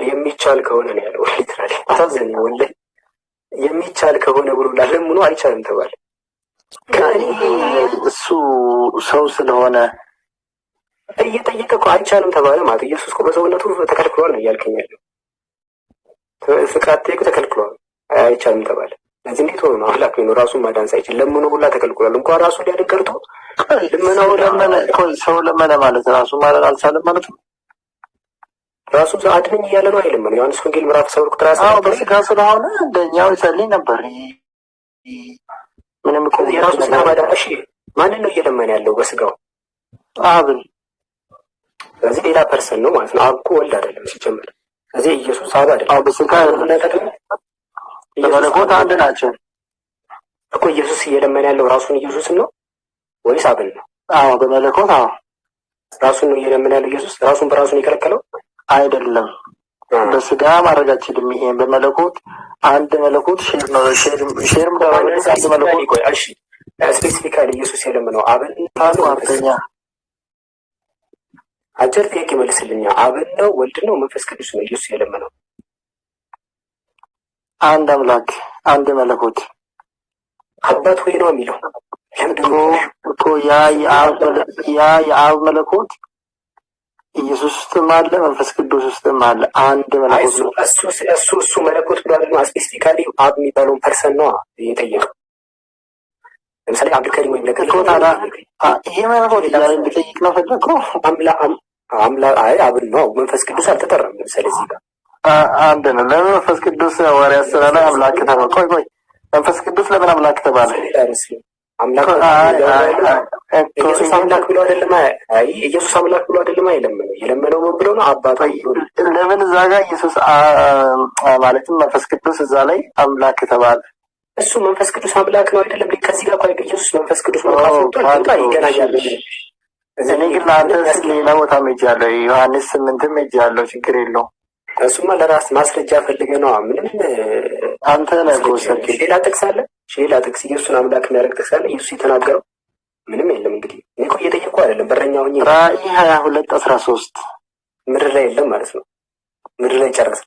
የሚቻል ከሆነ ነው ያለው። Literally አሳዘነኝ ወላሂ። የሚቻል ከሆነ ብሎ ላለምኖ አይቻልም ተባለ። እሱ ሰው ስለሆነ እየጠየቀ እኮ አይቻልም ተባለ ማለት ኢየሱስ እኮ በሰውነቱ ተከልክሏል ነው እያልከኝ ያለው። ፍቃድ ጠይቆ ተከልክሏል፣ አይቻልም ተባለ። ስለዚህ እንዴት ሆኖ ነው አምላክ ነው ራሱን ማዳን ሳይችል ለምኖ ሁላ ተከልክሏል። እንኳን ራሱ ሊያድን ቀርቶ ልመናው ሰው ለመነ ማለት ራሱ ማዳን አልቻለም ማለት ነው። ራሱ አድነኝ እያለ ነው አይለመነው። ዮሐንስ ወንጌል ምዕራፍ 7 ቁጥር 17 በስጋ ስለሆነ እንደኛው ይጸልይ ነበር። ምንም እኮ የራሱ ስጋ ማዳን። እሺ ማንን ነው እየለመነ ያለው በስጋው? አብን። ስለዚህ ሌላ person ነው ማለት ነው። አብ እኮ ወልድ አይደለም ሲጀመር። ስለዚህ ኢየሱስ አብ አይደለም። አዎ በስጋ በመለኮት አንድ ናቸው እኮ። ኢየሱስ እየለመነ ያለው ራሱን ኢየሱስን ነው ወይስ አብን ነው? አዎ በመለኮት አዎ ራሱን ነው እየለመነ ያለው ኢየሱስ። ራሱን በራሱን የከለከለው አይደለም። በስጋ ማድረግ አችልም። ይሄን በመለኮት አንድ መለኮት share ነው share share አንድ መለኮት። እሺ specifically ኢየሱስ የለመነው አብን ነው? አርተኛ አጭር ጥያቄ መልስልኛ። አብን ነው ወልድ ነው መንፈስ ቅዱስ ነው ኢየሱስ የለመነው? አንድ አምላክ አንድ መለኮት አባት ሆይ ነው የሚለው። እኮ ያ የአብ መለኮት ኢየሱስ ውስጥም አለ፣ መንፈስ ቅዱስ ውስጥም አለ። አንድ መለኮት ነው። እሱ መለኮት ብሎ አይደለም። Specifically አብ የሚባለውን person ነው የጠየቀው። ለምሳሌ አብዱልከሪም ወይም ነገር እኮ ታዲያ ይሄ መለኮት እያለ እንድጠይቅ ነው ፈለግከው? አይ አብን ነው መንፈስ ቅዱስ አልተጠራም። ለምሳሌ እዚህ ጋር አንድ ነው። ለምን መንፈስ ቅዱስ ሐዋርያት ሥራ ላይ አምላክ ተባለ? ቆይ ቆይ፣ መንፈስ ቅዱስ ለምን አምላክ ተባለ? አምላክ ኢየሱስ አምላክ ብሎ አይደለም። አይ ኢየሱስ አምላክ ብሎ አይደለም የለመነው። የለመነው ምን ብሎ ነው? አባቱ ብሎ። ለምን እዛ ጋር ኢየሱስ ማለትም መንፈስ ቅዱስ እዛ ላይ አምላክ ተባለ? እሱ መንፈስ ቅዱስ አምላክ ነው አይደለም? ከዚህ ጋር እኮ ኢየሱስ መንፈስ ቅዱስ ነው ካስወጣ ይገናኛል። እኔ ግን ለአንተ ስል ሌላ ቦታ ሄጃለሁ። ዮሐንስ 8ም ሄጃለሁ። ችግር የለውም። እሱማ ለራስ ማስረጃ ፈልገህ ነዋ። ምንም አንተ ነህ ከወሰድክ። ሌላ ጥቅስ አለ? ሌላ ጥቅስ ኢየሱስን አምላክ የሚያደርግ ጥቅስ አለ? ኢየሱስ የተናገረው ምንም የለም። እንግዲህ እኔ እኮ እየጠየቅኩህ አይደለም፣ በረኛ ሆኜ ራእይ 22:13 ምድር ላይ የለም ማለት ነው። ምድር ላይ ጨረሰ።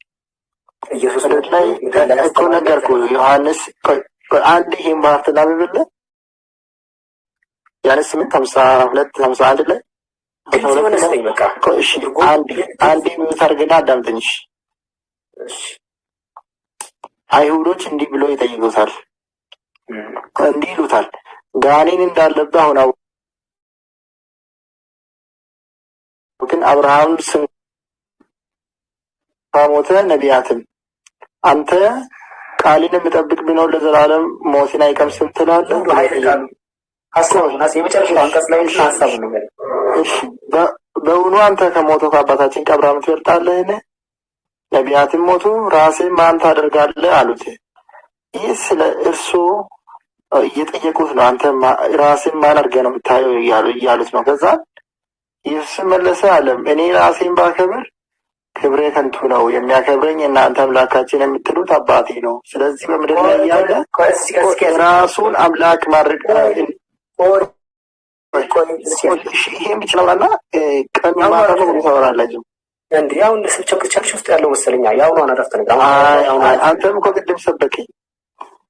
ኢየሱስ ምድር ላይ ምድር ላይ እኮ አስተማረ። ነገርኩህ ዮሐንስ። ቆይ ቆይ፣ አንድ ይሄን part ላንብብልህ። ዮሐንስ 8 52 51 ላይ ግልጽ 52 የሆነ ላይ ስጠኝ በቃ። ቆይ እሺ፣ አንዴ mute አድርግና አዳምጠኝ። እሺ። አይሁዶች እንዲህ ብሎ ይጠይቁታል፣ እንዲህ ይሉታል፣ ጋኔን እንዳለብህ አሁን አወቅን። አብርሃም ስንኳ ሞተ፣ ነቢያትም፣ አንተ ቃሌን የሚጠብቅ ቢኖር ለዘላለም ሞትን አይቀምስም ትላለህ ሙሉ ብሎ ኃይለ ጠየቁ። ቃሉ ሀሳቡን የመጨረሻው አንቀጽ ላይ እንትን ሀሳቡን ነው የሚለው። እሺ፣ በውኑ አንተ ከሞተው ከአባታችን ከአብርሃም ትበልጣለህን? ነቢያትም ሞቱ፣ ራስህን ማን ታደርጋለህ አሉት። ይህ ስለ እርሱ እየጠየቁት ነው። አንተ ራስህን ማን አድርገህ ነው የምታየው እያሉት ነው። ከዛ ኢየሱስ መለሰ አለም፣ እኔ ራሴን ባከብር ክብሬ ከንቱ ነው፣ የሚያከብረኝ እናንተ አምላካችን የምትሉት አባቴ ነው። ስለዚህ በምድር ላይ እያለ ቆይ እዚህ ጋር እስኪ ያዝ። ራሱን አምላክ ማድረግ ቆይ ቆይ እስኪ ያዝ። እሺ፣ ይሄን ብቻ ላውራና ቀኑ አሁን ማታ አረፍተ በሙሉ ነገር ታወራላችሁ። እንዴ አሁን church ውስጥ ያለው መሰለኛ የአሁኗን አረፍተ ነገር አሁን አይ የአሁኗን አይ፣ አረፍተ አንተም እኮ ቅድም ሰበከኝ።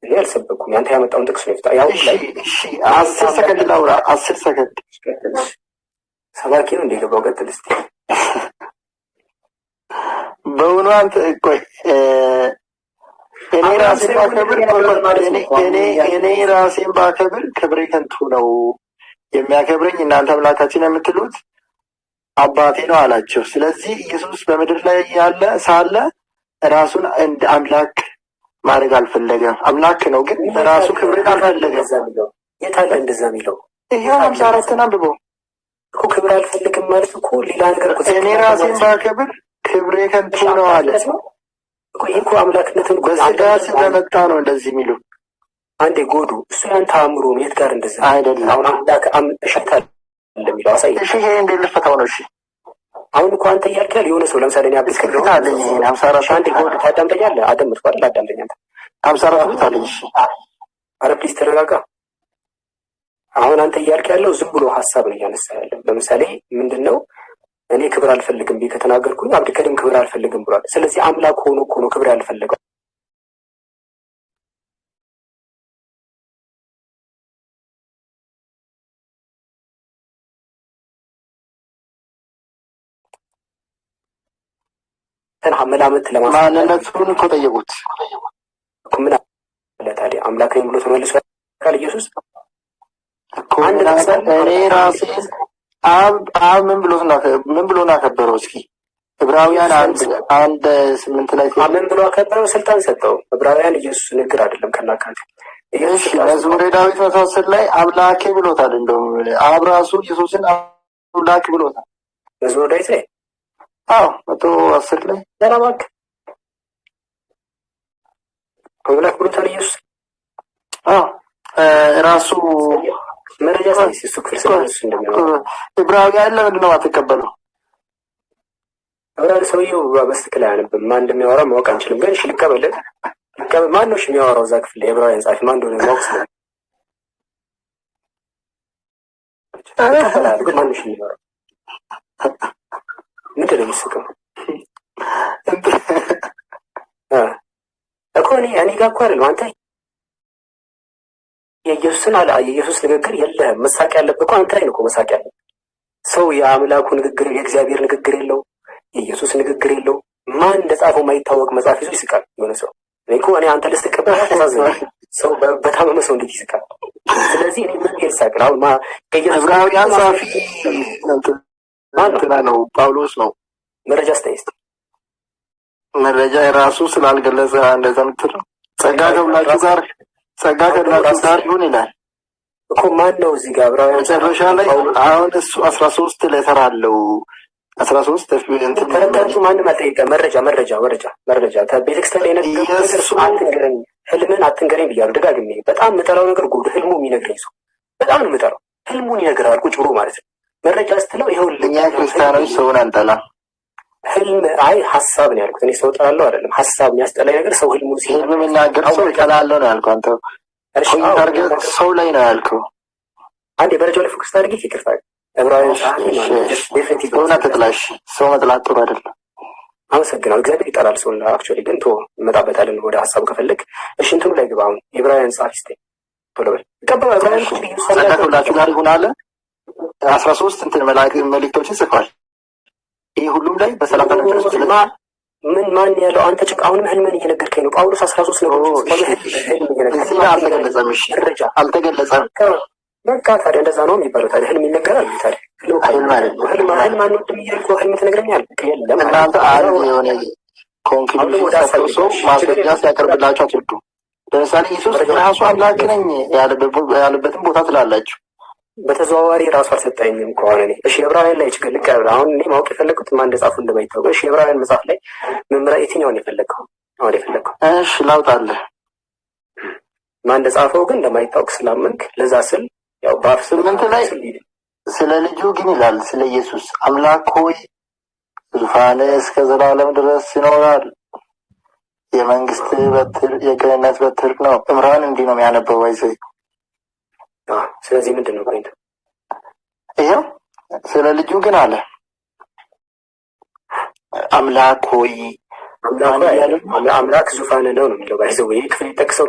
እኔ አልሰበኩም። ያንተ ያመጣውን ጥቅስ ነው የፍታ ያሁኑ እሺ ላይ እሺ፣ አንተ 10 አምላክ ሰከንድ ላውራ፣ 10 ሰከንድ። ቀጥል። ሰባኪ ነው እንደ የገባው ቀጥል እስኪ። በውኑ አንተ ቆይ እኔ አብርሃም ራሴን ሳይሆን ባከብር ነቢያት ቆይ ቆይ፣ ማለት እኔ ነው እኮ አሁን እኔ እያልክ እኔ ራሴን ባከብር ክብሬ ከንቱ ነው፣ የሚያከብረኝ እናንተ አምላካችን የምትሉት አባቴ ነው አላቸው። ስለዚህ ኢየሱስ በምድር ላይ ያለ ሳለ ራሱን እንደ አምላክ ማድረግ አልፈለገም። አምላክ ነው ግን የት ለራሱ አለ ክብርን የት አለ አልፈለገም። እንደዛ የሚለው? የት አለ እንደዛ የሚለው? ይኸው የት አለ 54ን እንደዛ አንብበው። እኮ ክብር አልፈልግም ማለት እኮ ሌላ ነገር እኮ እኔ ዝቅ ማድረግ ራሴን ማለት ነው። ባከብር ክብሬ ከንቱ እሺ ነው አለ። አምላክነት ነው እኮ ይሄ እኮ አምላክነትን እኮ በስጋ አንተ አንድ ስለመጣ ነው እንደዚህ የሚሉ አንዴ ጎዱ እሱ ያንተ አእምሮ ነው። የት ጋር እንደዛ አይደለም። አሁን አምላክ እሸት አለ እንደሚለው አሳየኝ። እሺ ይሄ እንዴት ልፈታው ነው? እሺ አሁን እኮ አንተ እያልክ ያለ የሆነ ሰው ለምሳሌ እኔ እስኪ አብዱልከሪም ፍታልኝ፣ ይሄን እሺ 54ን አንዴ ጎዱ ታዳምጠኛለህ? አዳምጥኩ አይደል? አዳምጠኝ አንተ። 54 ፍታልኝ። እሺ ኧረ please ተረጋጋ። አሁን አንተ እያልክ ያለው ዝም ብሎ ሀሳብ ነው እያነሳ ያለው። ለምሳሌ ምንድን ነው እኔ ክብር አልፈልግም ብዬ ከተናገርኩኝ አብዱልከሪም ክብር አልፈልግም ብሏል። ስለዚህ አምላክ ሆኖ እኮ ነው ክብር ያልፈለገው። መላምት ለማስቀመጥ ማንነቱን እኮ ጠየቁት። እኮ ምን አለ ታዲያ አምላክ ነኝ ብሎ ተመልሶ ያውቃል ኢየሱስ? እኮ አንድ ምን ጥቅስ አለ? አለ እኔ ራሴን አብ አብ ምን ብሎ አከበረው? እስኪ ዕብራውያን ኢየሱስ 1 1:8 ላይ አብ ምን ብሎ አከበረው? ስልጣን ሰጠው። ዕብራውያን ኢየሱስ ንግግር አይደለም ከናካቴው ኢየሱስ እሺ ስልጣን ሰጠው። መዝሙረ ዳዊት 110 ላይ አምላኬ ብሎታል። እንደውም አብ ራሱ ኢየሱስን አምላክ ብሎታል። መዝሙረ ዳዊት ላይ አዎ 110 ላይ ኧረ እባክህ አምላክ ብሎታል ኢየሱስ። አዎ ራሱ መረጃ ሳይንስ እሱ ክፍል ስለ ኢየሱስ እንደሚያወራ ዕብራውያን ለምንድን ነው የማትቀበለው? ዕብራውያን ሰውየው በስትክክል አያነብም። ማን እንደሚያወራ ማወቅ አንችልም። ግን እሺ ልቀበልህ ልቀበል። ማን ነው እሺ የሚያወራው እዛ ክፍል ላይ የዕብራውያን ጸሐፊ ማን እንደሆነ ማወቅ ስለ እቀበላለሁ። ግን ማን ነው እሺ የሚያወራው? ምንድን ነው የምትስቀው? እኮ እኔ ጋር እኮ አይደለም አንተ የኢየሱስን አለ የኢየሱስ ንግግር የለህም። መሳቅ ያለብህ እኮ አንተ ላይ ነው እኮ መሳቅ ያለብህ። ሰው የአምላኩ ንግግር የእግዚአብሔር ንግግር የለው፣ የኢየሱስ ንግግር የለው። ማን እንደጻፈው ማይታወቅ መጽሐፍ ይዞ ይስቃል የሆነ ሰው። እኔ እኮ እኔ አንተ ልስቅብህ ያሳዝናል። ሰው በታመመ ሰው እንዴት ይስቃል? ስለዚህ እኔ ምን ልሳቅ ነው አሁን? ከኢየሱስ ዕብራውያን ጸሐፊ እንትና ነው ጳውሎስ ነው። መረጃ ስጠኝ እስኪ። መረጃ የራሱ ስላልገለጸ እንደዛ የምትለው ጸጋ ከሁላችሁ ጋር ጸጋ ከሁላችሁ ጋር ይሁን ይላል እኮ ማን ነው እዚህ ጋር ዕብራውያን መጨረሻ ላይ አሁን እሱ 13 letter አለው 13 እንትን ተረታችሁ ማንም አልጠየቀም። መረጃ መረጃ መረጃ መረጃ ቤተክርስቲያን ላይ የነገርኩህ ነገር እሱ አትንገረኝ፣ ህልምን አትንገረኝ ብያለሁ ደጋግሜ። በጣም የምጠላው ነገር ጉድ ህልሙ የሚነግረኝ ሰው በጣም ነው የምጠላው። ህልሙን ይነግራል ቁጭ ብሎ ማለት ነው። መረጃ ስትለው ይኸውልህ እኛ ክርስቲያኖች ሰውን አንጠላም። ህልም አይ ሀሳብ ነው ያልኩት እኔ ሰው እጠላለሁ አይደለም። ሀሳብ የሚያስጠላኝ ነገር ሰው ህልሙን ህልም የሚናገር ሰው እጠላለሁ ነው ያልከው አንተ። point አድርገህ ሰው ላይ ነው ያልከው። አንድ የመረጃው ላይ focus አድርጌ ይቅርታ። ዕብራውያን ጸሐፊ ማለት ነው። definitive ሰውን አትጥላ እሺ። ሰው መጥላት ጥሩ አይደለም። አመሰግናለሁ። እግዚአብሔር ይጠላል ሰውን። Actually ግን ቶ እንመጣበታለን ወደ ሀሳቡ ከፈለግ። እሺ እንትኑ ላይ ግባ። አሁን የዕብራውያን ጸሐፊ እስኪ ቶሎ በል። ይቀበላል። ዕብራውያን እኮ ኢየሱስ ጸጋ አምላክ ነው። ከሁላችሁ ጋር ይሁን አለ። 13 እንትን መልእክቶችን ጽፏል። ይህ ሁሉም ላይ በሰላምታ ነው የሚደርሱት። ስለዚህ ምን ማን ያለው አንተ ጭቅ አሁንም ህልምን እየነገርከኝ ነው። ጳውሎስ 13 ነገሮች ጽፏል። ህልም እየነገርከኝ እዚህ ላይ አልተገለጸም። እሺ መረጃ አልተገለጸም። በቃ ታዲያ እንደዛ ነው የሚባለው። ታዲያ ህልም ይነገራል። ታዲያ ህልም እኮ ህልም አይደለም። ህልም አንወድም እያልኩ ህልም ትነግረኛለህ? የለም እናንተ አንድ የሆነ conclusion ሰጥቶ ሰው ማስረጃ ሲያቀርብላችሁ አትወዱም። ለምሳሌ ኢየሱስ ራሱ አምላክ ነኝ ያለበትን ቦታ ትላላችሁ። በተዘዋዋሪ ራሱ አልሰጠኝም ከሆነ እኔ እሺ ዕብራውያን ላይ ችግር ልቀበል። አሁን እኔ ማወቅ የፈለግኩት ማን እንደጻፉ እንደማይታወቅ። እሺ ዕብራውያን መጽሐፍ ላይ መምራ የትኛውን የፈለግከው አሁን የፈለግከው? እሺ ላውጣልህ። ማን እንደጻፈው ግን እንደማይታወቅ ስላመንክ ለዛ ስል ያው በአፍ 8 ላይ ስለ ልጁ ግን ይላል ስለ ኢየሱስ አምላክ ሆይ ዙፋንህ እስከ ዘላለም ድረስ ይኖራል፣ የመንግስት በትር የቅንነት በትር ነው። ዕምራን እንዲህ ነው የሚያነበው። አይዘ ስለዚህ ምንድን ነው point ኡ? ይኸው ስለ ልጁ ግን አለ አምላክ ሆይ አምላክ ዙፋን ነው ነው የሚለው። ባይዘው ይህ ክፍል የጠቅሰው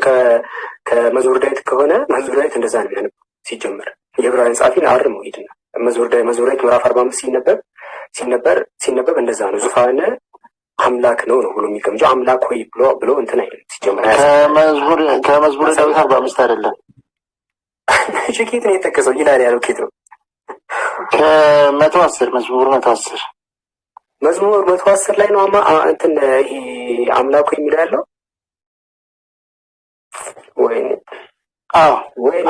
ከመዝሙር ዳዊት ከሆነ መዝሙር ዳዊት እንደዛ ነው የሚያነበው። ሲጀመር የዕብራውያን ጸሐፊን አርመው ሂድና መዝሙር ዳዊት ምዕራፍ 45 ሲነበብ እንደዛ ነው። ዙፋን አምላክ ነው ነው ብሎ የሚቀምጨው አምላክ ሆይ ብሎ ብሎ እንትን አይልም። ሲጀመር ከመዝሙር ዳዊት 45 አይደለም። እሺ ኬት ነው የጠቀሰው? ይላል ያለው ኬት ነው? ከ110 መዝሙር 110 መዝሙር 110 ላይ ነው አማ እንትን ይሄ አምላኩ የሚለው ያለው። ወይኔ አዎ፣ ወይኔ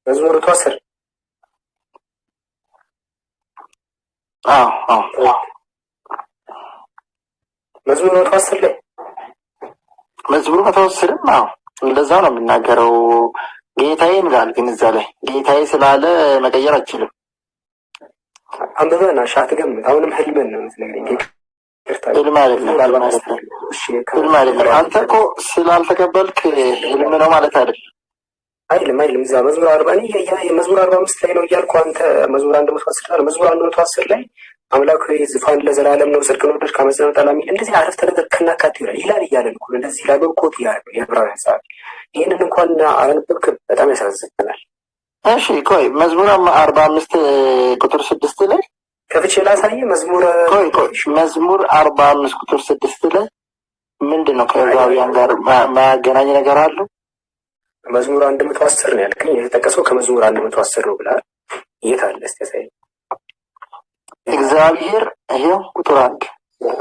መዝሙር 110 አዎ፣ አዎ መዝሙር 110 ላይ መዝሙር 110ም አዎ እንደዛ ነው የሚናገረው። ጌታዬ ይላል ግን እዛ ላይ ጌታዬ ስላለ መቀየር አችልም። አንብበና ሻት ገምት። አሁንም ህልምን ነው የምትነግረኝ። ህልም አይደለም፣ ህልም አይደለም። አንተ እኮ ስላልተቀበልክ ህልም ነው ማለት አይደለም። አይደለም፣ አይደለም። እዛ መዝሙር 40 እኔ መዝሙር 45 ላይ ነው እያልኩ አንተ መዝሙር 110 ላይ መዝሙር 110 ላይ አምላክ ሆይ ዙፋን ለዘላለም ነው፣ ጽድቅን ወደድክ ዓመፅን ጠላህ የሚል እንደዚህ አረፍተ ነገር ከናካቴው ይላል ይላል እያለን እኮ እንደዚህ ይላል quote እያለ ነው የዕብራውያን ጸሐፊ። ይህንን እንኳን አላነበብክም። በጣም ያሳዝናል። እሺ ቆይ መዝሙር 45 ቁጥር 6 ላይ ከፍቼ ላሳየህ። መዝሙር ቆይ ቆይ መዝሙር 45 ቁጥር 6 ላይ ምንድን ነው ከዕብራውያን ጋር ማያገናኝ ነገር አለው? መዝሙር 110 ነው ያልከኝ። የተጠቀሰው ከመዝሙር 110 ነው ብለሃል። የት አለ እስቲ ያሳየኝ። እግዚአብሔር ይሄው ቁጥር 1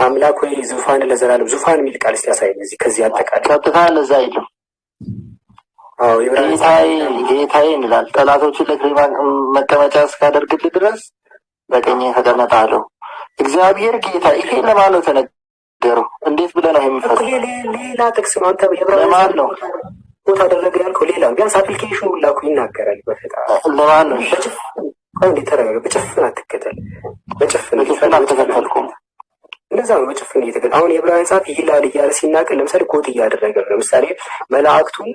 አምላክ ሆይ ዙፋን ለዘላለም ዙፋን የሚል ቃል እስቲ ያሳየኝ። እዚህ ከዚህ አጠቃላይ ቀጥታ ለዛ አይልም። አዎ ጌታዬ ጌታዬ ይላል። ጠላቶችን ለእግሬ መቀመጫ እስካደርግልህ ድረስ በቀኜ ተቀመጥ አለው። እግዚአብሔር ጌታ ይሄ ለማን ነው ተነገረው? እንዴት ብለህ ነው የሚፈታው? ሌላ ጥቅስ ነው። አንተ የዕብራውያን ለማን ነው ቦታ አደረገ ያልከው ሌላ ቢያንስ application ኑ ሁላ እኮ ይናገራል። በፈጣሪ ለማን ነው? ቆይ እንዴ ተረጋጋ። በጭፍን አትከተል። በጭፍን በጭፍን አልተከተልኩም። እንደዛ ነው በጭፍን እየተከተል አሁን የዕብራውያን ጸሐፊ ይላል እያለ ሲናገር ለምሳሌ quote እያደረገ ነው። ለምሳሌ መላእክቱን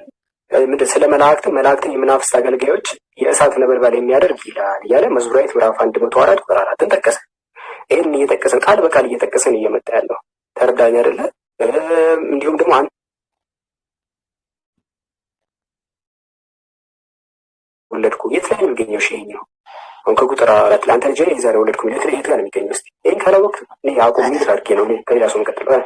ምንድን ስለ መላእክትን የመናፍስት አገልጋዮች የእሳት ነበልባል የሚያደርግ ይላል እያለ መዝሙረ ዳዊት ምዕራፍ 104 ቁጥር 4ን ጠቀሰ። ይህን እየጠቀሰን ቃል በቃል እየጠቀሰን እየመጣ ያለው ተረዳኝ አይደለ? እንዲሁም ደግሞ ወለድኩ የት ላይ ነው የሚገኘው? እሺ ይኸኛው አሁን ከቁጥር 4 ለአንተ ልጅ የዛሬ ወለድኩ የሚለው የት ጋር ነው የሚገኘው? እስኪ ይህን ካላወቅህ እኔ አቁም ሚል አድርጌ ነው ከሌላ ሰው የምቀጥለው።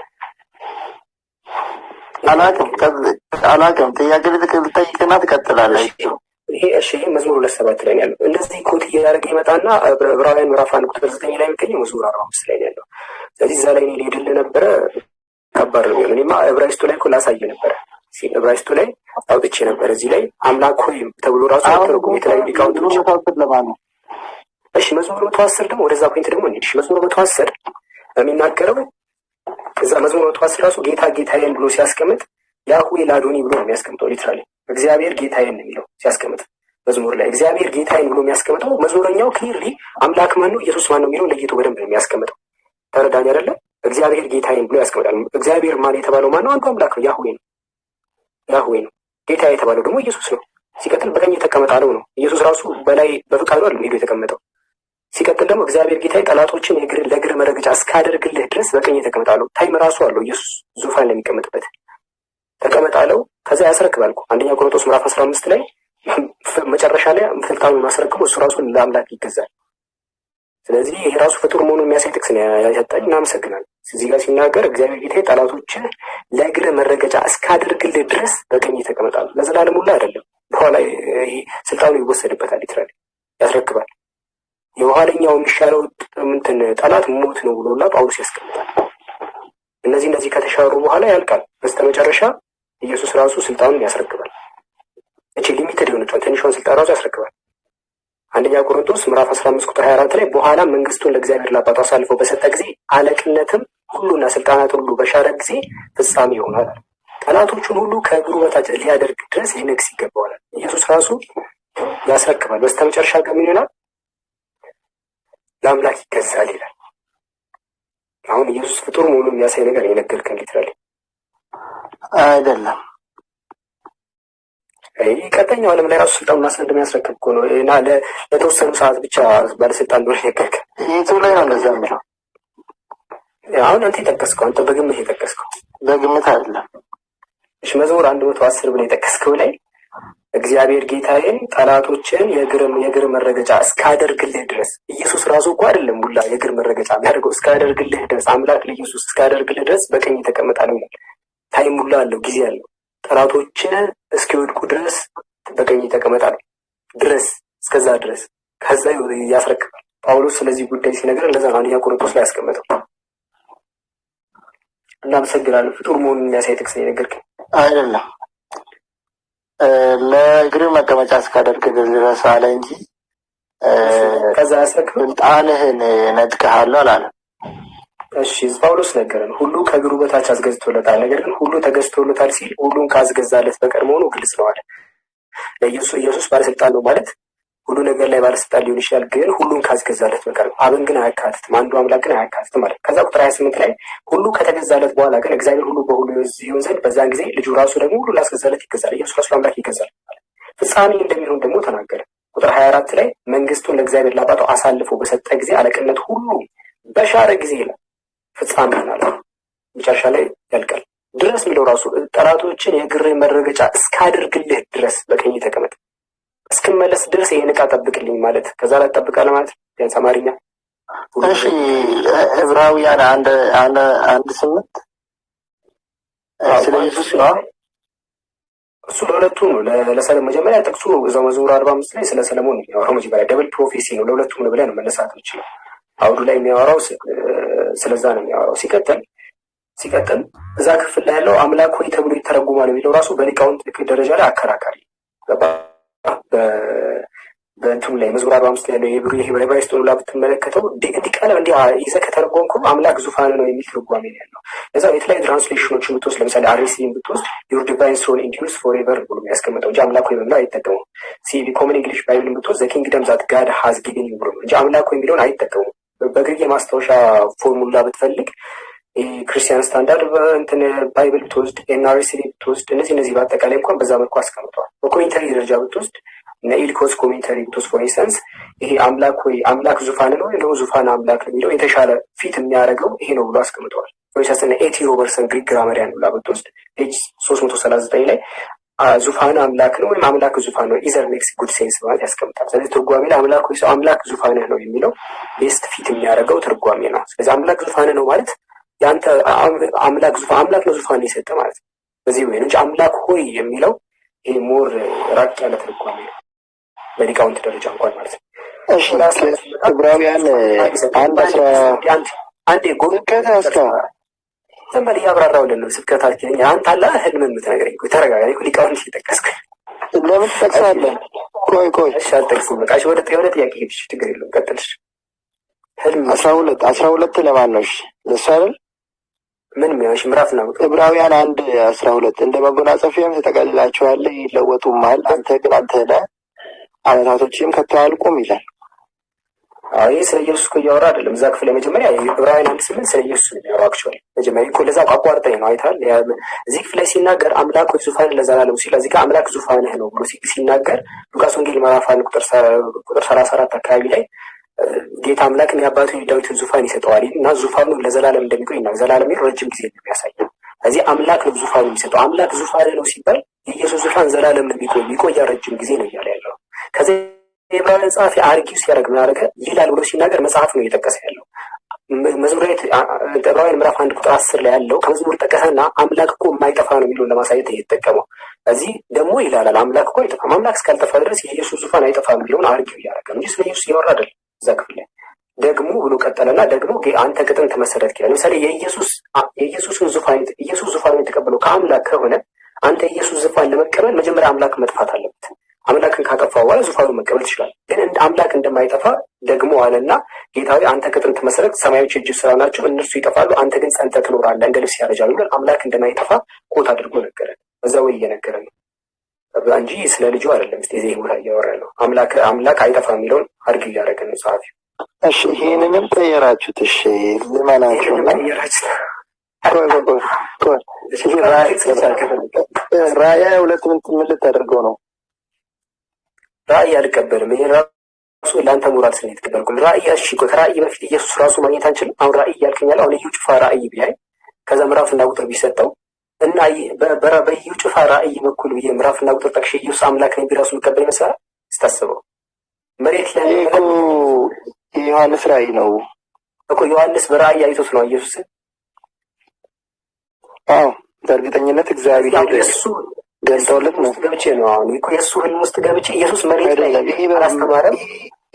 አላውቅም። ጥያቄ ልጠይቅና ትቀጥላለህ። ይሄ እሺ፣ ይሄ መዝሙር 2:7 ላይ ነው ያለው። እንደዚህ quote እያደረገ ይመጣና ዕብራውያን ምዕራፍ 1 ቁጥር 9 ላይ የሚገኘው መዝሙር 45 ላይ ነው ያለው። ስለዚህ እዛ ላይ እኔ ልሄድልህ ነበረ፣ ከባድ ነው የሚሆነው። እኔማ ዕብራይስጡ ላይ እኮ ላሳየህ ነበረ፣ ዕብራይስጡ ላይ አውጥቼ ነበር። እዚህ ላይ አምላክ ሆይ ተብሎ ራሱ አይተረጉም የተለያዩ ሊቃውንቶች። እሺ መዝሙር 110 ደግሞ ወደዛ point ደግሞ እንሂድ። እሺ መዝሙር 110 የሚናገረው እዛ መዝሙር 110 ራሱ ጌታ ጌታዬን ብሎ ሲያስቀምጥ ያህዌ ላዶኒ ብሎ ነው የሚያስቀምጠው። Literally እግዚአብሔር ጌታዬን ነው የሚለው ሲያስቀምጥ መዝሙር ላይ እግዚአብሔር ጌታዬን ብሎ የሚያስቀምጠው መዝሙረኛው clearly አምላክ ማን ነው ኢየሱስ ማን ነው የሚለው ለይቶ በደንብ ነው የሚያስቀምጠው። ተረዳኝ አይደለ? እግዚአብሔር ጌታዬን ብሎ ያስቀምጣል። እግዚአብሔር ማን የተባለው ማን ነው? አንዱ አምላክ ነው፣ ያህዌ ነው። ያህዌ ነው። ጌታ የተባለው ደግሞ ኢየሱስ ነው። ሲቀጥል በቀኝ የተቀመጠ አለው ነው። ኢየሱስ ራሱ በላይ በፍቃዱ አይደለም ሄዶ የተቀመጠው። ሲቀጥል ደግሞ እግዚአብሔር ጌታዬ ጠላቶችን ለእግር መረገጫ እስካደርግልህ ድረስ በቀኝ ተቀመጥ አለው። Time ራሱ አለው ኢየሱስ ዙፋን ላይ የሚቀመጥበት፣ ተቀመጥ አለው። ከዛ ያስረክባል እኮ። አንደኛ ቆሮንቶስ ምዕራፍ 15 ላይ መጨረሻ ላይ ስልጣኑን አስረክቦ እሱ ራሱ ለአምላክ ይገዛል። ስለዚህ ይሄ ራሱ ፍጡር መሆኑን የሚያሳይ ጥቅስ ነው ያሰጠኝ። እናመሰግናለን። እዚህ ጋር ሲናገር እግዚአብሔር ጌታዬ ጠላቶችን ለእግር መረገጫ እስካደርግልህ ድረስ በቀኝ ተቀመጥ አለው። ለዘላለም ሁላ አይደለም። በኋላ ይሄ ስልጣኑ ይወሰድበታል። Literally ያስረክባል። የኋለኛው የሚሻለው እንትን ጠላት ሞት ነው ብሎላ ጳውሎስ ያስቀምጣል። እነዚህ ከተሻሩ በኋላ ያልቃል። በስተመጨረሻ ኢየሱስ ራሱ ስልጣኑን ያስረክባል። እቺ limited የሆነችውን ትንሿን ስልጣን ራሱ ያስረክባል። አንደኛ ቆሮንቶስ ምዕራፍ 15 ቁጥር 24 ላይ በኋላ መንግስቱን ለእግዚአብሔር ለአባቱ አሳልፎ በሰጠ ጊዜ አለቅነትም ሁሉና ስልጣናት ሁሉ በሻረ ጊዜ ፍጻሜ ይሆናል። ጠላቶቹን ሁሉ ከእግሩ በታች ሊያደርግ ድረስ ሊነግስ ይገባዋል። ኢየሱስ ራሱ ያስረክባል። በስተመጨረሻ ግን ምን ይሆናል? ለአምላክ ይገዛል ይላል። አሁን ኢየሱስ ፍጡር መሆኑን የሚያሳይ ነገር የነገርከን literally። አይደለም። ይህ ቀጣኛው ዓለም ላይ ራሱ ስልጣኑን እንደሚያስረክብ እኮ ነው፣ እና ለተወሰኑ ሰዓት ብቻ ባለስልጣን እንደሆነ ነገርከን። የቱ ላይ ነው እንደዛ የሚለው? አሁን አንተ የጠቀስከው፣ አንተ በግምት የጠቀስከው። በግምት አይደለም። እሺ፣ መዝሙር 110 ብለህ የጠቀስከው ላይ እግዚአብሔር ጌታዬን ጠላቶችን የእግር መረገጫ እስካደርግልህ ድረስ፣ ኢየሱስ ራሱ እኮ አይደለም ሁላ የእግር መረገጫ የሚያደርገው፣ እስካደርግልህ ድረስ፣ አምላክ ለኢየሱስ እስካደርግልህ ድረስ በቀኝ ተቀመጥ አለው ይላል። Time ሁላ አለው፣ ጊዜ አለው። ጠላቶች እስኪወድቁ ድረስ በቀኝ ተቀመጥ አለው፣ ድረስ እስከዛ ድረስ፣ ከዛ ያስረክባል። ጳውሎስ ስለዚህ ጉዳይ ሲነግር ለዛ ነው አንደኛ ቆሮንቶስ ላይ ያስቀመጠው። እናመሰግናለን። ፍጡር መሆኑን የሚያሳይ ጥቅስ ነው የነገርከኝ። አይደለም። ለእግር መቀመጫ እስካደርግ ድረስ አለ እንጂ ከዛ ያስረክብ ስልጣንህን ነጥቀሃለሁ አላለም። እሺ፣ ጳውሎስ ነገረን። ሁሉ ከእግሩ በታች አስገዝቶለታል። ነገር ግን ሁሉ ተገዝቶለታል ሲል ሁሉን ካስገዛለት በቀር መሆኑ ግልጽ ነው አለ። ለኢየሱስ ኢየሱስ ባለስልጣን ነው ማለት ሁሉ ነገር ላይ ባለስልጣን ሊሆን ይችላል፣ ግን ሁሉን ካስገዛለት በቀር፣ አብን ግን አያካትትም፣ አንዱ አምላክ ግን አያካትትም ማለት። ከዛ ቁጥር 28 ላይ ሁሉ ከተገዛለት በኋላ ግን እግዚአብሔር ሁሉ በሁሉ ይሆን ዘንድ በዛን ጊዜ ልጁ ራሱ ደግሞ ሁሉ ላስገዛለት ይገዛል። ኢየሱስ ራሱ ለአምላክ ይገዛል። ፍጻሜ እንደሚሆን ደግሞ ተናገረ። ቁጥር 24 ላይ መንግስቱን ለእግዚአብሔር ለአባቱ አሳልፎ በሰጠ ጊዜ አለቅነት ሁሉ በሻረ ጊዜ ይላል፣ ፍጻሜ ይሆናል። መጨረሻ ላይ ያልቃል። ድረስ የሚለው ራሱ ጠላቶችን የእግር መረገጫ እስካደርግልህ ድረስ በቀኝ ተቀመጥ፣ እስክመለስ ድረስ ይሄን ዕቃ ጠብቅልኝ ማለት፣ ከዛ ላይ ጠብቃለህ ማለት ቢያንስ አማርኛ። እሺ፣ ዕብራውያን 1:1-1:8 ስለ ኢየሱስ ነው። እሱ ለሁለቱ ነው። ለሰለሞን መጀመሪያ ጥቅሱ እዛው መዝሙር 45 ላይ ስለ ሰለሞን ነው የሚያወራው። መጀመሪያ double prophecy ነው፣ ለሁለቱም ነው ብለህ ነው መነሳት የምችለው። አውዱ ላይ የሚያወራው ስለዛ ነው የሚያወራው። ሲቀጥል እዛ ክፍል ላይ ያለው አምላክ ሆይ ተብሎ ይተረጉማል የሚለው ራሱ በሊቃውንት ደረጃ ላይ አከራካሪ፣ ገባህ? በእንትኑ ላይ መዝሙር 45 ላይ ያለው የዕብራይስጡን ሁላ ብትመለከተው እንዲህ ቃል እንዲህ ይዘህ ከተረጎምከው አምላክ ዙፋን ነው የሚል ትርጓሜ ነው ያለው። ለዛ የተለያዩ translation ኦችን ብትወስድ፣ ለምሳሌ RSV ን ብትወስድ "Your divine throne endures forever" ብሎ የሚያስቀምጠው እንጂ አምላክ ሆይ በሚለው አይጠቀሙም። CEV፣ Common English Bible ን ብትወስድ "the kingdom that God has given you" ብሎ ነው እንጂ አምላክ ሆይ የሚለውን አይጠቀሙም። በግሪክ የማስታወሻ ፎርሙላ ብትፈልግ፣ Christian Standard እንትን Bible ብትወስድ፣ NRSV ብትወስድ፣ እነዚህ በአጠቃላይ እንኳን በዛ መልኩ አስቀምጠዋል። በ commentary ደረጃ ብትወስድ፣ እነ Ellicott's commentary ብትወስድ for instance፣ ይሄ አምላክ ወይ አምላክ ዙፋን ነው ወይ ደግሞ ዙፋን አምላክ ነው የሚለው የተሻለ fit የሚያደርገው ይሄ ነው ብሎ አስቀምጠዋል። For instance እነ A.T. Robertson Greek grammarian ብላ ብትወስድ page 339 ላይ ዙፋን አምላክ ነው ወይም አምላክ ዙፋን ነው either makes good sense ማለት ያስቀምጣል። ስለዚህ ትርጓሜ ላይ አምላክ ወይ ሰው አምላክ ዙፋንህ ነው የሚለው best fit የሚያደርገው ትርጓሜ ነው። ስለዚህ አምላክ ዙፋንህ ነው ማለት የአንተ አምላክ ዙፋን አምላክ ነው ዙፋን የሰጠ ማለት ነው። በዚህ ወይ ነው እንጂ አምላክ ሆይ የሚለው ይሄ more ራቅ ያለ ትርጓሜ ነው በሊቃውንት ደረጃ እንኳን ማለት ነው። እሺ፣ ዕብራውያን 1:10 አንዴ ጎን ዝም በል፣ እያብራራሁልህ ነው። ስብከታችን አንተ አለ ህልም የምትነግረኝ። ቆይ ተረጋጋ። እኔ እኮ ሊቃውንት እየጠቀስኩ ለምን ትጠቅሳለህ? ቆይ ቆይ። እሺ፣ አልጠቅስም። በቃ እሺ፣ ወደ ጥያቄ ሄድሽ፣ ችግር የለውም ቀጥልሽ። ህልም 12 12 ለማን ነው? እሺ፣ ለእሱ አይደል? ምን የሚሆንሽ ምዕራፍ ነው? ዕብራውያን 1:12 እንደ መጎናጸፊያም ትጠቀልላቸዋለህ፣ ይለወጡማል፣ አንተ ግን አንተ ነህ፣ ዓመታቶችም ከቶ አያልቁም ይላል። አዎ፣ ይህ ስለ ኢየሱስ እኮ እያወራ አይደለም። እዛ ክፍል ላይ መጀመሪያ ዕብራውያን 1:8 ስለ ኢየሱስ ነው የሚያወራው። Actually መጀመሪያ እኮ ለዛ አቋርጠኝ ነው፣ አይተሃል። እዚህ ክፍል ላይ ሲናገር አምላክ ሆይ ዙፋን ለዘላለም ሲል እዚህ ጋር አምላክ ዙፋንህ ነው ብሎ ሲናገር ሉቃስ ወንጌል ምዕራፍ 1 ቁጥር 34 አካባቢ ላይ ጌታ አምላክም የአባቱን የዳዊትን ዙፋን ይሰጠዋል እና ዙፋኑ ለዘላለም እንደሚቆይ ይናገራል። ዘላለም የሚለው ረጅም ጊዜ ነው የሚያሳየው። ስለዚህ አምላክ ነው ዙፋኑ የሚሰጠው። አምላክ ዙፋን ነው ሲባል የኢየሱስ ዙፋን ዘላለም ነው የሚቆይ፣ ይቆያል ረጅም ጊዜ ነው እያለ ያለው። ከዚህ የዕብራውያን ጸሐፊ argue ሲያደርግ ምን አደረገ? ይላል ብሎ ሲናገር መጽሐፍ ነው እየጠቀሰ ያለው። መዝሙር ዕብራውያን ምዕራፍ 1 ቁጥር 10 ላይ ያለው ከመዝሙር ጠቀሰና አምላክ እኮ የማይጠፋ ነው የሚለውን ለማሳየት እየተጠቀመው። እዚህ ደግሞ ይላል አምላክ እኮ አይጠፋም፣ አምላክ እስካልጠፋ ድረስ የኢየሱስ ዙፋን አይጠፋም የሚለውን argue እያደረገ ነው እንጂ ስለ ኢየሱስ እያወራ አይደለም። እዛ ክፍል ላይ ደግሞ ብሎ ቀጠለና ደግሞ አንተ ከጥንት መሰረትክ ይላል። ለምሳሌ የኢየሱስን ዙፋን ኢየሱስ ዙፋኑን የተቀበለው ከአምላክ ከሆነ አንተ የኢየሱስ ዙፋን ለመቀበል መጀመሪያ አምላክ መጥፋት አለበት። አምላክን ካጠፋ በኋላ ዙፋኑን መቀበል ትችላለህ። ግን አምላክ እንደማይጠፋ ደግሞ አለና ጌታዊ አንተ ከጥንት መሰረት ሰማዮች የእጅህ ስራ ናቸው፣ እነርሱ ይጠፋሉ፣ አንተ ግን ጸንተህ ትኖራለህ፣ እንደ ልብስ ያረጃሉ ብለን አምላክ እንደማይጠፋ quote አድርጎ ነገረን። በዛ ወይ እየነገረን ነው እንጂ ስለ ልጁ አይደለም። እስቲ እዚህ ቦታ እያወራ ያለው አምላክ አይጠፋም የሚለውን argue እያደረገ ነው ጸሐፊው። እሺ ይሄንንም ቀየራችሁት። እሺ ልመናችሁና ቆይ ራእይ 2 ምን ልታደርገው ነው? ራእይ አልቀበልም። ይሄ ራሱ ለአንተ ሞራል ስለ የተቀበልኩት ራእይ። እሺ ከራእይ በፊት ኢየሱስ ራሱ ማግኘት አንችልም። አሁን ራእይ እያልከኝ ያለው አሁን እዩ ጩፋ ራእይ ቢያይ ከዛ ምዕራፍና ቁጥር ቢሰጠው እና በኢዩ ጩፋ ራእይ በኩል ብዬ ምዕራፍና ቁጥር ጠቅሼ ኢየሱስ አምላክ ነኝ ቢራሱ የሚቀበል ይመስላል ስታስበው? መሬት ላይ የዮሐንስ ራእይ ነው እኮ። ዮሐንስ በራእይ አይቶት ነው ኢየሱስን። አዎ በእርግጠኝነት እግዚአብሔር ገልጦለት ነው። ገብቼ ነው አሁን እኮ የእሱ ህልም ውስጥ ገብቼ ኢየሱስ መሬት ላይ አላስተማረም።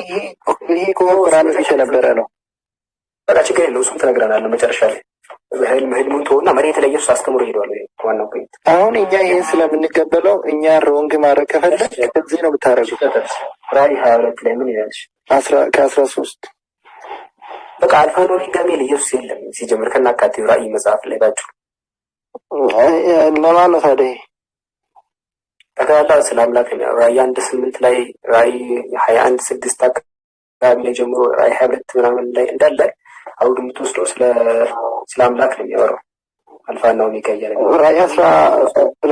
ይሄ እኮ ቁርአን ውስጥ የነበረ ነው። በቃ ችግር የለው፣ እሱም ትነግረናለህ መጨረሻ ላይ። ህልሙን ተወውና መሬት ላይ ኢየሱስ አስተምሮ ሄዷል። ዋናው point አሁን እኛ ይሄን ስለምንቀበለው እኛ wrong ማድረግ ከፈለግ እዚህ ነው የምታደርገው። ራእይ 22 ላይ ምን ይላል? ከ13 በቃ አልፋና ኦሜጋ የሚል ኢየሱስ የለም ሲጀምር ከናካቴው ራእይ መጽሐፍ ላይ ባጭሩ። ለማን ነው ታዲያ? ጠቅላላ ስለ አምላክ ነው። ራእይ 1:8 ላይ ራእይ 21:6 አካባቢ ላይ ጀምሮ ራእይ 22 ምናምን ላይ እንዳለ አውድ የምትወስደው ስለ አምላክ ነው የሚያወራው። አልፋና ኦሜጋ እያለ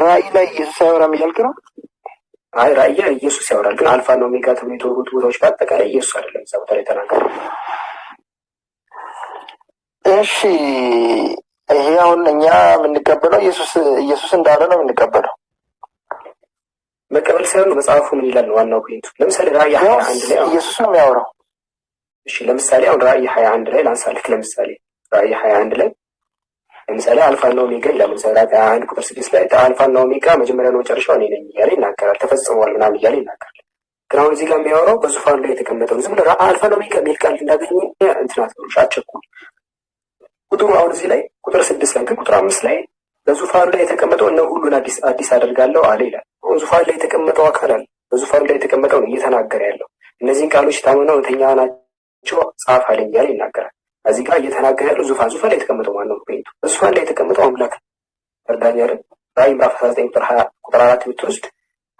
ራእይ ላይ ኢየሱስ አያወራም እያልክ ነው? አይ ራእይ ላይ ኢየሱስ ያወራል፣ ግን አልፋና ኦሜጋ ተብሎ የተወሩት ቦታዎች በአጠቃላይ ኢየሱስ አይደለም እዛ ቦታ ላይ ተናገረው። እሺ ይሄ አሁን እኛ የምንቀበለው ኢየሱስ እንዳለ ነው የምንቀበለው። መቀበል ሳይሆን መጽሐፉ ምን ይላል ነው ዋናው point ኡ። ለምሳሌ ራእይ 21 ላይ ኢየሱስ ነው የሚያወራው። እሺ ለምሳሌ አሁን ራእይ 21 ላይ ላንሳልክ። ለምሳሌ ራእይ 21 ላይ ለምሳሌ አልፋና ኦሜጋ ይላል። ለምሳሌ ራእይ 21 ቁጥር 6 ላይ አልፋና ኦሜጋ መጀመሪያና መጨረሻው እኔ ነኝ እያለ ይናገራል። ተፈጽሟል ምናምን እያለ ይናገራል። ግን አሁን እዚህ ጋር የሚያወራው በዙፋኑ ላይ የተቀመጠው ዝም ብለህ አልፋና ኦሜጋ የሚል ቃል እንዳገኘ እንትን አትበሉ፣ አትቸኩል። ቁጥሩ አሁን እዚህ ላይ ቁጥር 6 ላይ ግን ቁጥር 5 ላይ በዙፋኑ ላይ የተቀመጠው እነሆ ሁሉን አዲስ አደርጋለሁ አለ ይላል። አሁን ዙፋን ላይ የተቀመጠው አካል አለ። በዙፋኑ ላይ የተቀመጠው ነው እየተናገረ ያለው። እነዚህን ቃሎች ታምነው እውነተኛ ናቸው ጻፍ አለኝ እያለ ይናገራል። እዚህ ጋር እየተናገረ ያለው ዙፋን ላይ የተቀመጠው ማን ነው? point ኡ በዙፋን ላይ የተቀመጠው አምላክ ነው። እርዳኝ አይደል? ራእይ ምዕራፍ 19 ቁጥር 4 ብትወስድ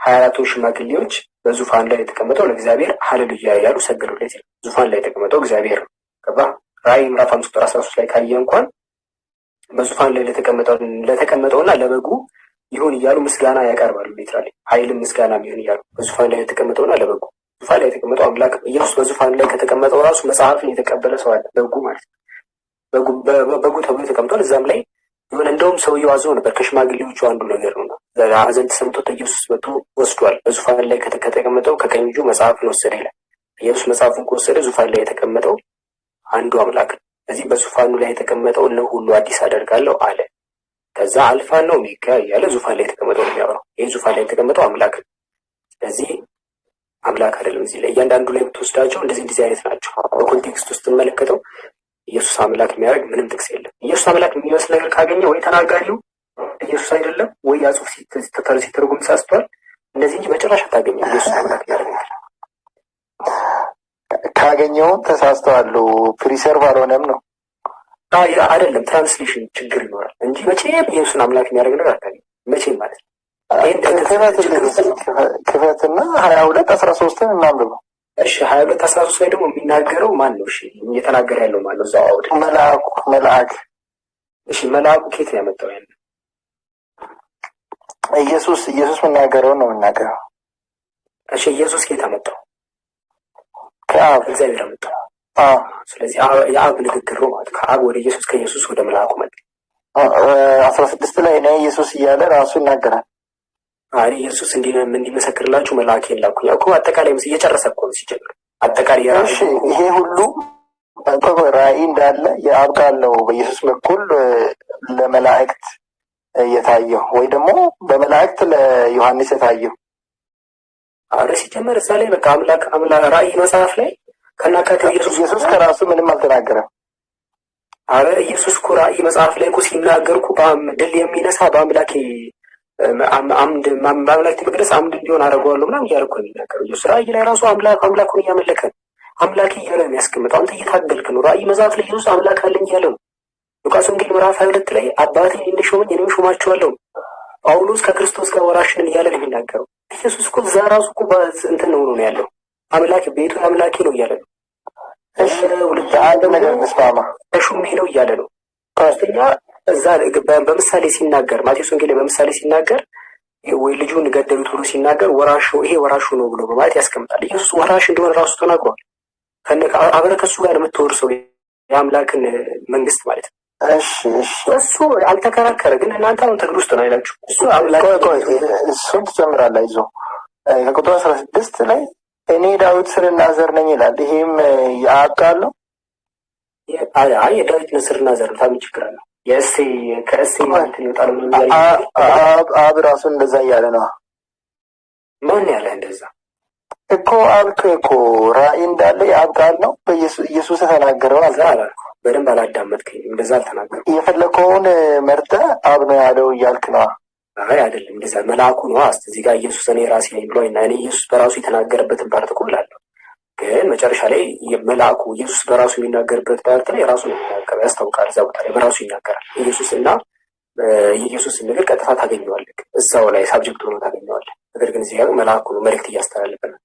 24ቱ ሽማግሌዎች በዙፋን ላይ የተቀመጠው ለእግዚአብሔር ሃሌሉያ እያሉ ሰገዱለት ይላል። ዙፋን ላይ የተቀመጠው እግዚአብሔር ነው። ገባህ? ራእይ ምዕራፍ 5 ቁጥር 13 ላይ ካየህ እንኳን በዙፋን ላይ ለተቀመጠውና ለበጉ ይሁን እያሉ ምስጋና ያቀርባሉ። literally ኃይልም ምስጋና ይሁን እያሉ በዙፋን ላይ የተቀመጠውና ለበጉ። ዙፋን ላይ የተቀመጠው አምላክ ኢየሱስ በዙፋን ላይ ከተቀመጠው ራሱ መጽሐፍን የተቀበለ ሰው አለ። በጉ ማለት ነው። በጉ ተብሎ ተቀምጧል። እዛም ላይ የሆነ እንደውም ሰውየው አዝኖ ነበር። ከሽማግሌዎቹ አንዱ ነገር ነውና ሐዘን ተሰምቶት ኢየሱስ መጥቶ ወስዷል። በዙፋን ላይ ከተቀመጠው ከቀኝ እጁ መጽሐፍን ወሰደ ይላል። ኢየሱስ መጽሐፉን ከወሰደ ዙፋን ላይ የተቀመጠው አንዱ አምላክ ነው። እዚህ በዙፋኑ ላይ የተቀመጠው እነሆ ሁሉ አዲስ አደርጋለሁ አለ። ከዛ አልፋና ኦሜጋ እያለ ዙፋን ላይ የተቀመጠው ነው የሚያወራው። ይሄ ዙፋን ላይ የተቀመጠው አምላክ ነው። ስለዚህ አምላክ አይደለም። እዚህ ላይ እያንዳንዱ ላይ ብትወስዳቸው እንደዚህ አይነት ናቸው። በ context ውስጥ ስትመለከተው ኢየሱስ አምላክ የሚያደርግ ምንም ጥቅስ የለም። ኢየሱስ አምላክ የሚመስል ነገር ካገኘ ወይ ተናጋሪው ኢየሱስ አይደለም ወይ ያ ጽሑፍ ሲተረጉም ተሳስቷል። እንደዚህ እንጂ በጭራሽ አታገኝም ኢየሱስ አምላክ የሚያደርግ ነገር። ካገኘውም ተሳስተዋል። preserve አልሆነም ነው አይደለም። translation ችግር ይኖራል እንጂ መቼም ኢየሱስን አምላክ የሚያደርግ ነገር አታገኝም። መቼም ማለት ነው። ክፈትና 22:13 እናንብበው። እሺ 22:13 ላይ ደግሞ የሚናገረው ማን ነው? እሺ እየተናገረ ያለው ማን ነው? እዛው አውድ መልአክ። እሺ መልአኩ ከየት ነው ያመጣው ያን? ኢየሱስ የሚናገረው ነው የሚናገረው። እሺ ኢየሱስ ከየት አመጣው? ከአብ እግዚአብሔር አመጣው። ስለዚህ የአብ ንግግር ነው ማለት ከአብ ወደ ኢየሱስ፣ ከኢየሱስ ወደ መልአኩ መጣ። 16 ላይ እኔ ኢየሱስ እያለ ራሱ ይናገራል። አይ ኢየሱስ እንዲመሰክርላችሁ መልአኬን ላኩኝ። እኮ አጠቃላይ እየጨረሰ እኮ ነው ሲጀምር አጠቃላይ እሺ ይሄ ሁሉ ራእይ እንዳለ የአብ ቃል ነው በኢየሱስ በኩል ለመላእክት የታየው ወይ ደግሞ በመላእክት ለዮሐንስ የታየው። አረ ሲጀመር እዛ ላይ በቃ አምላክ ራእይ መጽሐፍ ላይ ከናካቴው ኢየሱስ ከራሱ ምንም አልተናገረም። አረ ኢየሱስ እኮ ራእይ መጽሐፍ ላይ እኮ ሲናገር እኮ ድል የሚነሳ በአምላኬ አምድ በአምላኬ መቅደስ አምድ እንዲሆን አደርገዋለሁ ምናምን እያለ እኮ ነው የሚናገረው። ኢየሱስ ራእይ ላይ ራሱ አምላኩን እያመለከ ነው። አምላኬ እያለ ነው የሚያስቀምጠው። አንተ እየታገልክ ነው። ራእይ መጽሐፍ ላይ ኢየሱስ አምላክ አለኝ እያለ ነው። ሉቃስ ወንጌል ምዕራፍ 22 ላይ አባቴ እንደሾመኝ እኔም ሾማችኋለሁ፣ ጳውሎስ ከክርስቶስ ጋር ወራሽ ነን እያለ ነው የሚናገረው። ኢየሱስ እኮ እዛ ራሱ እኮ እንትን ነው ነው ያለው። አምላክ ቤቱ አምላኬ ነው እያለ ነው። እሺ አንድ ነገር እንስማማ። ተሹሜ ነው እያለ ነው። ሶስተኛ እዛ በምሳሌ ሲናገር ማቴዎስ ወንጌል ላይ በምሳሌ ሲናገር ወይ ልጁን ገደሉት ብሎ ሲናገር ወራሹ ይሄ ወራሹ ነው ብሎ በማለት ያስቀምጣል። ኢየሱስ ወራሽ እንደሆነ ራሱ ተናግሯል። አብረህ ከእሱ ጋር የምትወርሰው የአምላክን መንግስት ማለት ነው። እሺ እሺ፣ እሱ አልተከራከረ፣ ግን እናንተ አሁን ትግል ውስጥ ነው ያላችሁ። እሱ አምላክ ቆይ እሱን ትጨምራለህ። አይዞህ ከቁጥር 16 ላይ እኔ ዳዊት ስርና ዘር ነኝ ይላል። ይሄም የአብ ቃል ነው። አይ የዳዊት ስርና ዘር ነው። ታምን ችግር አለው? የእሴይ ከእሴይ እንትን ይወጣል ብሎ አብ ራሱ እንደዛ እያለ ነው። ማን ያለ እንደዛ እኮ አልክ እኮ ራእይ እንዳለ የአብ ቃል ነው በኢየሱስ የተናገረው አልኩ። በደንብ አላዳመጥከኝም። እንደዛ አልተናገርኩም። የፈለከውን መርጠህ አብ ነው ያለው እያልክ ነው። አይ አይደለም፣ እንደዛ መልአኩ ነው። እዚህ ጋር ኢየሱስ እኔ ራሴ ነኝ ብሎ እና እኔ ኢየሱስ በራሱ የተናገረበትን part እኮ እላለሁ። ግን መጨረሻ ላይ መልአኩ ኢየሱስ በራሱ የሚናገርበት part ላይ ራሱ ነው የሚናገረው፣ ያስታውቃል። እዛ ቦታ ላይ በራሱ ይናገራል ኢየሱስ እና የኢየሱስን ነገር ቀጥታ ታገኘዋለህ፣ እዛው ላይ subject ሆኖ ታገኘዋለህ። ነገር ግን እዚህ ጋር መልአኩ ነው መልእክት እያስተላለፈ ነው።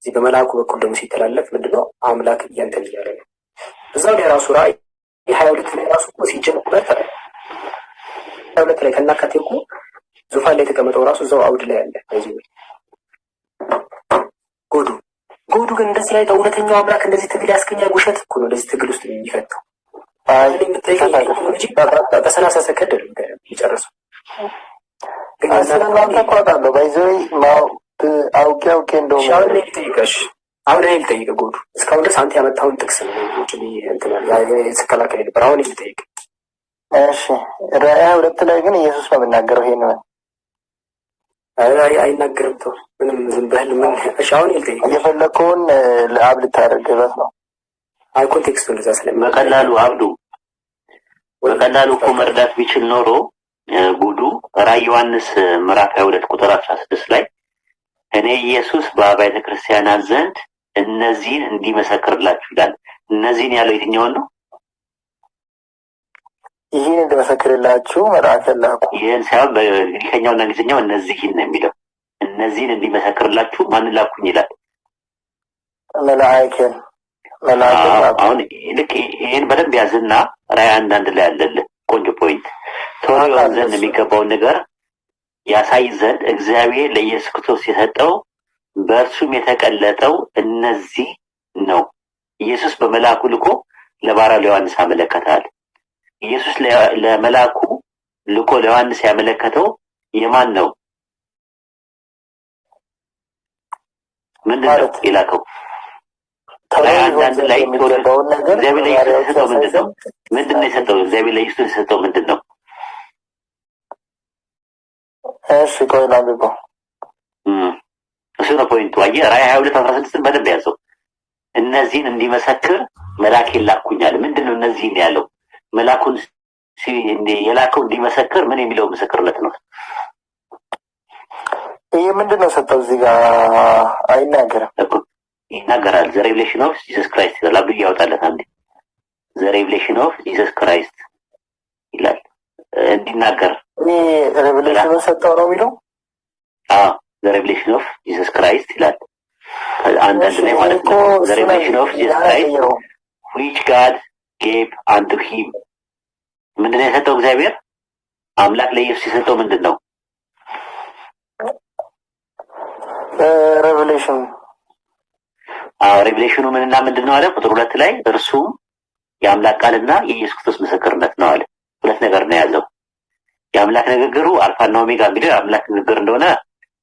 እዚህ በመልአኩ በኩል ደግሞ ሲተላለፍ ምንድነው አምላክ እያንተን እያለ ነው። እዛው ላይ ራሱ ራእይ 22 ላይ ራሱ እኮ ሲጀመር 22 ላይ ከናካቴው እኮ ዙፋን ላይ የተቀመጠው ራሱ እዛው አውድ ላይ አለ። በዚህ ጎዱ ጎዱ ግን እንደዚህ ላይ እውነተኛው አምላክ እንደዚህ ትግል ያስገኛል። ውሸት እኮ ነው እንደዚህ ትግል ውስጥ የሚፈተው። በ30 ሰከንድ ነው የሚጨርሰው። ስለእናንተ እኮ አውቃለሁ። by the way አውቄ አውቄ እንደውም አሁን እኔ ልጠይቅሽ፣ አሁን እኔ ልጠይቅህ ጎዱ፣ እስካሁን ድረስ አንተ ያመጣኸውን ጥቅስ ነው ውጭ ስከላከል ነበር። አሁን እኔ ልጠይቅህ። እሺ ራእይ 22 ላይ ግን ኢየሱስ ነው የሚናገረው። ይሄን ነው አይናገርም። ተው ምንም ዝም በል ምን። እሺ አሁን ልጠይቅህ፣ የፈለከውን ለአብ ልታደርግበት ነው። አይ context ኡ እንደዛ ስለሚ በቀላሉ አብዱ በቀላሉ እኮ መርዳት ቢችል ኖሮ ጉዱ ራእይ ዮሐንስ ምዕራፍ 22 ቁጥር 16 ላይ እኔ ኢየሱስ በአብያተ ክርስቲያናት ዘንድ እነዚህን እንዲመሰክርላችሁ ይላል። እነዚህን ያለው የትኛውን ነው? ይህን እንዲመሰክርላችሁ መልአክን ላኩ። ይህን ሳይሆን በግሪከኛውና እንግሊዝኛው እነዚህን ነው የሚለው። እነዚህን እንዲመሰክርላችሁ ማንን ላኩኝ ይላል? መልአክን መልአክን ላኩ። አሁን ልክ ይህን በደንብ ያዝና ራእይ 1:1 ላይ አለልህ ቆንጆ point። ቶሎ ይሆን ዘንድ የሚገባውን ነገር ያሳይ ዘንድ እግዚአብሔር ለኢየሱስ ክርስቶስ የሰጠው በእርሱም የተቀለጠው እነዚህ ነው። ኢየሱስ በመልአኩ ልኮ ለባሪያው ለዮሐንስ አመለከታል። ኢየሱስ ለመልአኩ ልኮ ለዮሐንስ ያመለከተው የማን ነው? ምንድን ነው የላከው? ራእይ 1:1 ላይ እግዚአብሔር ለኢየሱስ የሰጠው ምንድን ነው? ምንድን ነው የሰጠው? እግዚአብሔር ለኢየሱስ የሰጠው ምንድን ነው? እሺ ቆይ ላንብበው። እሱ ነው point ኡ። አየህ ራእይ 22:16 በደንብ ያዘው። እነዚህን እንዲመሰክር መልአኬን ላኩኛል። ምንድን ነው እነዚህን ያለው? መልአኩን የላከው እንዲመሰክር ምን የሚለው ምስክርነት ነው? ይሄ ምንድን ነው ሰጠው? እዚህ ጋር አይናገርም እኮ ይናገራል። The revelation of Jesus Christ ይላል። አብዱ ያወጣለት አንዴ። The revelation of Jesus Christ ይላል እንዲናገር እኔ revelation ኡን ሰጠው ነው የሚለው። አዎ the revelation of Jesus Christ ይላል። አንዳንድ ላይ ማለት ነው። The revelation of Jesus Christ which God gave unto him። ምንድን ነው የሰጠው እግዚአብሔር አምላክ ለኢየሱስ የሰጠው ምንድን ነው? Revelation አዎ፣ revelation ኑ ምንና ምንድን ነው አለ? ቁጥር 2 ላይ እርሱም የአምላክ ቃልና የኢየሱስ ክርስቶስ ምስክርነት ነው አለ። ሁለት ነገር ነው የያዘው። የአምላክ ንግግሩ አልፋና ኦሜጋ የሚለው የአምላክ ንግግር እንደሆነ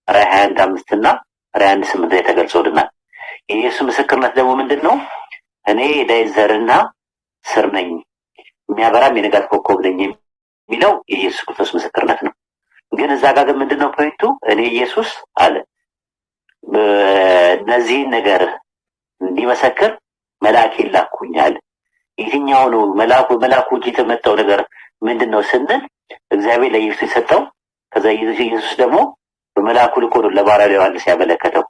ራዕይ 21:5 እና ራዕይ 1:8 ላይ ተገልጾልናል። የኢየሱስ ምስክርነት ደግሞ ምንድን ነው? እኔ የዳዊት ዘርና ስር ነኝ፣ የሚያበራም የንጋት ኮከብ ነኝ የሚለው የኢየሱስ ክርስቶስ ምስክርነት ነው። ግን እዛ ጋር ግን ምንድን ነው point ኡ? እኔ ኢየሱስ አለ እነዚህን ነገር እንዲመሰክር መልአኬን ላኩኝ አለ። የትኛው ነው መልአኩ? መልአኩ እጅ የተመጣው ነገር ምንድን ነው ስንል እግዚአብሔር ለኢየሱስ የሰጠው፣ ከዛ ኢየሱስ ደግሞ በመልአኩ ልኮ ነው ለባሪያው ዮሐንስ ያመለከተው።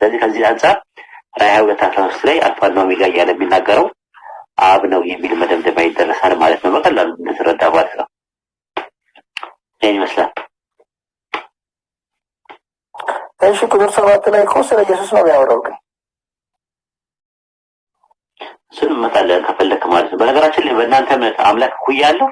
ስለዚህ ከዚህ አንጻር ራዕይ 22:13 ላይ አልፋና ኦሜጋ እያለ የሚናገረው አብ ነው የሚል መደምደሚያ ይደረሳል ማለት ነው። በቀላሉ እንድትረዳ ማለት ነው። ይህን ይመስላል። እሺ፣ ቁጥር 7 ላይ እኮ ስለ ኢየሱስ ነው የሚያወራው ግን እሱን እንመጣለን ከፈለክ ማለት ነው። በነገራችን ላይ በእናንተ እምነት አምላክ እኩያ አለው?